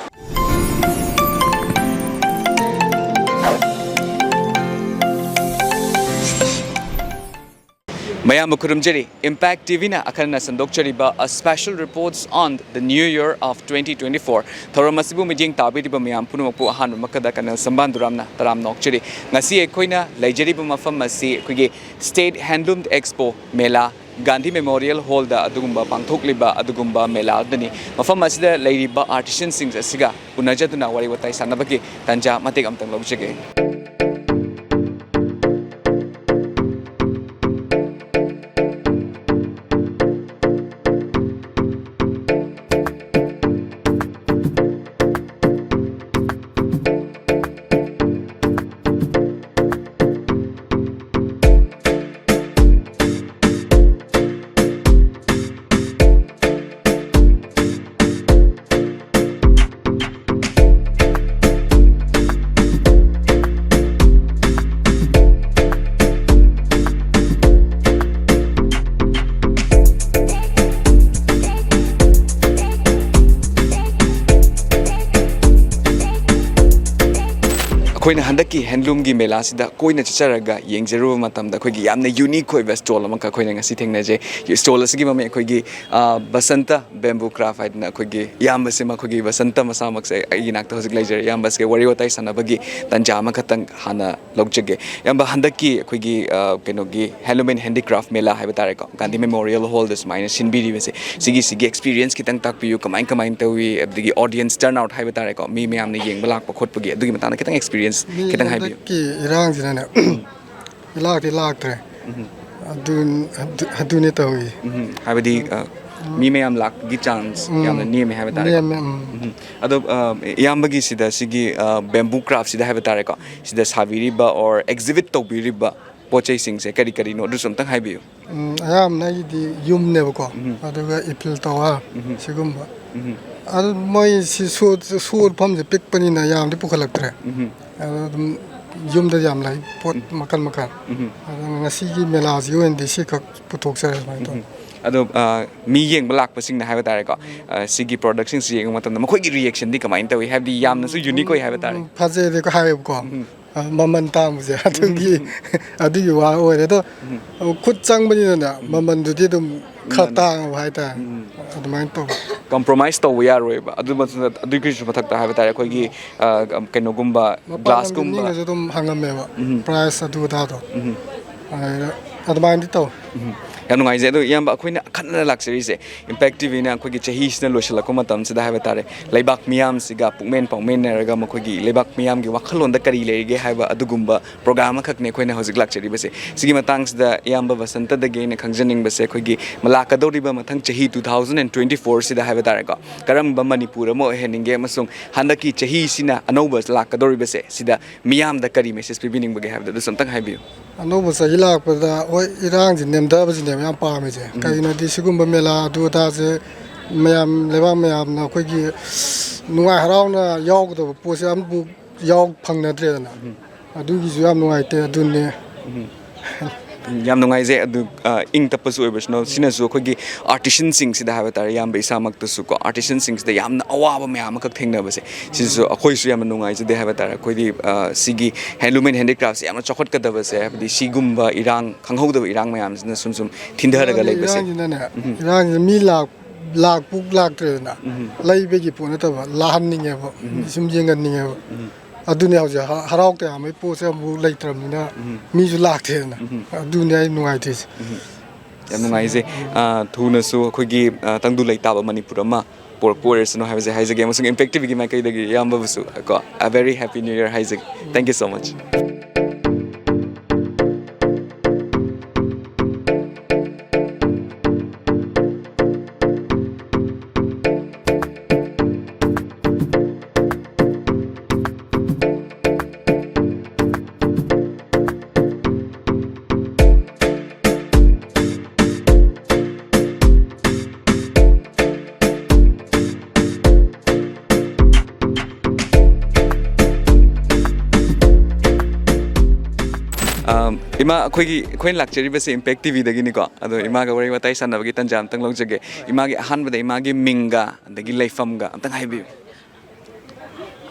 ꯃꯌꯥꯝꯕꯨ ꯈꯨꯔꯨꯝꯖꯔꯤ꯫ Impact ꯇꯤ ꯚꯤꯅ ꯑꯈꯟꯅꯅ ꯁꯟꯗꯣꯛꯆꯔꯤꯕ A Special Reports on the New Year of twenty twenty-four ꯊꯧꯔꯝ ꯑꯁꯤꯕꯨ ꯃꯤꯠꯌꯦꯡ ꯇꯥꯕꯤꯔꯤꯕ ꯃꯌꯥꯝ ꯄꯨꯝꯅꯃꯛꯄꯨ ꯑꯍꯥꯟꯕꯃꯛꯇꯗ ꯀꯔꯅꯦꯜ ꯁꯝꯕꯥꯟꯗꯨꯔꯥꯝꯅ ꯇꯔꯥꯝꯅ ꯑꯣꯛꯆꯔꯤ꯫ ꯉꯁꯤ ꯑꯩꯈꯣꯏꯅ ꯂꯩꯖꯔꯤꯕ ꯃꯐꯝ ꯑꯁꯤ ꯑꯩꯈꯣꯏꯒꯤ State Handloom Expo ꯃꯦꯂꯥ ꯒꯥꯟꯙꯤ ꯃꯦꯃꯣꯔꯤꯌꯦꯜ ꯍꯣꯜꯗ ꯑꯗꯨꯒꯨꯝꯕ ꯄꯥꯡꯊꯣꯛꯂꯤꯕ ꯑꯗꯨꯒꯨꯝꯕ ꯃꯦꯂꯥ ꯑꯗꯨꯅꯤ꯫ ꯃꯐꯝ ꯑꯁꯤꯗ ꯂꯩꯔꯤꯕ ꯑꯥꯔꯇꯤꯁꯤꯌꯟꯁꯤꯡ ꯑꯁꯤꯒ ꯎꯅꯖꯗꯨꯅ ꯋꯥꯔꯤ ꯋꯥꯇꯥꯏ ꯁꯥꯟꯅꯕꯒꯤ ꯇꯥꯟꯖꯥ ꯃꯇꯦꯛ ꯑꯃꯇꯪ ꯂꯧꯖꯒꯦ꯫ ꯑꯩꯈꯣꯏꯅ ꯍꯟꯗꯛꯀꯤ ꯍꯦꯟꯂꯨꯝꯒꯤ ꯃꯦꯂꯥꯁꯤꯗ ꯀꯣꯏꯅ ꯆꯠꯆꯔꯒ ꯌꯦꯡꯖꯔꯨꯕ ꯃꯇꯝꯗ ꯑꯩꯈꯣꯏꯒꯤ ꯌꯥꯝꯅ ꯌꯨꯅꯤꯛ ꯑꯣꯏꯕ ꯁ꯭ꯇꯣꯜ ꯑꯃꯈꯛ ꯑꯩꯈꯣꯏꯅ ꯉꯁꯤ ꯊꯦꯡꯅꯖꯩ꯫ ꯁ꯭ꯇꯣꯜ ꯑꯁꯤꯒꯤ ꯃꯃꯤꯡ ꯑꯩꯈꯣꯏꯒꯤ, ꯑ, ꯕꯁꯟꯇ ꯕꯦꯝꯕꯨ ꯀ꯭ꯔꯥꯐ ꯍꯥꯏꯗꯅ ꯑꯩꯈꯣꯏꯒꯤ ꯏꯌꯥꯝꯕꯁꯤꯃ, ꯑꯩꯈꯣꯏꯒꯤ ꯕꯁꯟꯇ ꯃꯁꯥꯃꯛꯁꯦ ꯑꯩꯒꯤ ꯏꯅꯥꯛꯇ ꯍꯧꯖꯤꯛ ꯂꯩꯖꯔꯦ꯫ ꯏꯌꯥꯝꯕꯁꯤꯒ ꯋꯥꯔꯤ ꯋꯥꯇꯥꯏ ꯁꯥꯟꯅꯕꯒꯤ ꯇꯥꯟꯖꯥ ꯑꯃꯈꯛꯇꯪ ꯍꯥꯟꯅ ꯂꯧꯖꯒꯦ꯫ ꯏꯌꯥꯝꯕ, ꯍꯟꯗꯛꯀꯤ ꯑꯩꯈꯣꯏꯒꯤ, ꯑ, ꯀꯩꯅꯣꯒꯤ Handloom and Handicraft ꯃꯦꯂꯥ ꯍꯥꯏꯕ ꯇꯥꯔꯦꯀꯣ, ꯒꯥꯟꯙꯤ ꯃꯦꯃꯣꯔꯤꯌꯦꯜ ꯍꯣꯜꯗ ꯁꯨꯃꯥꯏꯅ ꯁꯤꯟꯕꯤꯔꯤꯕꯁꯦ, ꯁꯤꯒꯤ, ꯁꯤꯒꯤ ꯑꯦꯛꯁꯄꯤꯔꯤꯌꯦꯟꯁ ꯈꯤꯇꯪ ꯇꯥꯛꯄꯤꯌꯨ, ꯀꯃꯥꯏ, ꯀꯃꯥꯏꯅ ꯇꯧꯏ, ꯑꯗꯒꯤ ꯑꯣꯗꯤꯌꯦꯟꯁ ꯇꯔꯟ ꯑꯥꯎꯠ ꯍꯥꯏꯕ ꯇꯥꯔꯦꯀꯣ, ꯃꯤ ꯃꯌꯥꯝꯅ ꯌꯦꯡꯕ ꯂꯥꯛꯄ ꯈꯣꯠꯄꯒꯤ ꯑꯗꯨꯒꯤ ꯃꯇꯥꯡꯗ ꯈꯤꯇꯪ ꯑꯦꯛꯁꯄꯤꯔꯤꯌꯦꯟꯁ ꯃꯤ ꯈꯤꯇꯪ ꯍꯥꯏꯕꯤꯌꯨ꯫ ꯍꯟꯗꯛꯀꯤ ꯏꯔꯥꯡꯁꯤꯅꯅꯦ, ꯏꯂꯥꯛꯇꯤ ꯂꯥꯛꯇ꯭ꯔꯦ꯫ ꯎꯝ꯫ ꯑꯗꯨ-, ꯑꯗꯨ-, ꯑꯗꯨꯅꯦ ꯇꯧꯔꯤ꯫ ꯎꯝ꯫ ꯍꯥꯏꯕꯗꯤ, ꯑ, ꯃꯤ ꯃꯌꯥꯝ ꯂꯥꯛꯄꯒꯤ ꯆꯥꯟꯁ ꯎꯝ꯫ ꯌꯥꯝꯅ ꯅꯦꯝꯃꯦ ꯍꯥꯏꯕ ꯇꯥꯔꯦꯀꯣ꯫ ꯅꯦꯝꯃꯦ, ꯎꯝ꯫ ꯎꯝ꯫ ꯑꯗꯣ, ꯑ, ꯏꯌꯥꯝꯕꯒꯤ ꯁꯤꯗ, ꯁꯤꯒꯤ, ꯑ, ꯕꯦꯝꯕꯨ ꯀ꯭ꯔꯥꯐꯁꯤꯗ ꯍꯥꯏꯕ ꯇꯥꯔꯦꯀꯣ, ꯁꯤꯗ ꯁꯥꯕꯤꯔꯤꯕ or exhibit ꯇꯧꯕꯤꯔꯤꯕ ꯄꯣꯠ ꯆꯩꯁꯤꯡꯁꯦ ꯀꯔꯤ ꯀꯔꯤꯅꯣ, ꯑꯗꯨꯁꯨ ꯑꯝꯇꯪ ꯍꯥꯏꯕꯤꯌꯨ꯫ ꯎꯝ, ꯑꯌꯥꯝꯕꯅ ꯑꯩꯒꯤꯗꯤ ꯌꯨꯝꯅꯦꯕꯀꯣ, ꯎꯝ꯫ ꯑꯗꯨꯒ Eiffel Tower ꯎꯝ꯫ ꯁꯤꯒꯨꯝꯕ꯫ ꯎꯝ꯫ ꯑꯗꯨ ꯃꯣꯏ ꯁꯤ ꯁꯣ-, ꯁꯣ ꯃꯐꯝꯁꯦ ꯄꯤꯛꯄꯅꯤꯅ ꯌꯥꯝꯗꯤ ꯄꯨꯈꯠꯂꯛꯇ꯭ꯔꯦ꯫ ꯎꯝ꯫ ꯑꯗꯨ ꯑꯗꯨꯝ ꯌꯨꯝꯗ ꯌꯥꯝ ꯂꯩ ꯄꯣꯠ ꯎꯝ꯫ ꯃꯈꯜ ꯃꯈꯜ꯫ ꯎꯝ꯫ ꯑꯗꯨꯅ ꯉꯁꯤꯒꯤ ꯃꯦꯂꯥꯁꯤꯒꯤ ꯑꯣꯏꯅꯗꯤ ꯁꯤꯈꯛ ꯄꯨꯊꯣꯛꯆꯔꯦ ꯁꯨꯃꯥꯏꯅ ꯇꯧꯅ꯫ ꯎꯝ꯫ ꯑꯗꯣ, ꯑ, ꯃꯤ ꯌꯦꯡꯕ ꯂꯥꯛꯄꯁꯤꯡꯅ ꯍꯥꯏꯕ ꯇꯥꯔꯦꯀꯣ, ꯎꯝ꯫ ꯑ, ꯁꯤꯒꯤ ꯄ꯭ꯔꯣꯗꯛꯁꯤꯡꯁꯤ ꯌꯦꯡꯕ ꯃꯇꯝꯗ ꯃꯈꯣꯏꯒꯤ ꯔꯤꯌꯦꯛꯁꯟꯗꯤ ꯀꯃꯥꯏꯅ ꯇꯧꯏ? ꯍꯥꯏꯕꯗꯤ ꯌꯥꯝꯅꯁꯨ ꯌꯨꯅꯤꯛ ꯑꯣꯏ ꯍꯥꯏꯕ ꯇꯥꯔꯦ꯫ ꯎꯝ, ꯐꯖꯩꯗꯤ ꯍꯥꯏꯌꯦꯕꯀꯣ꯫ ꯎꯝ꯫ ꯑ, ꯃꯃꯜ ꯇꯥꯡꯕꯁꯦ ꯑꯗꯨꯒꯤ ꯑꯗꯨꯒꯤ ꯋꯥ ꯑꯣꯏꯔꯦ ꯑꯗꯣ꯫ ꯈꯨꯠ ꯆꯪꯕꯅꯤꯅꯅꯦ, ꯃꯃꯜꯗꯨꯗꯤ ꯑꯗꯨꯝ ꯈꯔ ꯇꯥꯡꯉꯕ ꯍꯥꯏꯇꯥꯔꯦ꯫ ꯑꯗꯨꯃꯥꯏꯅ ꯇꯧꯕ꯫ ꯀꯝꯄ꯭ꯔꯣꯃꯥꯏꯁ ꯇꯧꯕ ꯌꯥꯔꯣꯏꯕ꯫ ꯑꯗꯨ ꯃꯊꯛꯇ ꯑꯗꯨꯒꯤꯁꯨ ꯃꯊꯛꯇ ꯍꯥꯏꯕ ꯇꯥꯔꯦ, ꯑꯩꯈꯣꯏꯒꯤ ꯑ, ꯀꯩꯅꯣꯒꯨꯝꯕ, ꯃꯄꯥꯟ ꯂꯝꯒꯤ ꯒ꯭ꯂꯥꯁꯀꯨꯝꯕ꯫ ꯃꯤꯅꯁꯨ ꯑꯗꯨꯝ ꯍꯪꯉꯝꯃꯦꯕ, ꯄ꯭ꯔꯥꯏꯁ ꯑꯗꯨ ꯑꯗꯥꯗꯣ꯫ ꯑꯗꯨꯃꯥꯏꯅꯗꯤ ꯇꯧꯋꯤ꯫ ꯌꯥꯝ ꯅꯨꯡꯉꯥꯏꯖꯩ꯫ ꯑꯗꯣ ꯏꯌꯥꯝꯕ, ꯑꯩꯈꯣꯏꯅ ꯑꯈꯟꯅꯅ ꯂꯥꯛꯆꯔꯤꯁꯦ, ꯏꯝꯄꯦꯛ ꯇꯤ ꯚꯤꯅ ꯑꯩꯈꯣꯏꯒꯤ ꯆꯍꯤꯁꯤꯅ ꯂꯣꯏꯁꯤꯜꯂꯛꯄ ꯃꯇꯝꯁꯤꯗ ꯍꯥꯏꯕ ꯇꯥꯔꯦ, ꯂꯩꯕꯥꯛ ꯃꯤꯌꯥꯝꯁꯤꯒ ꯄꯨꯛꯃꯦꯟ ꯄꯥꯎꯃꯦꯟꯅꯔꯒ ꯃꯈꯣꯏꯒꯤ ꯂꯩꯕꯥꯛ ꯃꯤꯌꯥꯝꯒꯤ ꯋꯥꯈꯜꯂꯣꯟꯗ ꯀꯔꯤ ꯂꯩꯔꯤꯒꯦ ꯍꯥꯏꯕ ꯑꯗꯨꯒꯨꯝꯕ ꯄ꯭ꯔꯣꯒ꯭ꯔꯥꯝ ꯑꯃꯈꯛꯅꯦ ꯑꯩꯈꯣꯏꯅ ꯍꯧꯖꯤꯛ ꯂꯥꯛꯆꯔꯤꯕꯁꯦ꯫ ꯁꯤꯒꯤ ꯃꯇꯥꯡꯁꯤꯗ ꯏꯌꯥꯝꯕ ꯕꯁꯟꯇꯗꯒꯤ ꯑꯩꯅ ꯈꯪꯖꯅꯤꯡꯕꯁꯦ, ꯑꯩꯈꯣꯏꯒꯤ ꯂꯥꯛꯀꯗꯧꯔꯤꯕ ꯃꯊꯪ ꯆꯍꯤ two thousand and twenty four ꯁꯤꯗ ꯍꯥꯏꯕ ꯇꯥꯔꯦꯀꯣ, ꯀꯔꯝꯕ ꯃꯅꯤꯄꯨꯔ ꯑꯃ ꯑꯣꯏꯍꯟꯅꯤꯡꯒꯦ ꯑꯃꯁꯨꯡ ꯍꯟꯗꯛꯀꯤ ꯆꯍꯤꯁꯤꯅ ꯑꯅꯧꯕ ꯂꯥꯛꯀꯗꯧꯔꯤꯕꯁꯦ ꯁꯤꯗ ꯃꯤꯌꯥꯝꯗ ꯀꯔꯤ ꯃꯦꯁꯦꯖ ꯄꯤꯕꯤꯅꯤꯡꯕꯒꯦ ꯍꯥꯏꯕꯗꯣ ꯑꯗꯨꯁꯨ ꯑꯝꯇꯪ ꯍꯥꯏꯕꯤꯌꯨ꯫ ꯑꯅꯧꯕ ꯆꯍꯤ ꯂꯥꯛꯄꯗ ꯍꯣꯏ, ꯏꯔꯥꯡꯁꯤ ꯅꯦꯝꯊꯕꯁꯤꯅꯦꯕ ꯌꯥꯝ ꯄꯥꯝꯃꯤꯁꯦ꯫ ꯀꯩꯒꯤꯅꯣꯗꯤ ꯁꯤꯒꯨꯝꯕ ꯃꯦꯂꯥ ꯑꯗꯨ ꯑꯗꯥꯁꯦ ꯃꯌꯥꯝ, ꯂꯩꯕꯥꯛ ꯃꯌꯥꯝꯅ ꯑꯩꯈꯣꯏꯒꯤ ꯅꯨꯡꯉꯥꯏ ꯍꯔꯥꯎꯅ ꯌꯥꯎꯒꯗꯕ ꯄꯣꯠꯁꯦ ꯑꯃꯕꯨ ꯌꯥꯎ ꯐꯪꯅꯗ꯭ꯔꯦꯗꯅ꯫ ꯑꯗꯨꯒꯤꯁꯨ ꯌꯥꯝ ꯅꯨꯡꯉꯥꯏꯇꯦ꯫ ꯑꯗꯨꯅꯦ꯫ ꯌꯥꯝ ꯅꯨꯡꯉꯥꯏꯖꯩ꯫ ꯑꯗꯨ ꯑ, ꯏꯪ ꯇꯞꯄꯁꯨ ꯑꯣꯏꯕꯁꯤꯅ ꯁꯤꯅꯁꯨ ꯑꯩꯈꯣꯏꯒꯤ ꯑꯥꯔꯇꯤꯁꯟꯁꯤꯡꯁꯤꯗ ꯍꯥꯏꯕ ꯇꯥꯔꯦ, ꯏꯌꯥꯝꯕ ꯏꯁꯥꯃꯛꯇꯁꯨ ꯀꯣ, ꯑꯥꯔꯇꯤꯁꯟꯁꯤꯡꯁꯤꯗ ꯌꯥꯝꯅ ꯑꯋꯥꯕ ꯃꯌꯥꯝ ꯑꯃꯈꯛ ꯊꯦꯡꯅꯕꯁꯦ, ꯁꯤꯁꯨ ꯑꯩꯈꯣꯏꯁꯨ ꯌꯥꯝꯅ ꯅꯨꯡꯉꯥꯏꯖꯗꯦ ꯍꯥꯏꯕ ꯇꯥꯔꯦ꯫ ꯑꯩꯈꯣꯏꯗꯤ ꯑ, ꯁꯤꯒꯤ ꯍꯦꯟꯂꯨꯝ ꯑꯦꯟ ꯍꯦꯟꯗꯤꯀ꯭ꯔꯥꯐꯁꯦ ꯌꯥꯝꯅ ꯆꯥꯎꯈꯠꯀꯗꯕꯁꯦ, ꯍꯥꯏꯕꯗꯤ ꯁꯤꯒꯨꯝꯕ ꯏꯔꯥꯡ, ꯈꯪꯍꯧꯗꯕ ꯏꯔꯥꯡ ꯃꯌꯥꯝꯁꯤꯅ ꯁꯨꯝ ꯁꯨꯝ ꯊꯤꯟꯊꯔꯒ ꯂꯩꯕꯁꯦ꯫ ꯏꯔꯥꯡꯁꯤꯅ ꯃꯤ ꯂꯥꯛ ꯂꯥꯛꯄꯨ ꯂꯥꯛꯇ꯭ꯔꯦꯗꯅ꯫ ꯂꯩꯕꯒꯤ ꯄꯣꯠ ꯅꯠꯇꯕ, ꯂꯥꯛꯍꯟꯅꯤꯡꯉꯦꯕ꯫ ꯁꯨꯝ ꯌꯦꯡꯍꯟꯅꯤꯡꯉꯦꯕ꯫ ꯑꯗꯨꯅꯦ ꯍꯧꯖꯤꯛ ꯍ- ꯍꯔꯥꯎ ꯇꯌꯥꯝꯕꯒꯤ ꯄꯣꯠꯁꯦ ꯑꯃꯨꯛ ꯂꯩꯇ꯭ꯔꯕꯅꯤꯅ ꯃꯤꯁꯨ ꯂꯥꯛꯇꯦꯗꯅ꯫ ꯑꯗꯨꯅꯦ ꯑꯩ ꯅꯨꯡꯉꯥꯏꯇ꯭ꯔꯤꯁꯦ꯫ ꯌꯥꯝ ꯅꯨꯡꯉꯥꯏꯖꯩ꯫ ꯑ, ꯊꯨꯅꯁꯨ ꯑꯩꯈꯣꯏꯒꯤ ꯑ, ꯇꯪꯗꯨ ꯂꯩꯇꯥꯕ ꯃꯅꯤꯄꯨꯔ ꯑꯃ ꯄꯨꯔꯛꯄ ꯑꯣꯏꯔꯁꯅꯨ ꯍꯥꯏꯕꯁꯦ ꯍꯥꯏꯖꯒꯦ, ꯑꯃꯁꯨꯡ ꯏꯝꯄꯦꯛ ꯇꯤ ꯚꯤꯒꯤ ꯃꯥꯏꯀꯩꯗꯒꯤ ꯏꯌꯥꯝꯕꯕꯨꯁꯨ ꯀꯣ, a very happy new year ꯍꯥꯏꯖꯒꯦ꯫ Thank you so much꯫ ꯑꯝ, ꯏꯃꯥ, ꯑꯩꯈꯣꯏꯒꯤ, ꯑꯩꯈꯣꯏꯅ ꯂꯥꯛꯆꯔꯤꯕꯁꯦ ꯏꯝꯄꯦꯛ ꯇꯤ ꯚꯤꯗꯒꯤꯅꯤꯀꯣ꯫ ꯑꯗꯣ ꯏꯃꯥꯒ ꯋꯥꯔꯤ ꯋꯥꯇꯥꯏ ꯁꯥꯟꯅꯕꯒꯤ ꯇꯥꯟꯖꯥ ꯑꯝꯇꯪ ꯂꯧꯖꯒꯦ꯫ ꯏꯃꯥꯒꯤ ꯑꯍꯥꯟꯕꯗ ꯏꯃꯥꯒꯤ ꯃꯤꯡꯒ ꯑꯗꯒꯤ ꯂꯩꯐꯝꯒ ꯑꯝꯇꯪ ꯍꯥꯏꯕꯤꯌꯨ꯫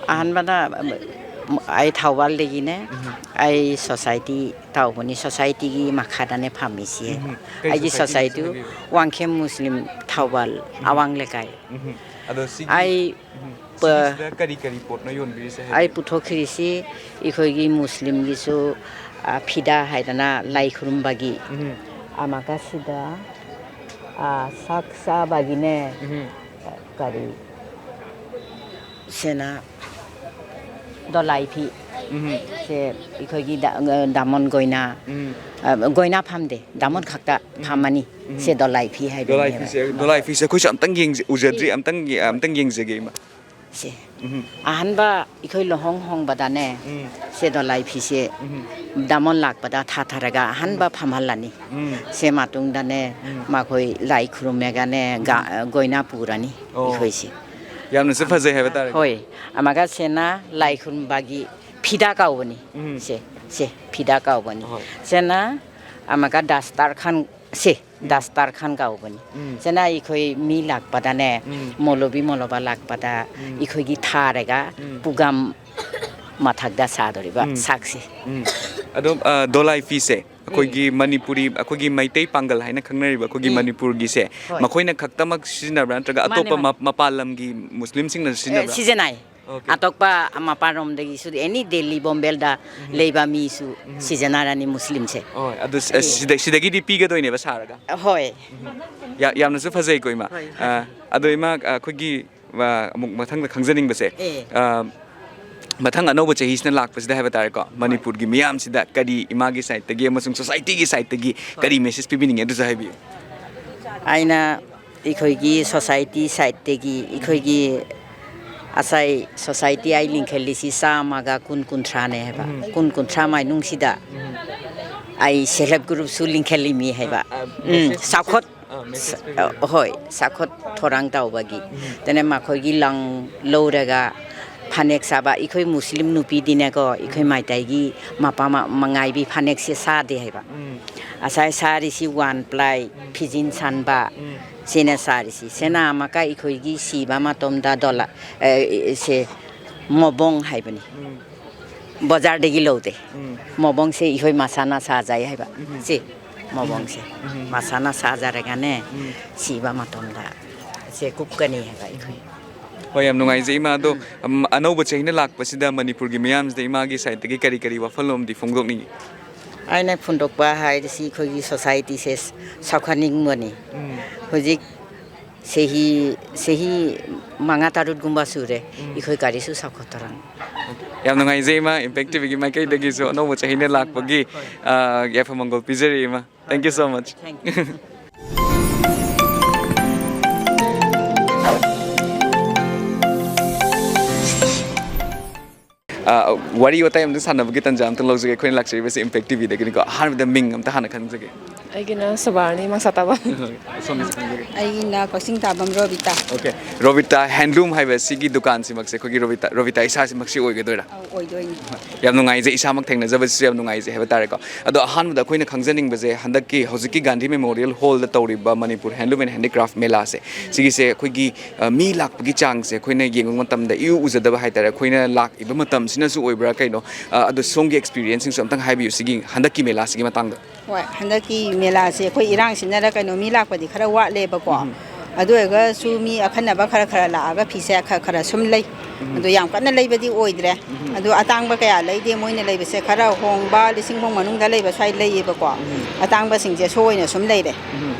ꯑꯍꯥꯟꯕꯗ ꯑꯩ ꯊꯧꯕꯥꯜꯗꯒꯤꯅꯦ꯫ ꯎꯝ꯫ ꯑꯩ ꯁꯣꯁꯥꯏꯇꯤ ꯇꯧꯕꯅꯤ, ꯁꯣꯁꯥꯏꯇꯤꯒꯤ ꯃꯈꯥꯗꯅꯦ ꯐꯝꯃꯤꯁꯦ꯫ ꯎꯝ꯫ ꯀꯩ ꯑꯩꯒꯤ ꯁꯣꯁꯥꯏꯇꯤꯅꯣ ꯁꯣꯁꯥꯏꯇꯤꯗꯨ ꯍꯥꯏꯕꯤꯌꯨ? ꯋꯥꯡꯈꯦꯝ ꯃꯨꯁꯂꯤꯝ ꯊꯧꯕꯥꯜ ꯎꯝ꯫ ꯑꯋꯥꯡ ꯂꯩꯀꯥꯏ꯫ ꯎꯝ꯫ ꯑꯗꯣ ꯁꯤꯒꯤ ꯑꯩ ꯎꯝ꯫ ꯄ-, ꯁꯤꯒꯤꯁꯤꯗ ꯀꯔꯤ ꯀꯔꯤ ꯄꯣꯠꯅꯣ ꯌꯣꯟꯕꯤꯔꯤꯁꯦ ꯑꯩ ꯍꯥꯏꯕꯤꯌꯨ? ꯄꯨꯊꯣꯛꯈ꯭ꯔꯤꯁꯤ ꯑꯩꯈꯣꯏꯒꯤ ꯃꯨꯁꯂꯤꯝꯒꯤꯁꯨ, ꯑ, ꯐꯤꯗꯥ ꯍꯥꯏꯗꯅ ꯂꯥꯏ ꯈꯨꯔꯨꯝꯕꯒꯤ꯫ ꯎꯝ꯫ ꯑꯃꯒ ꯁꯤꯗ, ꯑ, ꯁꯛ ꯆꯥꯕꯒꯤꯅꯦ꯫ ꯎꯝ꯫ ꯀꯔꯤ? ꯁꯦꯅ ꯗꯣꯂꯥꯏ ꯐꯤ꯫ ꯎꯝ꯫ ꯁꯦ ꯑꯩꯈꯣꯏꯒꯤ ꯗ-, ꯗꯥꯃꯣꯟ ꯒꯣꯏꯅꯥ, ꯎꯝ꯫ ꯑ, ꯒꯣꯏꯅꯥ ꯐꯝꯗꯦ, ꯗꯥꯃꯣꯟ ꯈꯛꯇ ꯎꯝ꯫ ꯐꯝꯃꯅꯤ꯫ ꯎꯝ꯫ ꯁꯦ ꯗꯣꯂꯥꯏ ꯐꯤ ꯍꯥꯏꯕꯅꯦꯕ꯫ ꯗꯣꯂꯥꯏ ꯐꯤꯁꯦ, ꯗꯣꯂꯥꯏ ꯐꯤꯁꯦ ꯑꯩꯈꯣꯏꯁꯨ ꯑꯝꯇꯪ ꯌꯦꯡꯖ-, ꯎꯖꯗ꯭ꯔꯤ, ꯑꯝꯇꯪ ꯌꯦ-, ꯑꯝꯇꯪ ꯌꯦꯡꯖꯒꯦ, ꯏꯃꯥ꯫ ꯁꯦ꯫ ꯎꯝ꯫ ꯑꯍꯥꯟꯕ ꯑꯩꯈꯣꯏ ꯂꯨꯍꯣꯡ ꯍꯣꯡꯕꯗꯅꯦ, ꯎꯝ꯫ ꯁꯦ ꯗꯣꯂꯥꯏ ꯐꯤꯁꯦ ꯎꯝ꯫ ꯗꯥꯃꯣꯟ ꯂꯥꯛꯄꯗ ꯊꯥꯊꯔꯒ ꯑꯍꯥꯟꯕ ꯎꯝ꯫ ꯐꯝꯍꯜꯂꯅꯤ꯫ ꯎꯝ꯫ ꯁꯦ ꯃꯇꯨꯡꯗꯅꯦ, ꯎꯝ꯫ ꯃꯈꯣꯏ ꯂꯥꯏ ꯈꯨꯔꯨꯝꯃꯒꯅꯦ, ꯒ-, ꯎꯝ꯫ ꯒꯣꯏꯅꯥ ꯄꯨꯔꯅꯤ ꯑꯣ꯫ ꯑꯩꯈꯣꯏꯁꯦ꯫ ꯌꯥꯝꯅꯁꯨ ꯐꯖꯩ ꯍꯥꯏꯕ ꯇꯥꯔꯦ꯫ ꯍꯣꯏ꯫ ꯑꯃꯒ ꯁꯦꯅ ꯂꯥꯏ ꯈꯨꯔꯨꯝꯕꯒꯤ ꯐꯤꯗꯥ ꯀꯧꯕꯅꯤ꯫ ꯎꯝ꯫ ꯁꯦ, ꯁꯦ, ꯐꯤꯗꯥ ꯀꯧꯕꯅꯤ꯫ ꯍꯣꯏ꯫ ꯁꯦꯅ ꯑꯃꯒ ꯗꯁꯇꯔ ꯈꯥꯟ, ꯁꯦ, ꯎꯝ꯫ ꯗꯁꯇꯔ ꯈꯥꯟ ꯀꯧꯕꯅꯤ꯫ ꯎꯝ꯫ ꯁꯦꯅ ꯑꯩꯈꯣꯏ ꯃꯤ ꯂꯥꯛꯄꯗꯅꯦ, ꯎꯝ꯫ ꯃꯣꯂꯣꯕꯤ ꯃꯣꯂꯣꯕꯥ ꯂꯥꯛꯄꯗ ꯎꯝ꯫ ꯑꯩꯈꯣꯏꯒꯤ ꯊꯥꯔꯒ ꯎꯝ꯫ ꯄꯨꯒꯝ ꯃꯊꯛꯇ ꯁꯥꯗꯣꯔꯤꯕ ꯎꯝ꯫ ꯁꯥꯛꯁꯦ꯫ ꯎꯝ꯫ ꯑꯗꯣ, ꯑ, ꯗꯣꯂꯥꯏ ꯐꯤꯁꯦ ꯑꯩꯈꯣꯏꯒꯤ ꯎꯝ꯫ ꯃꯅꯤꯄꯨꯔꯤ, ꯑꯩꯈꯣꯏꯒꯤ ꯃꯩꯇꯩ ꯄꯥꯡꯒꯜ ꯍꯥꯏꯅ ꯈꯪꯅꯔꯤꯕ ꯑꯩꯈꯣꯏꯒꯤ ꯎꯝ꯫ ꯃꯅꯤꯄꯨꯔꯒꯤꯁꯦ, ꯍꯣꯏ꯫ ꯃꯈꯣꯏꯅ ꯈꯛꯇꯃꯛ ꯁꯤꯖꯤꯟꯅꯕ꯭ꯔꯥ, ꯅꯠꯇ꯭ꯔꯒ ꯃꯥꯅꯦ, ꯑꯇꯣꯞꯄ ꯃꯥꯅꯦ꯫ ꯃ-, ꯃꯄꯥꯟ ꯂꯝꯒꯤ ꯃꯨꯁꯂꯤꯝꯁꯤꯡꯅꯁꯨ ꯑꯦ, ꯁꯤꯖꯤꯟꯅꯕ꯭ꯔꯥ? ꯁꯤꯖꯤꯟꯅꯩ꯫ ꯑꯣꯀꯦ꯫ ꯑꯇꯣꯞꯄ ꯃꯄꯥꯟꯔꯣꯝꯗꯒꯤꯁꯨ, ꯑꯦꯅꯤ ꯗꯦꯜꯂꯤ, ꯕꯣꯝꯕꯦꯗ ꯎꯝ꯫ ꯂꯩꯕ ꯃꯤꯁꯨ ꯎꯝ꯫ ꯁꯤꯖꯤꯟꯅꯔꯅꯤ, ꯃꯨꯁꯂꯤꯝꯁꯦ꯫ ꯍꯣꯏ, ꯑꯗꯨ ꯁ-, ꯑꯦ꯫ ꯁꯤꯗ-, ꯁꯤꯗꯒꯤꯗꯤ ꯄꯤꯒꯗꯣꯏꯅꯦꯕ ꯁꯥꯔꯒ? ꯍꯣꯏ꯫ ꯎꯝ꯫ ꯌꯥ-, ꯌꯥꯝꯅꯁꯨ ꯐꯖꯩꯀꯣ, ꯏꯃꯥ꯫ ꯍꯣꯏ, ꯍꯣꯏ꯫ ꯑ, ꯑꯗꯣ ꯏꯃꯥ, ꯑ, ꯑꯩꯈꯣꯏꯒꯤ, ꯑ, ꯑꯃꯨꯛ ꯃꯊꯪꯗ ꯈꯪꯖꯅꯤꯡꯕꯁꯦ, ꯑꯦ꯫ ꯑ, ꯃꯊꯪ ꯑꯅꯧꯕ ꯆꯍꯤꯁꯤꯅ ꯂꯥꯛꯄꯁꯤꯗ ꯍꯥꯏꯕ ꯇꯥꯔꯦꯀꯣ, ꯍꯣꯏ꯫ ꯃꯅꯤꯄꯨꯔꯒꯤ ꯃꯤꯌꯥꯝꯁꯤꯗ ꯀꯔꯤ ꯏꯃꯥꯒꯤ ꯁꯥꯏꯠꯇꯒꯤ ꯑꯃꯁꯨꯡ ꯁꯣꯁꯥꯏꯇꯤꯒꯤ ꯁꯥꯏꯠꯇꯒꯤ ꯍꯣꯏ꯫ ꯀꯔꯤ ꯃꯦꯁꯦꯖ ꯄꯤꯕꯤꯅꯤꯡꯉꯦ, ꯑꯗꯨꯁꯨ ꯍꯥꯏꯕꯤꯌꯨ꯫ ꯑꯩꯅ ꯑꯩꯈꯣꯏꯒꯤ ꯁꯣꯁꯥꯏꯇꯤ ꯁꯥꯏꯠꯇꯒꯤ, ꯑꯩꯈꯣꯏꯒꯤ ꯉꯁꯥꯏ ꯁꯣꯁꯥꯏꯇꯤ ꯑꯩ ꯂꯤꯡꯈꯠꯂꯤꯁꯤ ꯆꯥꯝꯃꯒ ꯀꯨꯟ, ꯀꯨꯟꯊ꯭ꯔꯥꯅꯦ ꯍꯥꯏꯕ꯫ ꯎꯝ꯫ ꯀꯨꯟ, ꯀꯨꯟꯊ꯭ꯔꯥ ꯃꯅꯨꯡꯁꯤꯗ ꯎꯝ꯫ ꯑꯩ ꯁꯦꯜꯐ ꯍꯦꯜꯞ ꯒ꯭ꯔꯨꯞꯁꯨ ꯂꯤꯡꯈꯠꯂꯤꯃꯤ ꯍꯥꯏꯕ꯫ ꯑ, ꯑ, ꯎꯝ, ꯃꯦꯁꯦꯖ, ꯆꯥꯎꯈꯠ-, ꯃꯦꯁꯦꯖ, ꯑ, ꯃꯦꯁꯦꯖ ꯄꯤꯕꯤꯌꯨ꯫ ꯍꯣꯏ, ꯆꯥꯎꯈꯠ ꯊꯧꯔꯥꯡ ꯇꯧꯕꯒꯤ꯫ ꯎꯝ꯫ ꯑꯗꯨꯅ ꯃꯈꯣꯏꯒꯤ ꯂꯪ ꯂꯧꯔꯒ ꯐꯅꯦꯛ ꯁꯥꯕ, ꯑꯩꯈꯣꯏ ꯃꯨꯁꯂꯤꯝ ꯅꯨꯄꯤꯗꯤꯅꯦꯀꯣ, ꯑꯩꯈꯣꯏ ꯎꯝ꯫ ꯃꯩꯇꯩꯒꯤ ꯃꯄꯥ ꯃ-, ꯃꯉꯥꯏꯕꯤ ꯐꯅꯦꯛꯁꯦ ꯁꯥꯗꯦ ꯍꯥꯏꯕ꯫ ꯎꯝ꯫ ꯉꯁꯥꯏ ꯁꯥꯔꯤꯁꯤ ꯋꯥꯟ ꯄ꯭ꯂꯥꯏ, ꯎꯝ꯫ ꯐꯤꯖꯤꯟ ꯁꯥꯟꯕ, ꯎꯝ꯫ ꯁꯤꯅ ꯁꯥꯔꯤꯁꯤ꯫ ꯁꯤꯅ ꯎꯝ꯫ ꯑꯃꯨꯛꯀ ꯑꯩꯈꯣꯏꯒꯤ ꯁꯤꯕ ꯃꯇꯝꯗ ꯗꯣꯂꯥ-, ꯑꯦ, ꯁꯦ, ꯃꯣꯕꯣꯡ ꯍꯥꯏꯕꯅꯤ꯫ ꯎꯝ꯫ ꯕꯖꯥꯔꯗꯒꯤ ꯂꯧꯗꯦ꯫ ꯎꯝ꯫ ꯃꯑꯣꯡꯁꯦ ꯑꯩꯈꯣꯏ ꯃꯁꯥꯅ ꯁꯥꯖꯩ ꯍꯥꯏꯕ꯫ ꯎꯝ꯫ ꯁꯤ ꯃꯑꯣꯡꯁꯦ꯫ ꯎꯝ꯫ ꯃꯁꯥꯅ ꯁꯥꯖꯔꯒꯅꯦ, ꯎꯝ꯫ ꯁꯤꯕ ꯃꯇꯝꯗ ꯁꯦ ꯀꯨꯞꯀꯅꯤ ꯍꯥꯏꯕ ꯑꯩꯈꯣꯏ꯫ ꯍꯣꯏ, ꯌꯥꯝ ꯅꯨꯡꯉꯥꯏꯖꯩ, ꯏꯃꯥ꯫ ꯑꯗꯣ, ꯎꯝ, ꯑꯅꯧꯕ ꯆꯍꯤꯅ ꯂꯥꯛꯄꯁꯤꯗ ꯃꯅꯤꯄꯨꯔꯒꯤ ꯃꯤꯌꯥꯝꯁꯤꯗ ꯏꯃꯥꯒꯤ ꯁꯥꯏꯠꯇꯒꯤ ꯀꯔꯤ ꯀꯔꯤ ꯋꯥꯐꯝꯂꯣꯝꯗꯤ ꯐꯣꯡꯗꯣꯛꯅꯤꯡꯉꯤ? ꯑꯩꯅ ꯐꯣꯡꯗꯣꯛꯄ ꯍꯥꯏꯔꯤꯁꯤ ꯑꯩꯈꯣꯏꯒꯤ ꯁꯣꯁꯥꯏꯇꯤꯁꯦ ꯆꯥꯎꯈꯠꯅꯤꯡꯕꯅꯤ꯫ ꯎꯝ꯫ ꯍꯧꯖꯤꯛ ꯆꯍꯤ, ꯆꯍꯤ ꯃꯉꯥ ꯇꯔꯨꯛꯀꯨꯝꯕ ꯁꯨꯔꯦ, ꯎꯝ꯫ ꯑꯩꯈꯣꯏ ꯀꯔꯤꯁꯨ ꯆꯥꯎꯈꯠꯇꯔꯝ꯫ ꯌꯥꯝ ꯅꯨꯡꯉꯥꯏꯖꯩ, ꯏꯃꯥ꯫ ꯏꯝꯄꯦꯛ ꯇꯤꯚꯤꯒꯤ ꯃꯥꯏꯀꯩꯗꯒꯤꯁꯨ ꯑꯅꯧꯕ ꯆꯍꯤꯅ ꯂꯥꯛꯄꯒꯤ, ꯑ, ꯌꯥꯏꯐ ꯃꯪꯒꯣꯜ ꯄꯤꯖꯔꯤ, ꯏꯃꯥ꯫ Thank you so much. Thank you. ꯑ, ꯋꯥꯔꯤ ꯋꯥꯇꯥꯏ ꯑꯃꯇ ꯁꯥꯟꯅꯕꯒꯤ ꯇꯥꯟꯖꯥ ꯑꯃꯇ ꯂꯧꯖꯒꯦ꯫ ꯑꯩꯈꯣꯏꯅ ꯂꯥꯛꯆꯔꯤꯕꯁꯤ ꯏꯝꯄꯦꯛ ꯇꯤꯚꯤꯗꯒꯤꯅꯤꯀꯣ꯫ ꯑꯍꯥꯟꯕꯗ ꯃꯤꯡ ꯑꯃꯇ ꯍꯥꯟꯅ ꯈꯪꯖꯒꯦ꯫ ꯑꯩꯒꯤꯅ ꯁꯨꯕꯥꯔꯅꯤ ꯃꯪꯁꯥꯇꯥꯕꯝ꯫ ꯁꯣꯝꯒꯤꯁꯨ ꯈꯪꯖꯒꯦ꯫ ꯑꯩꯒꯤꯅ ꯀꯛꯆꯤꯡ ꯇꯥꯕꯝ ꯔꯣꯕꯤꯇꯥ꯫ ꯑꯣꯀꯦ꯫ ꯔꯣꯕꯤꯇꯥ ꯍꯦꯟꯂꯨꯝ ꯍꯥꯏꯕ ꯁꯤꯒꯤ ꯗꯨꯀꯥꯟꯁꯤꯃꯛꯁꯦ ꯑꯩꯈꯣꯏꯒꯤ ꯔꯣꯕꯤꯇꯥ, ꯔꯣꯕꯤꯇꯥ ꯏꯁꯥꯁꯤꯃꯛꯁꯤ ꯑꯣꯏꯒꯗꯣꯏꯔꯥ? ꯑꯧ, ꯑꯣꯏꯗꯣꯏꯅꯤ꯫ ꯌꯥꯝ ꯅꯨꯡꯉꯥꯏꯖꯩ, ꯏꯁꯥꯃꯛ ꯊꯦꯡꯅꯖꯕꯁꯤꯁꯨ ꯌꯥꯝ ꯅꯨꯡꯉꯥꯏꯖꯩ ꯍꯥꯏꯕ ꯇꯥꯔꯦꯀꯣ꯫ ꯑꯗꯣ ꯑꯍꯥꯟꯕꯗ ꯑꯩꯈꯣꯏꯅ ꯈꯪꯖꯅꯤꯡꯕꯁꯦ, ꯍꯟꯗꯛꯀꯤ ꯍꯧꯖꯤꯛꯀꯤ ꯒꯥꯟꯙꯤ ꯃꯦꯃꯣꯔꯤꯌꯦꯜ ꯍꯣꯜꯗ ꯇꯧꯔꯤꯕ ꯃꯅꯤꯄꯨꯔ ꯍꯦꯟꯂꯨꯝ ꯑꯦꯟ ꯍꯦꯟꯗꯤꯀ꯭ꯔꯥꯐ ꯃꯦꯂꯥꯁꯦ, ꯁꯤꯒꯤꯁꯦ ꯑꯩꯈꯣꯏꯒꯤ, ꯑ, ꯃꯤ ꯂꯥꯛꯄꯒꯤ ꯆꯥꯡꯁꯦ ꯑꯩꯈꯣꯏꯅ ꯌꯦꯡꯕ ꯃꯇꯝꯗ ꯏꯎ ꯎꯖꯗꯕ ꯍꯥꯏ ꯇꯥꯔꯦ꯫ ꯑꯩꯈꯣꯏꯅ ꯂꯥꯛꯏꯕ ꯃꯇꯝꯁꯤꯅꯁꯨ ꯑꯣꯏꯕ꯭ꯔꯥ ꯀꯩꯅꯣ? ꯑ, ꯑꯗꯣ ꯁꯣꯝꯒꯤ ꯑꯦꯛꯁꯄꯤꯔꯤꯌꯦꯟꯁꯁꯤꯡꯁꯨ ꯑꯝꯇꯪ ꯍꯥꯏꯕꯤꯌꯨ ꯁꯤꯒꯤ ꯍꯟꯗꯛꯀꯤ ꯃꯦꯂꯥꯁꯤꯒꯤ ꯃꯇꯥꯡꯗ꯫ ꯍꯣꯏ, ꯍꯟꯗꯛꯀꯤ ꯃꯦꯂꯥꯁꯦ ꯑꯩꯈꯣꯏ ꯏꯔꯥꯡꯁꯤꯅꯔ ꯀꯩꯅꯣ ꯃꯤ ꯂꯥꯛꯄꯗꯤ ꯈꯔ ꯋꯥꯠꯂꯦꯕꯀꯣ꯫ ꯎꯝ꯫ ꯑꯗꯨ ꯑꯣꯏꯔꯒꯁꯨ ꯃꯤ ꯑꯈꯟꯅꯕ ꯈꯔ ꯈꯔ ꯂꯥꯛꯑꯒ ꯐꯤꯁꯦ ꯈꯔ ꯈꯔ ꯁꯨꯝ ꯂꯩ꯫ ꯎꯝ꯫ ꯑꯗꯣ ꯌꯥꯝ ꯀꯟꯅ ꯂꯩꯕꯗꯤ ꯑꯣꯏꯗ꯭ꯔꯦ꯫ ꯎꯝ꯫ ꯑꯗꯣ ꯑꯇꯥꯡꯕ ꯀꯌꯥ ꯂꯩꯗꯦ, ꯃꯣꯏꯅ ꯂꯩꯕꯁꯦ ꯈꯔ ꯍꯣꯡꯕ, ꯂꯤꯁꯤꯡ ꯐꯥꯎ ꯃꯅꯨꯡꯗ ꯂꯩꯕ ꯁ꯭ꯋꯥꯏ ꯂꯩꯌꯦꯕꯀꯣ꯫ ꯎꯝ꯫ ꯑꯇꯥꯡꯕꯁꯤꯡꯁꯦ ꯁꯣ ꯑꯣꯏꯅ ꯁꯨꯝ ꯂꯩꯔꯦ꯫ ꯎꯝ꯫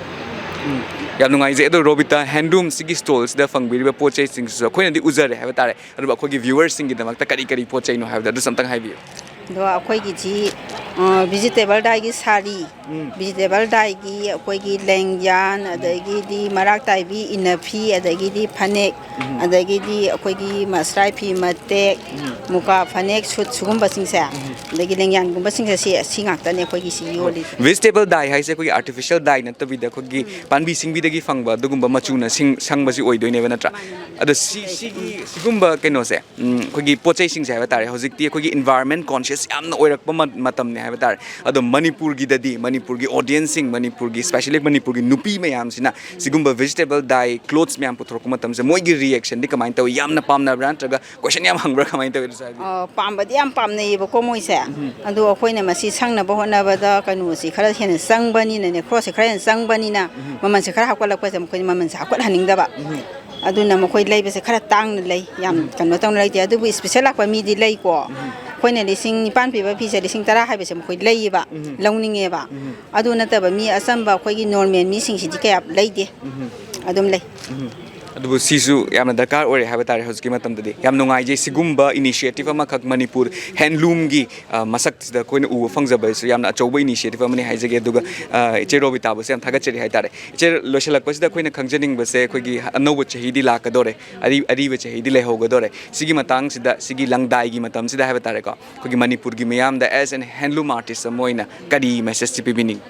ꯎꯝ꯫ ꯌꯥꯝ ꯅꯨꯡꯉꯥꯏꯖꯩ꯫ ꯑꯗꯣ ꯔꯣꯕꯤꯇꯥ ꯍꯦꯟꯂꯨꯝꯁꯤꯒꯤ ꯁ꯭ꯇꯣꯜꯁꯤꯗ ꯐꯪꯕꯤꯔꯤꯕ ꯄꯣꯠ ꯆꯩꯁꯤꯡꯁꯤꯁꯨ ꯑꯩꯈꯣꯏꯅꯗꯤ ꯎꯖꯔꯦ ꯍꯥꯏꯕ ꯇꯥꯔꯦ, ꯑꯗꯨꯕꯨ ꯑꯩꯈꯣꯏꯒꯤ ꯚ꯭ꯌꯨꯋꯔꯁꯤꯡꯒꯤꯗꯃꯛꯇ ꯀꯔꯤ ꯀꯔꯤ ꯄꯣꯠ ꯆꯩꯅꯣ ꯍꯥꯏꯕꯗꯣ ꯑꯗꯨꯁꯨ ꯑꯝꯇꯪ ꯍꯥꯏꯕꯤꯌꯨ꯫ ꯑꯗꯣ ꯑꯩꯈꯣꯏꯒꯤꯁꯤ, ꯑ, ꯚꯤꯖꯤꯇꯦꯕꯜ ꯗꯥꯏꯒꯤ ꯁꯥꯔꯤ, ꯎꯝ꯫ ꯚꯤꯖꯤꯇꯦꯕꯜ ꯗꯥꯏꯒꯤ ꯑꯩꯈꯣꯏꯒꯤ ꯂꯦꯡꯌꯥꯟ, ꯑꯗꯒꯤꯗꯤ ꯃꯔꯥꯛ ꯇꯥꯏꯕꯤ ꯏꯟꯅꯐꯤ, ꯑꯗꯒꯤꯗꯤ ꯐꯅꯦꯛ, ꯎꯝ꯫ ꯑꯗꯒꯤꯗꯤ ꯑꯩꯈꯣꯏꯒꯤ ꯃꯁꯔꯥꯏ ꯐꯤ ꯃꯇꯦꯛ, ꯎꯝ꯫ ꯃꯨꯀꯥ ꯐꯅꯦꯛ, ꯁꯨꯠ ꯁꯤꯒꯨꯝꯕꯁꯤꯡꯁꯦ, ꯎꯝ꯫ ꯑꯗꯒꯤ ꯂꯦꯡꯌꯥꯟꯒꯨꯝꯕꯁꯤꯡꯁꯦ ꯁꯤ, ꯁꯤ ꯉꯥꯛꯇꯅꯦ ꯑꯩꯈꯣꯏꯒꯤ ꯁꯤ ꯌꯣꯜꯂꯤꯁꯦ꯫ ꯚꯤꯖꯤꯇꯦꯕꯜ ꯗꯥꯏ ꯍꯥꯏꯁꯦ ꯑꯩꯈꯣꯏꯒꯤ ꯑꯥꯔꯇꯤꯐꯤꯁꯤꯌꯦꯜ ꯗꯥꯏ ꯅꯠꯇꯕꯤꯗ ꯑꯩꯈꯣꯏꯒꯤ ꯎꯝ꯫ ꯄꯥꯝꯕꯤ ꯁꯤꯡꯕꯤꯗꯒꯤ ꯐꯪꯕ ꯑꯗꯨꯒꯨꯝꯕ ꯃꯆꯨꯅ ꯁꯤꯡ-, ꯁꯪꯕꯁꯤ ꯑꯣꯏꯗꯣꯏꯅꯦꯕ ꯅꯠꯇ꯭ꯔꯥ? ꯃꯥꯅꯦ, ꯃꯥꯅꯦ꯫ ꯑꯗꯣ ꯁꯤ-, ꯁꯤꯒꯤ, ꯁꯤꯒꯨꯝꯕ ꯀꯩꯅꯣꯁꯦ, ꯎꯝ, ꯑꯩꯈꯣꯏꯒꯤ ꯄꯣꯠ ꯆꯩꯁꯤꯡꯁꯦ ꯍꯥꯏꯕ ꯇꯥꯔꯦ, ꯍꯧꯖꯤꯛꯇꯤ ꯑꯩꯈꯣꯏꯒꯤ ꯏꯟꯚꯥꯏꯔꯟꯃꯦꯟ ꯀꯣꯟꯁꯤꯌꯁ ꯌꯥꯝꯅ ꯑꯣꯏꯔꯛꯄ ꯃ-, ꯃꯇꯝꯅꯦ꯫ ꯍꯥꯏꯕ ꯇꯥꯔꯦ꯫ ꯑꯗꯣ ꯃꯅꯤꯄꯨꯔꯒꯤꯗꯗꯤ, ꯃꯅꯤꯄꯨꯔꯒꯤ audienceꯁꯤꯡ, ꯃꯅꯤꯄꯨꯔꯒꯤ, specially ꯃꯅꯤꯄꯨꯔꯒꯤ ꯅꯨꯄꯤ ꯃꯌꯥꯝꯁꯤꯅ ꯁꯤꯒꯨꯝꯕ vegetable dye clothes ꯃꯌꯥꯝ ꯄꯨꯊꯣꯔꯛꯄ ꯃꯇꯝꯁꯦ ꯃꯣꯏꯒꯤ reactionꯗꯤ ꯀꯃꯥꯏꯅ ꯇꯧꯏ? ꯌꯥꯝꯅ ꯄꯥꯝꯅꯕ꯭ꯔꯥ, ꯅꯠꯇ꯭ꯔꯒ question ꯌꯥꯝ ꯍꯪꯕ꯭ꯔꯥ, ꯀꯃꯥꯏꯅ ꯇꯧꯏ ꯁꯥꯔꯒꯤ? ꯑ, ꯄꯥꯝꯕꯗꯤ ꯌꯥꯝ ꯄꯥꯝꯅꯩꯌꯦꯕꯀꯣ ꯃꯣꯏꯁꯦ꯫ ꯎꯝ꯫ ꯑꯗꯣ ꯑꯩꯈꯣꯏꯅ ꯃꯁꯤ ꯁꯪꯅꯕ ꯍꯣꯠꯅꯕꯗ ꯀꯩꯅꯣꯁꯤ ꯈꯔ ꯍꯦꯟꯅ ꯆꯪꯕꯅꯤꯅꯅꯦ, ꯈ꯭ꯔꯣꯁꯁꯦ ꯈꯔ ꯍꯦꯟꯅ ꯆꯪꯕꯅꯤꯅ ꯎꯝ꯫ ꯃꯃꯜꯁꯦ ꯈꯔ ꯍꯥꯞꯀꯠꯂꯛꯄꯁꯦ ꯃꯈꯣꯏꯅ ꯃꯃꯜꯁꯦ ꯍꯥꯞꯀꯠꯍꯟꯅꯤꯡꯗꯕ꯫ ꯎꯝ꯫ ꯑꯗꯨꯅ ꯃꯈꯣꯏ ꯂꯩꯕꯁꯦ ꯈꯔ ꯇꯥꯡꯅ ꯂꯩ, ꯌꯥꯝ ꯎꯝ꯫ ꯀꯩꯅꯣ ꯇꯧꯅ ꯂꯩꯇꯦ꯫ ꯑꯗꯨꯕꯨ special ꯂꯥꯛꯄ ꯃꯤꯗꯤ ꯂꯩꯀꯣ꯫ ꯎꯝ꯫ ꯑꯩꯈꯣꯏꯅ ꯂꯤꯁꯤꯡ ꯅꯤꯄꯥꯟ ꯄꯤꯕ ꯐꯤꯁꯦ ꯂꯤꯁꯤꯡ ꯇꯔꯥ ꯍꯥꯏꯕꯁꯦ ꯃꯈꯣꯏ ꯂꯩꯌꯦꯕ, ꯎꯝ꯫ ꯂꯧꯅꯤꯡꯉꯦꯕ꯫ ꯎꯝ꯫ ꯑꯗꯨ ꯅꯠꯇꯕ ꯃꯤ ꯑꯆꯝꯕ ꯑꯩꯈꯣꯏꯒꯤ normal ꯃꯤꯁꯤꯡꯁꯤꯗꯤ ꯀꯌꯥ ꯂꯩꯇꯦ꯫ ꯎꯝ꯫ ꯑꯗꯨꯝ ꯂꯩ꯫ ꯎꯝ꯫ ꯑꯗꯨꯕꯨ ꯁꯤꯁꯨ ꯌꯥꯝꯅ ꯗꯔꯀꯥꯔ ꯑꯣꯏꯔꯦ ꯍꯥꯏꯕ ꯇꯥꯔꯦ ꯍꯧꯖꯤꯛꯀꯤ ꯃꯇꯝꯗꯗꯤ꯫ ꯌꯥꯝ ꯅꯨꯡꯉꯥꯏꯖꯩ, ꯁꯤꯒꯨꯝꯕ initiative ꯑꯃꯈꯛ ꯃꯅꯤꯄꯨꯔ handloomꯒꯤ, ꯑ, ꯃꯁꯛꯁꯤꯗ ꯑꯩꯈꯣꯏꯅ ꯎꯕ ꯐꯪꯖꯕ ꯍꯥꯏꯁꯨ ꯌꯥꯝꯅ ꯑꯆꯧꯕ initiative ꯑꯃꯅꯤ ꯍꯥꯏꯖꯒꯦ꯫ ꯑꯗꯨꯒ, ꯑ, ꯏꯆꯦ ꯔꯣꯕꯤꯇꯥꯕꯨꯁꯨ ꯌꯥꯝ ꯊꯥꯒꯠꯆꯔꯤ ꯍꯥꯏ ꯇꯥꯔꯦ꯫ ꯏꯆꯦ, ꯂꯣꯏꯁꯤꯜꯂꯛꯄꯁꯤꯗ ꯑꯩꯈꯣꯏꯅ ꯈꯪꯖꯅꯤꯡꯕꯁꯦ, ꯑꯩꯈꯣꯏꯒꯤ ꯑꯅꯧꯕ ꯆꯍꯤꯗꯤ ꯂꯥꯛꯀꯗꯧꯔꯦ, ꯑꯔꯤ-, ꯑꯔꯤꯕ ꯆꯍꯤꯗꯤ ꯂꯩꯍꯧꯒꯗꯧꯔꯦ꯫ ꯁꯤꯒꯤ ꯃꯇꯥꯡꯁꯤꯗ, ꯁꯤꯒꯤ ꯂꯪꯗꯥꯏꯒꯤ ꯃꯇꯝꯁꯤꯗ ꯍꯥꯏꯕ ꯇꯥꯔꯦꯀꯣ, ꯑꯩꯈꯣꯏꯒꯤ ꯃꯅꯤꯄꯨꯔꯒꯤ ꯃꯤꯌꯥꯝꯗ as an handloom artist ꯑꯃ ꯑꯣꯏꯅ ꯀꯔꯤ messageꯇꯤ ꯄꯤꯕꯤꯅꯤꯡ?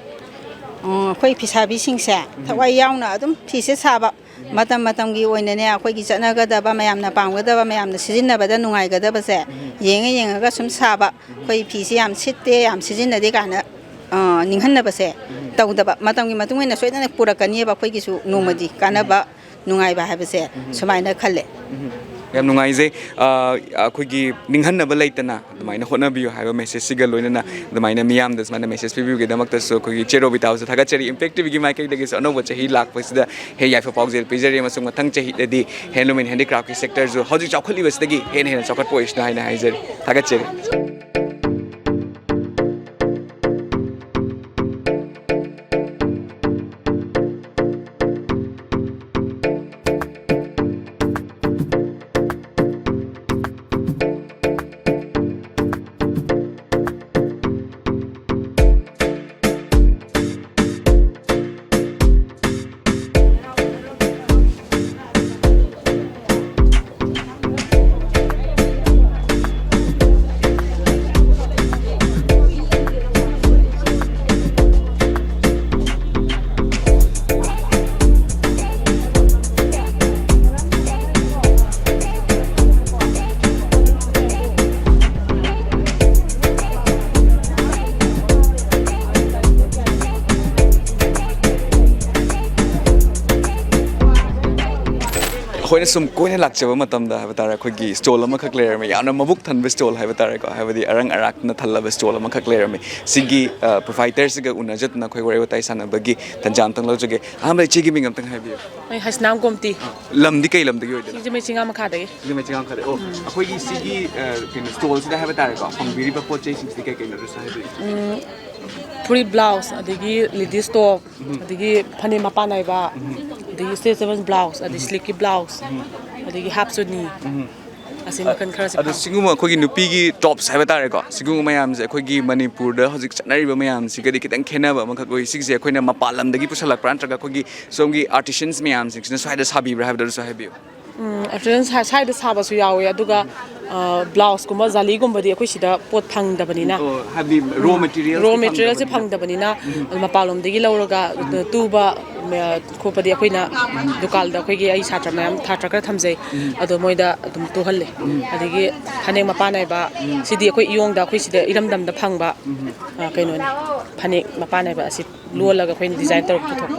ꯑꯣ, ꯑꯩꯈꯣꯏ ꯐꯤꯁꯥꯕꯤꯁꯤꯡꯁꯦ ꯎꯝ꯫ ꯊꯋꯥꯏ ꯌꯥꯎꯅ ꯑꯗꯨꯝ ꯐꯤꯁꯦ ꯁꯥꯕ, ꯎꯝ꯫ ꯃꯇꯝ ꯃꯇꯝꯒꯤ ꯑꯣꯏꯅꯅꯦ, ꯑꯩꯈꯣꯏꯒꯤ ꯆꯠꯅꯒꯗꯕ, ꯃꯌꯥꯝꯅ ꯄꯥꯝꯒꯗꯕ, ꯃꯌꯥꯝꯅ ꯁꯤꯖꯤꯟꯅꯕꯗ ꯅꯨꯡꯉꯥꯏꯒꯗꯕꯁꯦ ꯎꯝ꯫ ꯌꯦꯡꯉ ꯌꯦꯡꯉꯒ ꯁꯨꯝ ꯁꯥꯕ꯫ ꯎꯝ꯫ ꯑꯩꯈꯣꯏ ꯐꯤꯁꯦ ꯌꯥꯝ ꯁꯤꯠꯇꯦ, ꯌꯥꯝ ꯁꯤꯖꯤꯟꯅꯗꯦ ꯀꯥꯏꯅ, ꯑ, ꯅꯤꯡꯍꯟꯅꯕꯁꯦ ꯎꯝ꯫ ꯇꯧꯗꯕ꯫ ꯃꯇꯝꯒꯤ ꯃꯇꯨꯡ ꯏꯟꯅ ꯁꯣꯏꯗꯅ ꯄꯨꯔꯛꯀꯅꯤꯕ ꯑꯩꯈꯣꯏꯒꯤꯁꯨ ꯅꯣꯡꯃꯗꯤ ꯀꯥꯟꯅꯕ, ꯅꯨꯡꯉꯥꯏꯕ ꯍꯥꯏꯕꯁꯦ ꯎꯝ꯫ ꯁꯨꯃꯥꯏꯅ ꯈꯜꯂꯦ꯫ ꯎꯝ꯫ ꯌꯥꯝ ꯅꯨꯡꯉꯥꯏꯖꯩ꯫ ꯑ, ꯑꯩꯈꯣꯏꯒꯤ ꯅꯤꯡꯍꯟꯅꯕ ꯂꯩꯇꯅ ꯑꯗꯨꯃꯥꯏꯅ ꯍꯣꯠꯅꯕꯤꯌꯨ ꯍꯥꯏꯕ messageꯁꯤꯒ ꯂꯣꯏꯅꯅ ꯑꯗꯨꯃꯥꯏꯅ ꯃꯤꯌꯥꯝꯗ ꯁꯨꯃꯥꯏꯅ message ꯄꯤꯕꯤꯕꯒꯤꯗꯃꯛꯇꯁꯨ ꯑꯩꯈꯣꯏꯒꯤ ꯆꯦ ꯔꯣꯕꯤꯇꯥꯕꯨꯁꯨ ꯊꯥꯒꯠꯆꯔꯤ꯫ Impact TVꯒꯤ ꯃꯥꯏꯀꯩꯗꯒꯤꯁꯨ ꯑꯅꯧꯕ ꯆꯍꯤ ꯂꯥꯛꯄꯁꯤꯗ ꯍꯦ ꯌꯥꯏꯐ ꯄꯥꯎꯖꯦꯜ ꯄꯤꯖꯔꯤ, ꯑꯃꯁꯨꯡ ꯃꯊꯪ ꯆꯍꯤꯗꯗꯤ handloom and handicraftꯀꯤ sectorꯁꯨ ꯍꯧꯖꯤꯛ ꯆꯥꯎꯈꯠꯂꯤꯕꯁꯤꯗꯒꯤ ꯍꯦꯟꯅ ꯍꯦꯟꯅ ꯆꯥꯎꯈꯠꯄ ꯑꯣꯏꯁꯅꯨ ꯍꯥꯏꯅ ꯍꯥꯏꯖꯔꯤ꯫ ꯊꯥꯒꯠꯆꯔꯤ꯫ ꯑꯩꯈꯣꯏꯅ ꯁꯨꯝ ꯀꯣꯏꯅ ꯂꯥꯛꯆꯕ ꯃꯇꯝꯗ ꯍꯥꯏꯕ ꯇꯥꯔꯦ, ꯑꯩꯈꯣꯏꯒꯤ ꯁ꯭ꯇꯣꯜ ꯑꯃꯈꯛ ꯂꯩꯔꯝꯃꯦ, ꯌꯥꯝꯅ ꯃꯕꯨꯛ ꯊꯟꯕ ꯁ꯭ꯇꯣꯜ ꯍꯥꯏꯕ ꯇꯥꯔꯦꯀꯣ, ꯍꯥꯏꯕꯗꯤ ꯑꯔꯪ ꯑꯔꯥꯛꯅ ꯊꯜꯂꯕ ꯁ꯭ꯇꯣꯜ ꯑꯃꯈꯛ ꯂꯩꯔꯝꯃꯦ꯫ ꯁꯤꯒꯤ ꯄ꯭ꯔꯣꯄ꯭ꯔꯥꯏꯇꯔꯁꯤꯒ ꯎꯅꯖꯗꯅ ꯑꯩꯈꯣꯏ ꯋꯥꯔꯤ ꯋꯥꯇꯥꯏ ꯁꯥꯟꯅꯕꯒꯤ ꯇꯥꯟꯖꯥ ꯑꯝꯇꯪ ꯂꯧꯖꯒꯦ꯫ ꯑꯍꯥꯟꯕꯗ ꯏꯆꯦꯒꯤ ꯃꯤꯡ ꯑꯝꯇꯪ ꯍꯥꯏꯕꯤꯌꯨ꯫ ꯑꯩ ꯍꯁꯅꯥꯝ ꯒꯣꯝꯇꯤ꯫ ꯂꯝꯗꯤ ꯀꯩ ꯂꯝꯗꯒꯤ ꯑꯣꯏꯗꯣꯏꯅꯣ? ꯁꯤꯡꯖꯃꯩ ꯆꯤꯡꯉꯥ ꯃꯈꯥꯗꯒꯤ꯫ ꯁꯤꯡꯖꯃꯩ ꯆꯤꯡꯉꯥ ꯃꯈꯥꯗꯒꯤ꯫ ꯑꯣ, ꯑꯩꯈꯣꯏꯒꯤ ꯁꯤꯒꯤ, ꯑ, ꯀꯩꯅꯣ, ꯁ꯭ꯇꯣꯜꯁꯤꯗ ꯍꯥꯏꯕ ꯇꯥꯔꯦꯀꯣ, ꯐꯪꯕꯤꯔꯤꯕ ꯄꯣꯠ ꯆꯩꯁꯤꯡꯁꯤꯗꯤ ꯀꯩ ꯀꯩꯅꯣ, ꯑꯗꯨꯁꯨ ꯍꯥꯏꯕꯤꯌꯨ꯫ ꯎꯝ, ꯐꯨꯔꯤꯠ, ꯕ꯭ꯂꯥꯎꯁ, ꯑꯗꯒꯤ ꯂꯦꯗꯤꯁ ꯇꯣꯞ, ꯑꯗꯒꯤ ꯐꯅꯦꯛ ꯃꯄꯥꯟ ꯅꯥꯏꯕ, ꯑꯗꯒꯤ ꯁ꯭ꯇ꯭ꯔꯦꯆꯦꯕꯜ ꯕ꯭ꯂꯥꯎꯁ, ꯑꯗꯩ ꯁ꯭ꯂꯤꯛꯀꯤ ꯕ꯭ꯂꯥꯎꯁ, ꯑꯗꯒꯤ ꯍꯥꯞ ꯆꯨꯅꯤ, ꯑꯁꯤ ꯃꯈꯜ ꯈꯔꯁꯦ ꯑꯗꯣ ꯐꯪꯉꯦ꯫ ꯁꯤꯒꯨꯝꯕ ꯑꯩꯈꯣꯏꯒꯤ ꯅꯨꯄꯤꯒꯤ ꯇꯣꯞꯁ ꯍꯥꯏꯕ ꯇꯥꯔꯦꯀꯣ, ꯁꯤꯒꯨꯝꯕ ꯃꯌꯥꯝꯁꯦ ꯑꯩꯈꯣꯏꯒꯤ ꯃꯅꯤꯄꯨꯔꯗ ꯍꯧꯖꯤꯛ ꯆꯠꯅꯔꯤꯕ ꯃꯌꯥꯝꯁꯤꯒꯗꯤ ꯈꯤꯇꯪ ꯈꯦꯠꯅꯕ ꯑꯃꯈꯛ ꯑꯣꯏ꯫ ꯁꯤꯒꯤꯁꯦ ꯑꯩꯈꯣꯏꯅ ꯃꯄꯥꯟ ꯂꯝꯗꯒꯤ ꯄꯨꯁꯜꯂꯛꯄ꯭ꯔꯥ, ꯅꯠꯇ꯭ꯔꯒ ꯑꯩꯈꯣꯏꯒꯤ ꯁꯣꯝꯒꯤ ꯑꯥꯔꯇꯤꯁꯟꯁ ꯃꯌꯥꯝꯁꯤꯡꯁꯤꯅ ꯁ꯭ꯋꯥꯏꯗ ꯁꯥꯕꯤꯕ꯭ꯔꯥ ꯍꯥꯏꯕꯗꯨꯁꯨ ꯍꯥꯏꯕꯤꯌꯨ꯫ ꯎꯝ, ꯑꯥꯔꯇꯤꯁꯟ ꯁ꯭ꯋꯥꯏꯗ ꯁꯥꯕꯁꯨ ꯌꯥꯎꯋꯦ, ꯑꯗꯨꯒ, ꯑ, ꯕ꯭ꯂꯥꯎꯁꯀꯨꯝꯕ, ꯖꯥꯂꯤꯒꯨꯝꯕꯗꯤ ꯑꯩꯈꯣꯏ ꯁꯤꯗ ꯄꯣꯠ ꯐꯪꯗꯕꯅꯤꯅ꯫ ꯑꯣ, ꯍꯥꯏꯕꯗꯤ ꯔꯣ ꯃꯦꯇꯤꯔꯤꯌꯦꯜꯁ ꯔꯣ ꯃꯦꯇꯤꯔꯤꯌꯦꯜꯁꯦ ꯐꯪꯗꯕꯅꯤꯅ꯫ ꯐꯪꯗꯕꯅꯤꯅ, ꯃꯄꯥꯟꯂꯣꯝꯗꯒꯤ ꯂꯧꯔꯒ, ꯇꯨꯕ, ꯃ-, ꯈꯣꯠꯄꯗꯤ ꯑꯩꯈꯣꯏꯅ ꯗꯨꯀꯥꯟꯗ ꯑꯩꯈꯣꯏꯒꯤ ꯑꯩ ꯁꯥꯇ꯭ꯔ ꯃꯌꯥꯝ, ꯁꯥꯇ꯭ꯔ ꯈꯔ ꯊꯝꯖꯩ, ꯑꯗꯣ ꯃꯣꯏꯗ ꯑꯗꯨꯝ ꯇꯨꯍꯜꯂꯦ꯫ ꯑꯗꯒꯤ ꯐꯅꯦꯛ ꯃꯄꯥꯟ ꯅꯥꯏꯕ, ꯁꯤꯗꯤ ꯑꯩꯈꯣꯏ ꯏꯌꯣꯡꯗ, ꯑꯩꯈꯣꯏ ꯁꯤꯗ ꯏꯔꯝꯗꯝꯗ ꯐꯪꯕ, ꯑ, ꯀꯩꯅꯣꯅꯤ, ꯐꯅꯦꯛ ꯃꯄꯥꯟ ꯅꯥꯏꯕ ꯑꯁꯤ ꯂꯣꯜꯂꯒ ꯑꯩꯈꯣꯏꯅ ꯗꯤꯖꯥꯏꯟ ꯇꯧꯔꯒ ꯄꯨꯊꯣꯛꯄ꯫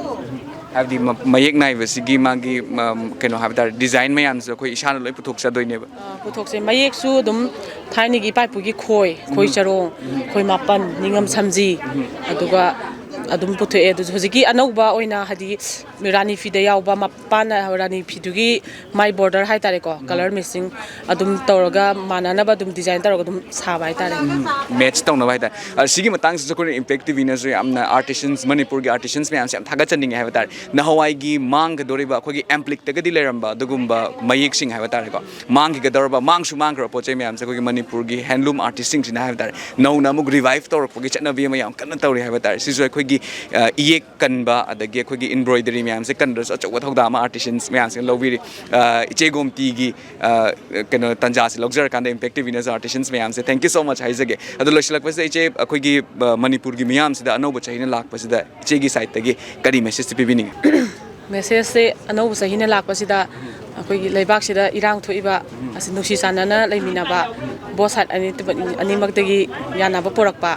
ꯍꯥꯏꯕꯗꯤ ꯃ-, ꯃꯌꯦꯛ ꯅꯥꯏꯕꯁꯤꯒꯤ ꯃꯥꯒꯤ, ꯃ-, ꯀꯩꯅꯣ ꯍꯥꯏꯕ ꯇꯥꯔꯦ, ꯗꯤꯖꯥꯏꯟ ꯃꯌꯥꯝꯁꯦ ꯑꯩꯈꯣꯏ ꯏꯁꯥꯅ ꯂꯣꯏ ꯄꯨꯊꯣꯛꯆꯗꯣꯏꯅꯦꯕ꯫ ꯑ, ꯄꯨꯊꯣꯛꯆꯩ꯫ ꯃꯌꯦꯛꯁꯨ ꯑꯗꯨꯝ ꯊꯥꯏꯅꯒꯤ ꯏꯄꯥ ꯏꯄꯨꯒꯤ ꯈꯣꯏ, ꯈꯣꯏ ꯆꯔꯣꯡ, ꯈꯣꯏ ꯃꯥꯄꯟ, ꯅꯤꯡꯉꯝ ꯁꯝꯖꯤ, ꯑꯗꯨꯒ ꯑꯗꯨꯝ ꯄꯨꯊꯣꯛꯑꯦ꯫ ꯑꯗꯨꯁꯨ ꯍꯧꯖꯤꯛꯀꯤ ꯑꯅꯧꯕ ꯑꯣꯏꯅ ꯍꯥꯏꯗꯤ ꯔꯥꯅꯤ ꯐꯤꯗ ꯌꯥꯎꯕ ꯃꯄꯥꯟ, ꯔꯥꯅꯤ ꯐꯤꯗꯨꯒꯤ ꯃꯥꯏ ꯕꯣꯔꯗꯔ ꯍꯥꯏꯇꯥꯔꯦꯀꯣ, ꯀꯂꯔ ꯃꯦꯠꯆꯤꯡ ꯑꯗꯨꯝ ꯇꯧꯔꯒ ꯃꯥꯟꯅꯅꯕ ꯑꯗꯨꯝ ꯗꯤꯖꯥꯏꯟ ꯇꯧꯔꯒ ꯑꯗꯨꯝ ꯁꯥꯕ ꯍꯥꯏꯇꯥꯔꯦ꯫ ꯃꯦꯠꯆ ꯇꯧꯅꯕ ꯍꯥꯏꯇꯥꯔꯦ꯫ ꯑ, ꯁꯤꯒꯤ ꯃꯇꯥꯡꯁꯤꯁꯨ ꯑꯩꯈꯣꯏꯅ ꯏꯝꯄꯦꯛ ꯇꯤꯚꯤꯅꯁꯨ ꯌꯥꯝꯅ ꯑꯥꯔꯇꯤꯁꯟꯁ, ꯃꯅꯤꯄꯨꯔꯒꯤ ꯑꯥꯔꯇꯤꯁꯟꯁ ꯃꯌꯥꯝꯁꯦ ꯌꯥꯝ ꯊꯥꯒꯠꯆꯅꯤꯡꯉꯦ ꯍꯥꯏꯕ ꯇꯥꯔꯦ꯫ ꯅꯍꯥꯟꯋꯥꯏꯒꯤ ꯃꯥꯡꯒꯗꯧꯔꯤꯕ ꯑꯩꯈꯣꯏꯒꯤ ꯑꯦꯝꯄ꯭ꯂꯤꯛꯇꯒꯗꯤ ꯂꯩꯔꯝꯕ ꯑꯗꯨꯒꯨꯝꯕ ꯃꯌꯦꯛꯁꯤꯡ ꯍꯥꯏꯕ ꯇꯥꯔꯦꯀꯣ, ꯃꯥꯡꯈꯤꯒꯗꯧꯔꯕ, ꯃꯥꯡꯁꯨ ꯃꯥꯡꯈ꯭ꯔꯕ ꯄꯣꯠ ꯆꯩ ꯃꯌꯥꯝꯁꯦ ꯑꯩꯈꯣꯏꯒꯤ ꯃꯅꯤꯄꯨꯔꯒꯤ ꯍꯦꯟꯂꯨꯝ ꯑꯥꯔꯇꯤꯁꯁꯤꯡꯁꯤꯅ ꯍꯥꯏꯕ ꯇꯥꯔꯦ, ꯅꯧꯅ ꯑꯃꯨꯛ ꯔꯤꯚꯥꯏꯚ ꯇꯧꯔꯛꯄꯒꯤ ꯆꯠꯅꯕꯤ ꯑꯃ ꯌꯥꯝ ꯀꯟꯅ ꯇꯧꯔꯤ ꯍꯥꯏꯕ ꯇꯥꯔꯦ꯫ ꯁꯤꯁꯨ ꯑꯩꯈꯣꯏꯒꯤ, ꯑ, ꯏꯌꯦꯛ ꯀꯟꯕ, ꯑꯗꯒꯤ ꯑꯩꯈꯣꯏꯒꯤ ꯏꯝꯕ꯭ꯔꯣꯏꯗꯔꯤ ꯃꯌꯥꯝꯁꯦ ꯀꯟꯕꯗꯁꯨ ꯑꯆꯧꯕ ꯊꯧꯗꯥꯡ ꯑꯃ ꯑꯥꯔꯇꯤꯁꯟꯁ ꯃꯌꯥꯝꯁꯤꯅ ꯂꯧꯕꯤꯔꯤ꯫ ꯑ, ꯏꯆꯦ ꯒꯣꯝꯇꯤꯒꯤ, ꯑ, ꯀꯩꯅꯣ, ꯇꯥꯟꯖꯥꯁꯤ ꯂꯧꯖꯔꯀꯥꯟꯗ ꯏꯝꯄꯦꯛ ꯇꯤꯚꯤꯅꯁꯨ ꯑꯥꯔꯇꯤꯁꯟꯁ ꯃꯌꯥꯝꯁꯦ thank you so much ꯍꯥꯏꯖꯒꯦ꯫ ꯑꯗꯣ ꯂꯣꯏꯁꯤꯜꯂꯛꯄꯁꯤꯗ ꯏꯆꯦ, ꯑꯩꯈꯣꯏꯒꯤ, ꯑ, ꯃꯅꯤꯄꯨꯔꯒꯤ ꯃꯤꯌꯥꯝꯁꯤꯗ ꯑꯅꯧꯕ ꯆꯍꯤꯅ ꯂꯥꯛꯄꯁꯤꯗ ꯏꯆꯦꯒꯤ ꯁꯥꯏꯠꯇꯒꯤ ꯀꯔꯤ ꯃꯦꯁꯦꯖꯇꯤ ꯄꯤꯕꯤꯅꯤꯡꯉꯤ? ꯃꯦꯁꯦꯖꯁꯦ ꯑꯅꯧꯕ ꯆꯍꯤꯅ ꯂꯥꯛꯄꯁꯤꯗ ꯑꯩꯈꯣꯏꯒꯤ ꯂꯩꯕꯥꯛꯁꯤꯗ ꯏꯔꯥꯡ ꯊꯣꯛꯏꯕ ꯑꯁꯤ ꯅꯨꯡꯁꯤ ꯆꯥꯟꯅꯅ ꯂꯩꯃꯤꯟꯅꯕ, both side ꯑꯅꯤ, ꯑꯅꯤꯃꯛꯇꯒꯤ ꯌꯥꯅꯕ ꯄꯨꯔꯛꯄ,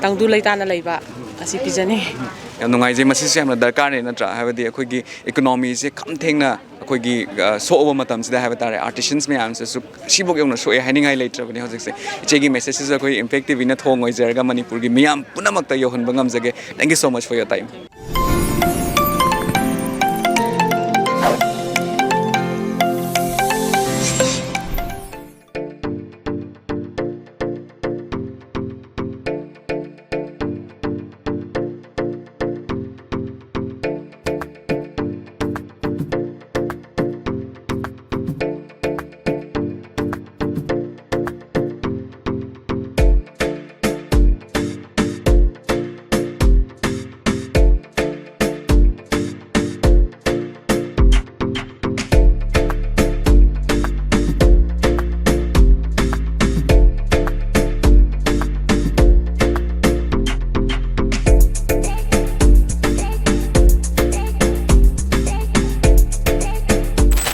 ꯇꯪꯗꯨ ꯂꯩꯇꯥꯅ ꯂꯩꯕ ꯑꯁꯤ ꯄꯤꯖꯅꯤꯡꯉꯤ꯫ ꯌꯥꯝ ꯅꯨꯡꯉꯥꯏꯖꯩ꯫ ꯃꯁꯤꯁꯨ ꯌꯥꯝꯅ ꯗꯔꯀꯥꯔꯅꯦ, ꯅꯠꯇ꯭ꯔꯥ? ꯍꯥꯏꯕꯗꯤ ꯑꯩꯈꯣꯏꯒꯤ ꯏꯀꯣꯅꯣꯃꯤꯁꯦ ꯈꯝ ꯊꯦꯡꯅ ꯑꯩꯈꯣꯏꯒꯤ, ꯑ, ꯁꯣꯛꯑꯕ ꯃꯇꯝꯁꯤꯗ ꯍꯥꯏꯕ ꯇꯥꯔꯦ, ꯑꯥꯔꯇꯤꯁꯟꯁ ꯃꯌꯥꯝꯁꯤꯁꯨ ꯁꯤꯐꯥꯎ ꯌꯧꯅ ꯁꯣꯛꯑꯦ ꯍꯥꯏꯅꯤꯡꯉꯥꯏ ꯂꯩꯇ꯭ꯔꯕꯅꯤ ꯍꯧꯖꯤꯛꯁꯦ꯫ ꯏꯆꯦꯒꯤ ꯃꯦꯁꯦꯖꯁꯤꯁꯨ ꯑꯩꯈꯣꯏ ꯏꯝꯄꯦꯛ ꯇꯤꯚꯤꯅ ꯊꯣꯡ ꯑꯣꯏꯖꯔꯒ ꯃꯅꯤꯄꯨꯔꯒꯤ ꯃꯤꯌꯥꯝ ꯄꯨꯝꯅꯃꯛꯇ ꯌꯧꯍꯟꯕ ꯉꯝꯖꯒꯦ꯫ Thank you so much for your time.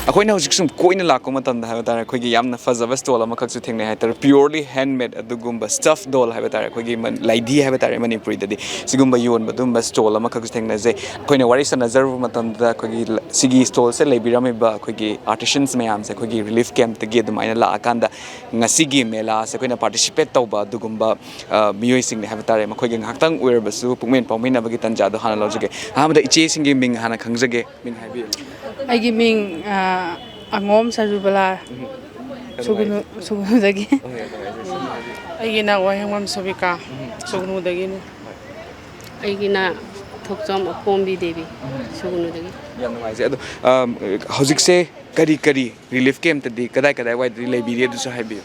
ꯑꯩꯈꯣꯏꯅ ꯍꯧꯖꯤꯛ ꯁꯨꯝ ꯀꯣꯏꯅ ꯂꯥꯛꯄ ꯃꯇꯝꯗ ꯍꯥꯏꯕ ꯇꯥꯔꯦ, ꯑꯩꯈꯣꯏꯒꯤ ꯌꯥꯝꯅ ꯐꯖꯕ ꯁ꯭ꯇꯣꯜ ꯑꯃꯈꯛꯁꯨ ꯊꯦꯡꯅꯩ ꯍꯥꯏꯇꯥꯔꯦ, purely handmade ꯑꯗꯨꯒꯨꯝꯕ ꯁ꯭ꯇꯐ ꯗꯣꯜ ꯍꯥꯏꯕ ꯇꯥꯔꯦ, ꯑꯩꯈꯣꯏꯒꯤ ꯃ-, ꯂꯥꯏꯙꯤ ꯍꯥꯏꯕ ꯇꯥꯔꯦ ꯃꯅꯤꯄꯨꯔꯤꯗꯗꯤ, ꯁꯤꯒꯨꯝꯕ ꯌꯣꯟꯕ ꯑꯗꯨꯒꯨꯝꯕ ꯁ꯭ꯇꯣꯜ ꯑꯃꯈꯛꯁꯨ ꯊꯦꯡꯅꯖꯩ꯫ ꯑꯩꯈꯣꯏꯅ ꯋꯥꯔꯤ ꯁꯥꯟꯅꯖꯔꯨꯕ ꯃꯇꯝꯗ ꯑꯩꯈꯣꯏꯒꯤ ꯂ-, ꯁꯤꯒꯤ ꯁ꯭ꯇꯣꯜꯁꯦ ꯂꯩꯕꯤꯔꯝꯃꯤꯕ ꯑꯩꯈꯣꯏꯒꯤ ꯑꯥꯔꯇꯤꯁꯟꯁ ꯃꯌꯥꯝꯁꯦ ꯑꯩꯈꯣꯏꯒꯤ ꯔꯤꯂꯤꯐ ꯀꯦꯝꯞꯇꯒꯤ ꯑꯗꯨꯃꯥꯏꯅ ꯂꯥꯛꯑꯀꯥꯟꯗ ꯉꯁꯤꯒꯤ ꯃꯦꯂꯥꯁꯦ ꯑꯩꯈꯣꯏꯅ ꯄꯥꯔꯇꯤꯁꯤꯄꯦꯠ ꯇꯧꯕ ꯑꯗꯨꯒꯨꯝꯕ, ꯑ, ꯃꯤꯑꯣꯏꯁꯤꯡꯅꯤ ꯍꯥꯏꯕ ꯇꯥꯔꯦ꯫ ꯃꯈꯣꯏꯒ ꯉꯥꯏꯍꯥꯛꯇꯪ ꯑꯣꯏꯔꯕꯁꯨ ꯄꯨꯛꯃꯦꯟ ꯄꯥꯎꯃꯤꯟꯅꯕꯒꯤ ꯇꯥꯟꯖꯥꯗꯣ ꯍꯥꯟꯅ ꯂꯧꯖꯒꯦ꯫ ꯑꯍꯥꯟꯕꯗ ꯏꯆꯦꯁꯤꯡꯒꯤ ꯃꯤꯡ ꯍꯥꯟꯅ ꯈꯪꯖꯒꯦ꯫ ꯃꯤꯡ ꯍꯥꯏꯕꯤꯌꯨ꯫ ꯑꯩꯒꯤ ꯃꯤꯡ, ꯑ, ꯑꯉꯣꯝ ꯁꯔꯨꯕꯂꯥ꯫ ꯎꯝ꯫ ꯁꯨꯒꯅꯨ-, ꯁꯨꯒꯅꯨꯗꯒꯤ꯫ ꯎꯝ, ꯌꯥꯝ ꯅꯨꯡꯉꯥꯏꯖꯩ꯫ ꯑꯩꯒꯤꯅ ꯋꯥꯍꯦꯡꯕꯝ ꯁꯣꯕꯤꯀꯥ, ꯎꯝ꯫ ꯁꯨꯒꯅꯨꯗꯒꯤꯅꯤ꯫ ꯍꯣꯏ꯫ ꯑꯩꯒꯤꯅ ꯊꯣꯛꯆꯣꯝ ꯑꯄꯣꯝꯕꯤ ꯗꯦꯕꯤ, ꯎꯝ꯫ ꯁꯨꯒꯅꯨꯗꯒꯤ꯫ ꯌꯥꯝ ꯅꯨꯡꯉꯥꯏꯖꯩ꯫ ꯑꯗꯣ, ꯑ, ꯍꯧꯖꯤꯛꯁꯦ ꯀꯔꯤ ꯀꯔꯤ ꯔꯤꯂꯤꯐ ꯀꯦꯝꯞꯇꯗꯤ ꯀꯗꯥꯏ ꯀꯗꯥꯏꯋꯥꯏꯗꯗꯤ ꯂꯩꯕꯤꯔꯤ, ꯑꯗꯨꯁꯨ ꯍꯥꯏꯕꯤꯌꯨ꯫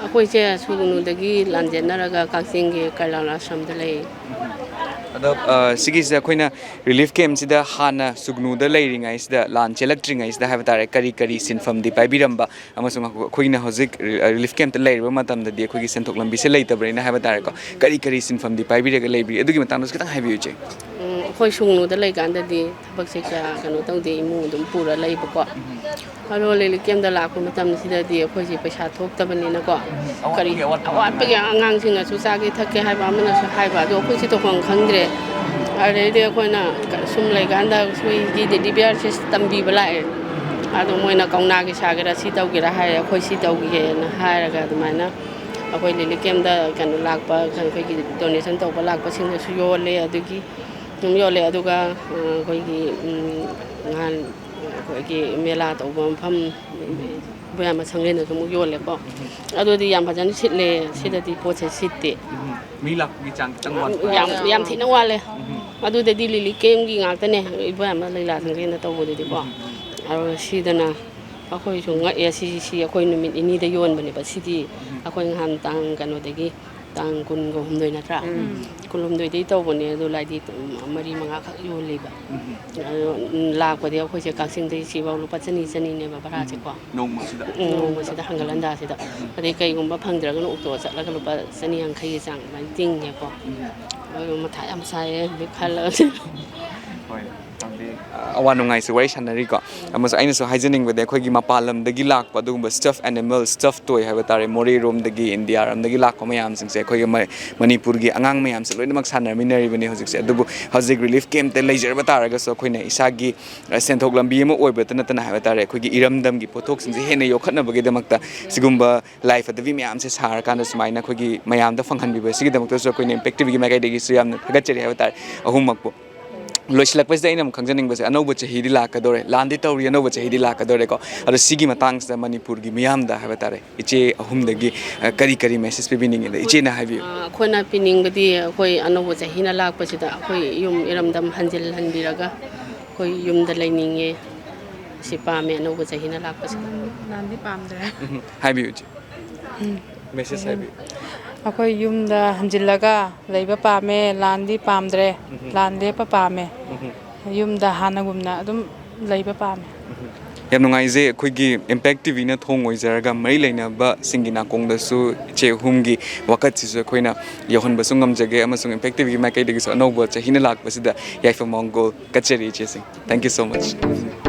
ꯑꯩꯈꯣꯏꯁꯦ ꯁꯨꯒꯅꯨꯗꯒꯤ ꯂꯥꯟꯖꯦꯟꯅꯔꯒ ꯀꯛꯆꯤꯡꯒꯤ ꯀꯩꯂꯥ ꯑꯥꯁ꯭ꯔꯝꯗ ꯂꯩ꯫ ꯑꯗꯣ, ꯑ, ꯁꯤꯒꯤꯁꯤꯗ ꯑꯩꯈꯣꯏꯅ ꯔꯤꯂꯤꯐ ꯀꯦꯝꯞꯁꯤꯗ ꯍꯥꯟꯅ ꯁꯨꯒꯅꯨꯗ ꯂꯩꯔꯤꯉꯩꯁꯤꯗ, ꯂꯥꯟ ꯆꯦꯜꯂꯛꯇ꯭ꯔꯤꯉꯩꯁꯤꯗ ꯍꯥꯏꯕ ꯇꯥꯔꯦ, ꯀꯔꯤ ꯀꯔꯤ ꯁꯤꯟꯐꯝꯗꯤ ꯄꯥꯏꯕꯤꯔꯝꯕ, ꯑꯃꯁꯨꯡ ꯑꯩꯈꯣꯏꯅ ꯍꯧꯖꯤꯛ ꯔꯤ-, ꯔꯤꯂꯤꯐ ꯀꯦꯝꯞꯇ ꯂꯩꯔꯤꯕ ꯃꯇꯝꯗꯗꯤ ꯑꯩꯈꯣꯏꯒꯤ ꯁꯦꯟꯊꯣꯛ ꯂꯝꯕꯤꯁꯦ ꯂꯩꯇꯕꯅꯤꯅ ꯍꯥꯏꯕ ꯇꯥꯔꯦꯀꯣ, ꯀꯔꯤ ꯀꯔꯤ ꯁꯤꯟꯐꯝꯗꯤ ꯄꯥꯏꯕꯤꯔꯒ ꯂꯩꯕꯤꯔꯤ? ꯑꯗꯨꯒꯤ ꯃꯇꯥꯡꯗꯁꯨ ꯈꯤꯇꯪ ꯍꯥꯏꯕꯤꯌꯨ, ꯏꯆꯦ꯫ ꯎꯝ, ꯑꯩꯈꯣꯏ ꯁꯨꯒꯅꯨꯗ ꯂꯩꯀꯥꯟꯗꯗꯤ ꯊꯕꯛꯁꯦ ꯀꯌꯥ ꯀꯩꯅꯣ ꯇꯧꯗꯦ, ꯏꯃꯨꯡ ꯑꯗꯨꯝ ꯄꯨꯔ ꯂꯩꯕꯀꯣ꯫ ꯑꯗꯣ ꯔꯤꯂꯤꯐ ꯀꯦꯝꯞꯇ ꯂꯥꯛꯄ ꯃꯇꯝꯁꯤꯗꯗꯤ ꯑꯩꯈꯣꯏꯁꯦ ꯄꯩꯁꯥ ꯊꯣꯛꯇꯕꯅꯤꯅꯀꯣ, ꯀꯔꯤ ꯑꯋꯥꯠꯄꯒꯤ ꯑꯉꯥꯡꯁꯤꯡꯅꯁꯨ ꯆꯥꯒꯦ ꯊꯛꯀꯦ ꯍꯥꯏꯕ, ꯑꯃꯅꯁꯨ ꯍꯥꯏꯕ, ꯑꯗꯣ ꯑꯩꯈꯣꯏꯁꯦ ꯇꯧꯐꯝ ꯈꯪꯗ꯭ꯔꯦ꯫ ꯑꯗꯩꯗꯤ ꯑꯩꯈꯣꯏꯅ ꯁꯨꯝ ꯂꯩꯀꯥꯟꯗ ꯑꯩꯈꯣꯏꯒꯤ ꯗꯦꯗꯤ ꯕꯤꯌꯥꯔꯁꯦ ꯇꯝꯕꯤꯕ ꯂꯥꯛꯑꯦ꯫ ꯑꯗꯣ ꯃꯣꯏꯅ ꯀꯧꯅꯥꯒꯤ ꯁꯥꯒꯦꯔꯥ, ꯁꯤ ꯇꯧꯒꯦꯔꯥ ꯍꯥꯏꯔꯦ, ꯑꯩꯈꯣꯏ ꯁꯤ ꯇꯧꯒꯦꯅ ꯍꯥꯏꯔꯒ ꯑꯗꯨꯃꯥꯏꯅ ꯑꯩꯈꯣꯏ ꯂꯤꯂꯤ ꯀꯦꯝꯗ ꯀꯩꯅꯣ ꯂꯥꯛꯄ, ꯑꯩꯈꯣꯏꯒꯤ ꯗꯣꯅꯦꯁꯟ ꯇꯧꯕ ꯂꯥꯛꯄꯁꯤꯡꯗꯁꯨ ꯌꯣꯜꯂꯦ꯫ ꯑꯗꯨꯒꯤ ꯑꯗꯨꯝ ꯌꯣꯜꯂꯦ꯫ ꯑꯗꯨꯒ ꯑꯩꯈꯣꯏꯒꯤ ꯅꯍꯥꯟ ꯑꯩꯈꯣꯏꯒꯤ ꯃꯦꯂꯥ ꯇꯧꯕ ꯃꯐꯝ ꯏꯕꯣꯌꯥꯝꯕ ꯁꯪꯂꯦꯟꯗꯁꯨ ꯑꯃꯨꯛ ꯌꯣꯜꯂꯦꯀꯣ꯫ ꯑꯗꯨꯗꯤ ꯌꯥꯝ ꯐꯖꯅ ꯁꯤꯠꯂꯦ꯫ ꯁꯤꯗꯗꯤ ꯄꯣꯠꯁꯦ ꯁꯤꯠꯇꯦ꯫ ꯎꯝ꯫ ꯃꯤ ꯂꯥꯛꯄꯒꯤ ꯆꯥꯡ ꯈꯤꯇꯪ ꯋꯥꯠꯄ꯫ ꯌꯥꯝ, ꯌꯥꯝ ꯊꯤꯅ ꯋꯥꯠꯂꯦ꯫ ꯎꯝ꯫ ꯑꯗꯨꯗꯗꯤ ꯂꯤꯂꯤ ꯀꯦꯝꯒꯤ ꯉꯥꯛꯇꯅꯦ, ꯏꯕꯣꯌꯥꯝꯕ ꯂꯤꯂꯥ ꯁꯪꯂꯦꯟꯗ ꯇꯧꯕꯗꯨꯗꯤꯀꯣ꯫ ꯎꯝ, ꯎꯝ, ꯎꯝ꯫ ꯑꯗꯨ ꯁꯤꯗꯅ ꯑꯩꯈꯣꯏꯁꯨ ꯉꯛꯑꯦ꯫ ꯁꯤ, ꯁꯤ ꯑꯩꯈꯣꯏ ꯅꯨꯃꯤꯠ ꯅꯤꯅꯤꯗ ꯌꯣꯟꯕꯅꯦꯕ꯫ ꯁꯤꯗꯤ ꯎꯝ꯫ ꯑꯩꯈꯣꯏ ꯅꯍꯥꯟ ꯇꯥꯡ ꯀꯩꯅꯣꯗꯒꯤ, ꯇꯥꯡ ꯀꯨꯟꯒ ꯍꯨꯝꯗꯣꯏ ꯅꯠꯇ꯭ꯔꯥ? ꯎꯝ꯫ ꯀꯨꯟꯍꯨꯝꯗꯣꯏꯗꯩ ꯇꯧꯕꯅꯦ, ꯑꯗꯣ ꯂꯥꯏꯗꯤ ꯃꯔꯤ ꯃꯉꯥꯈꯛ ꯌꯣꯜꯂꯤꯕ꯫ ꯎꯝ꯫ ꯑꯗꯣ ꯂꯥꯛꯄꯗꯤ ꯑꯩꯈꯣꯏꯁꯦ ꯀꯛꯆꯤꯡꯗꯒꯤ ꯁꯤꯐꯥꯎ ꯂꯨꯄꯥ ꯆꯅꯤ, ꯆꯅꯤꯅꯦꯕ ꯚꯔꯥꯁꯦꯀꯣ꯫ ꯎꯝ, ꯅꯣꯡꯃꯁꯤꯗ? ꯎꯝ, ꯅꯣꯡꯃꯁꯤꯗ ꯍꯟꯒꯠ ꯍꯟꯗꯥꯁꯤꯗ꯫ ꯎꯝ꯫ ꯑꯗꯩ ꯀꯩꯒꯨꯝꯕ ꯐꯪꯗ꯭ꯔꯒꯅ ꯑꯣꯛꯇꯣ ꯆꯠꯂꯒ ꯂꯨꯄꯥ ꯆꯅꯤ ꯌꯥꯡꯈꯩꯒꯤ ꯆꯥꯡ ꯑꯗꯨꯃꯥꯏꯅ ꯇꯤꯡꯉꯦꯀꯣ꯫ ꯎꯝ꯫ ꯑꯗꯨ ꯃꯊꯥ ꯌꯥꯝ ꯁꯥꯏꯌꯦ ꯍꯧꯖꯤꯛ ꯈꯜꯂꯒ꯫ ꯍꯣꯏ, ꯍꯥꯏꯗꯤ, ꯑꯋꯥ ꯅꯨꯡꯉꯥꯏꯁꯦ ꯋꯥꯔꯤ ꯁꯥꯟꯅꯔꯤꯀꯣ꯫ ꯑꯃꯁꯨ ꯑꯩꯅꯁꯨ ꯍꯥꯏꯖꯅꯤꯡꯕꯗꯤ, ꯑꯩꯈꯣꯏꯒꯤ ꯃꯄꯥꯟ ꯂꯝꯗꯒꯤ ꯂꯥꯛꯄ ꯑꯗꯨꯒꯨꯝꯕ ꯁ꯭ꯇꯐ ꯑꯦꯅꯤꯃꯦꯜ, ꯁ꯭ꯇꯐ ꯇꯣꯏ ꯍꯥꯏꯕ ꯇꯥꯔꯦ, ꯃꯣꯔꯦꯔꯣꯝꯗꯒꯤ, ꯏꯟꯗꯤꯌꯥꯔꯣꯝꯗꯒꯤ ꯂꯥꯛꯄ ꯃꯌꯥꯝꯁꯤꯡꯁꯦ ꯑꯩꯈꯣꯏꯒꯤ ꯃ-, ꯃꯅꯤꯄꯨꯔꯒꯤ ꯑꯉꯥꯡ ꯃꯌꯥꯝꯁꯦ ꯂꯣꯏꯅꯃꯛ ꯁꯥꯟꯅꯃꯤꯟꯅꯔꯤꯕꯅꯤ ꯍꯧꯖꯤꯛꯁꯦ꯫ ꯑꯗꯨꯕꯨ ꯍꯧꯖꯤꯛ ꯔꯤꯂꯤꯐ ꯀꯦꯝꯞꯇ ꯂꯩꯖꯔꯕ ꯇꯥꯔꯒꯁꯨ, ꯑꯩꯈꯣꯏꯅ ꯏꯁꯥꯒꯤ, ꯑ, ꯁꯦꯟꯊꯣꯛ ꯂꯝꯕꯤ ꯑꯃ ꯑꯣꯏꯕꯇ ꯅꯠꯇꯅ ꯍꯥꯏꯕ ꯇꯥꯔꯦ, ꯑꯩꯈꯣꯏꯒꯤ ꯏꯔꯝꯗꯝꯒꯤ ꯄꯣꯠꯊꯣꯛꯁꯤꯡꯁꯦ ꯍꯦꯟꯅ ꯌꯣꯛꯈꯠꯅꯕꯒꯤꯗꯃꯛꯇ ꯁꯤꯒꯨꯝꯕ ꯂꯥꯏ ꯐꯗꯕꯤ ꯃꯌꯥꯝꯁꯦ ꯁꯥꯔꯀꯥꯟꯗ ꯁꯨꯃꯥꯏꯅ ꯑꯩꯈꯣꯏꯒꯤ ꯃꯌꯥꯝꯗ ꯐꯪꯍꯟꯕꯤꯕ, ꯁꯤꯒꯤꯗꯃꯛꯇꯁꯨ ꯑꯩꯈꯣꯏꯅ ꯏꯝꯄꯦꯛ ꯇꯤꯚꯤꯒꯤ ꯃꯥꯏꯀꯩꯗꯒꯤꯁꯨ ꯌꯥꯝꯅ ꯊꯥꯒꯠꯆꯔꯤ ꯍꯥꯏꯕ ꯇꯥꯔꯦ, ꯑꯍꯨꯝꯃꯛꯄꯨ꯫ ꯂꯣꯏꯁꯤꯜꯂꯛꯄꯁꯤꯗ ꯑꯩꯅ ꯑꯃꯨꯛ ꯈꯪꯖꯅꯤꯡꯕꯁꯦ, ꯑꯅꯧꯕ ꯆꯍꯤꯗꯤ ꯂꯥꯛꯀꯗꯧꯔꯦ, ꯂꯥꯟꯗꯤ ꯇꯧꯔꯤ, ꯑꯅꯧꯕ ꯆꯍꯤꯗꯤ ꯂꯥꯛꯀꯗꯧꯔꯦꯀꯣ꯫ ꯑꯗꯣ ꯁꯤꯒꯤ ꯃꯇꯥꯡꯁꯤꯗ ꯃꯅꯤꯄꯨꯔꯒꯤ ꯃꯤꯌꯥꯝꯗ ꯍꯥꯏꯕ ꯇꯥꯔꯦ, ꯏꯆꯦ ꯑꯍꯨꯝꯗꯒꯤ, ꯑ, ꯀꯔꯤ ꯀꯔꯤ ꯃꯦꯁꯦꯖ ꯄꯤꯕꯤꯅꯤꯡꯉꯦ? ꯑꯗ ꯏꯆꯦꯅ ꯍꯥꯏꯕꯤꯌꯨ꯫ ꯑ, ꯑꯩꯈꯣꯏꯅ ꯄꯤꯅꯤꯡꯕꯗꯤ, ꯑꯩꯈꯣꯏ ꯑꯅꯧꯕ ꯆꯍꯤꯅ ꯂꯥꯛꯄꯁꯤꯗ ꯑꯩꯈꯣꯏ ꯌꯨꯝ ꯏꯔꯝꯗꯝ ꯍꯟꯖꯤꯜꯍꯟꯕꯤꯔꯒ ꯑꯩꯈꯣꯏ ꯌꯨꯝꯗ ꯂꯩꯅꯤꯡꯉꯦ꯫ ꯁꯤ ꯄꯥꯝꯃꯦ, ꯑꯅꯧꯕ ꯆꯍꯤꯅ ꯂꯥꯛꯄꯁꯦ꯫ ꯂꯥꯟꯗꯤ ꯄꯥꯝꯗ꯭ꯔꯦ꯫ ꯎꯝ, ꯍꯥꯏꯕꯤꯌꯨ, ꯏꯆꯦ꯫ ꯎꯝ꯫ ꯃꯦꯁꯦꯖ ꯍꯥꯏꯕꯤꯌꯨ꯫ ꯑꯩꯈꯣꯏ ꯌꯨꯝꯗ ꯍꯟꯖꯤꯜꯂꯒ ꯂꯩꯕ ꯄꯥꯝꯃꯦ, ꯂꯥꯟꯗꯤ ꯄꯥꯝꯗ꯭ꯔꯦ꯫ ꯎꯝ꯫ ꯂꯥꯟ ꯂꯦꯞꯄ ꯄꯥꯝꯃꯦ꯫ ꯎꯝ꯫ ꯌꯨꯝꯗ ꯍꯥꯟꯅꯒꯨꯝꯅ ꯑꯗꯨꯝ ꯂꯩꯕ ꯄꯥꯝꯃꯦ꯫ ꯎꯝ꯫ ꯌꯥꯝ ꯅꯨꯡꯉꯥꯏꯖꯩ, ꯑꯩꯈꯣꯏꯒꯤ ꯏꯝꯄꯦꯛ ꯇꯤꯚꯤꯅ ꯊꯣꯡ ꯑꯣꯏꯖꯔꯒ ꯃꯔꯤ ꯂꯩꯅꯕꯁꯤꯡꯒꯤ ꯅꯥꯀꯣꯡꯗꯁꯨ ꯏꯆꯦ ꯑꯍꯨꯝꯒꯤ ꯋꯥꯀꯠꯁꯤꯁꯨ ꯑꯩꯈꯣꯏꯅ ꯌꯧꯍꯟꯕꯁꯨ ꯉꯝꯖꯒꯦ, ꯑꯃꯁꯨꯡ ꯏꯝꯄꯦꯛ ꯇꯤꯚꯤꯒꯤ ꯃꯥꯏꯀꯩꯗꯒꯤꯁꯨ ꯑꯅꯧꯕ ꯆꯍꯤꯅ ꯂꯥꯛꯄꯁꯤꯗ ꯌꯥꯏꯐ ꯃꯪꯒꯣꯜ ꯀꯠꯆꯔꯤ, ꯏꯆꯦꯁꯤꯡ꯫ Thank you so much꯫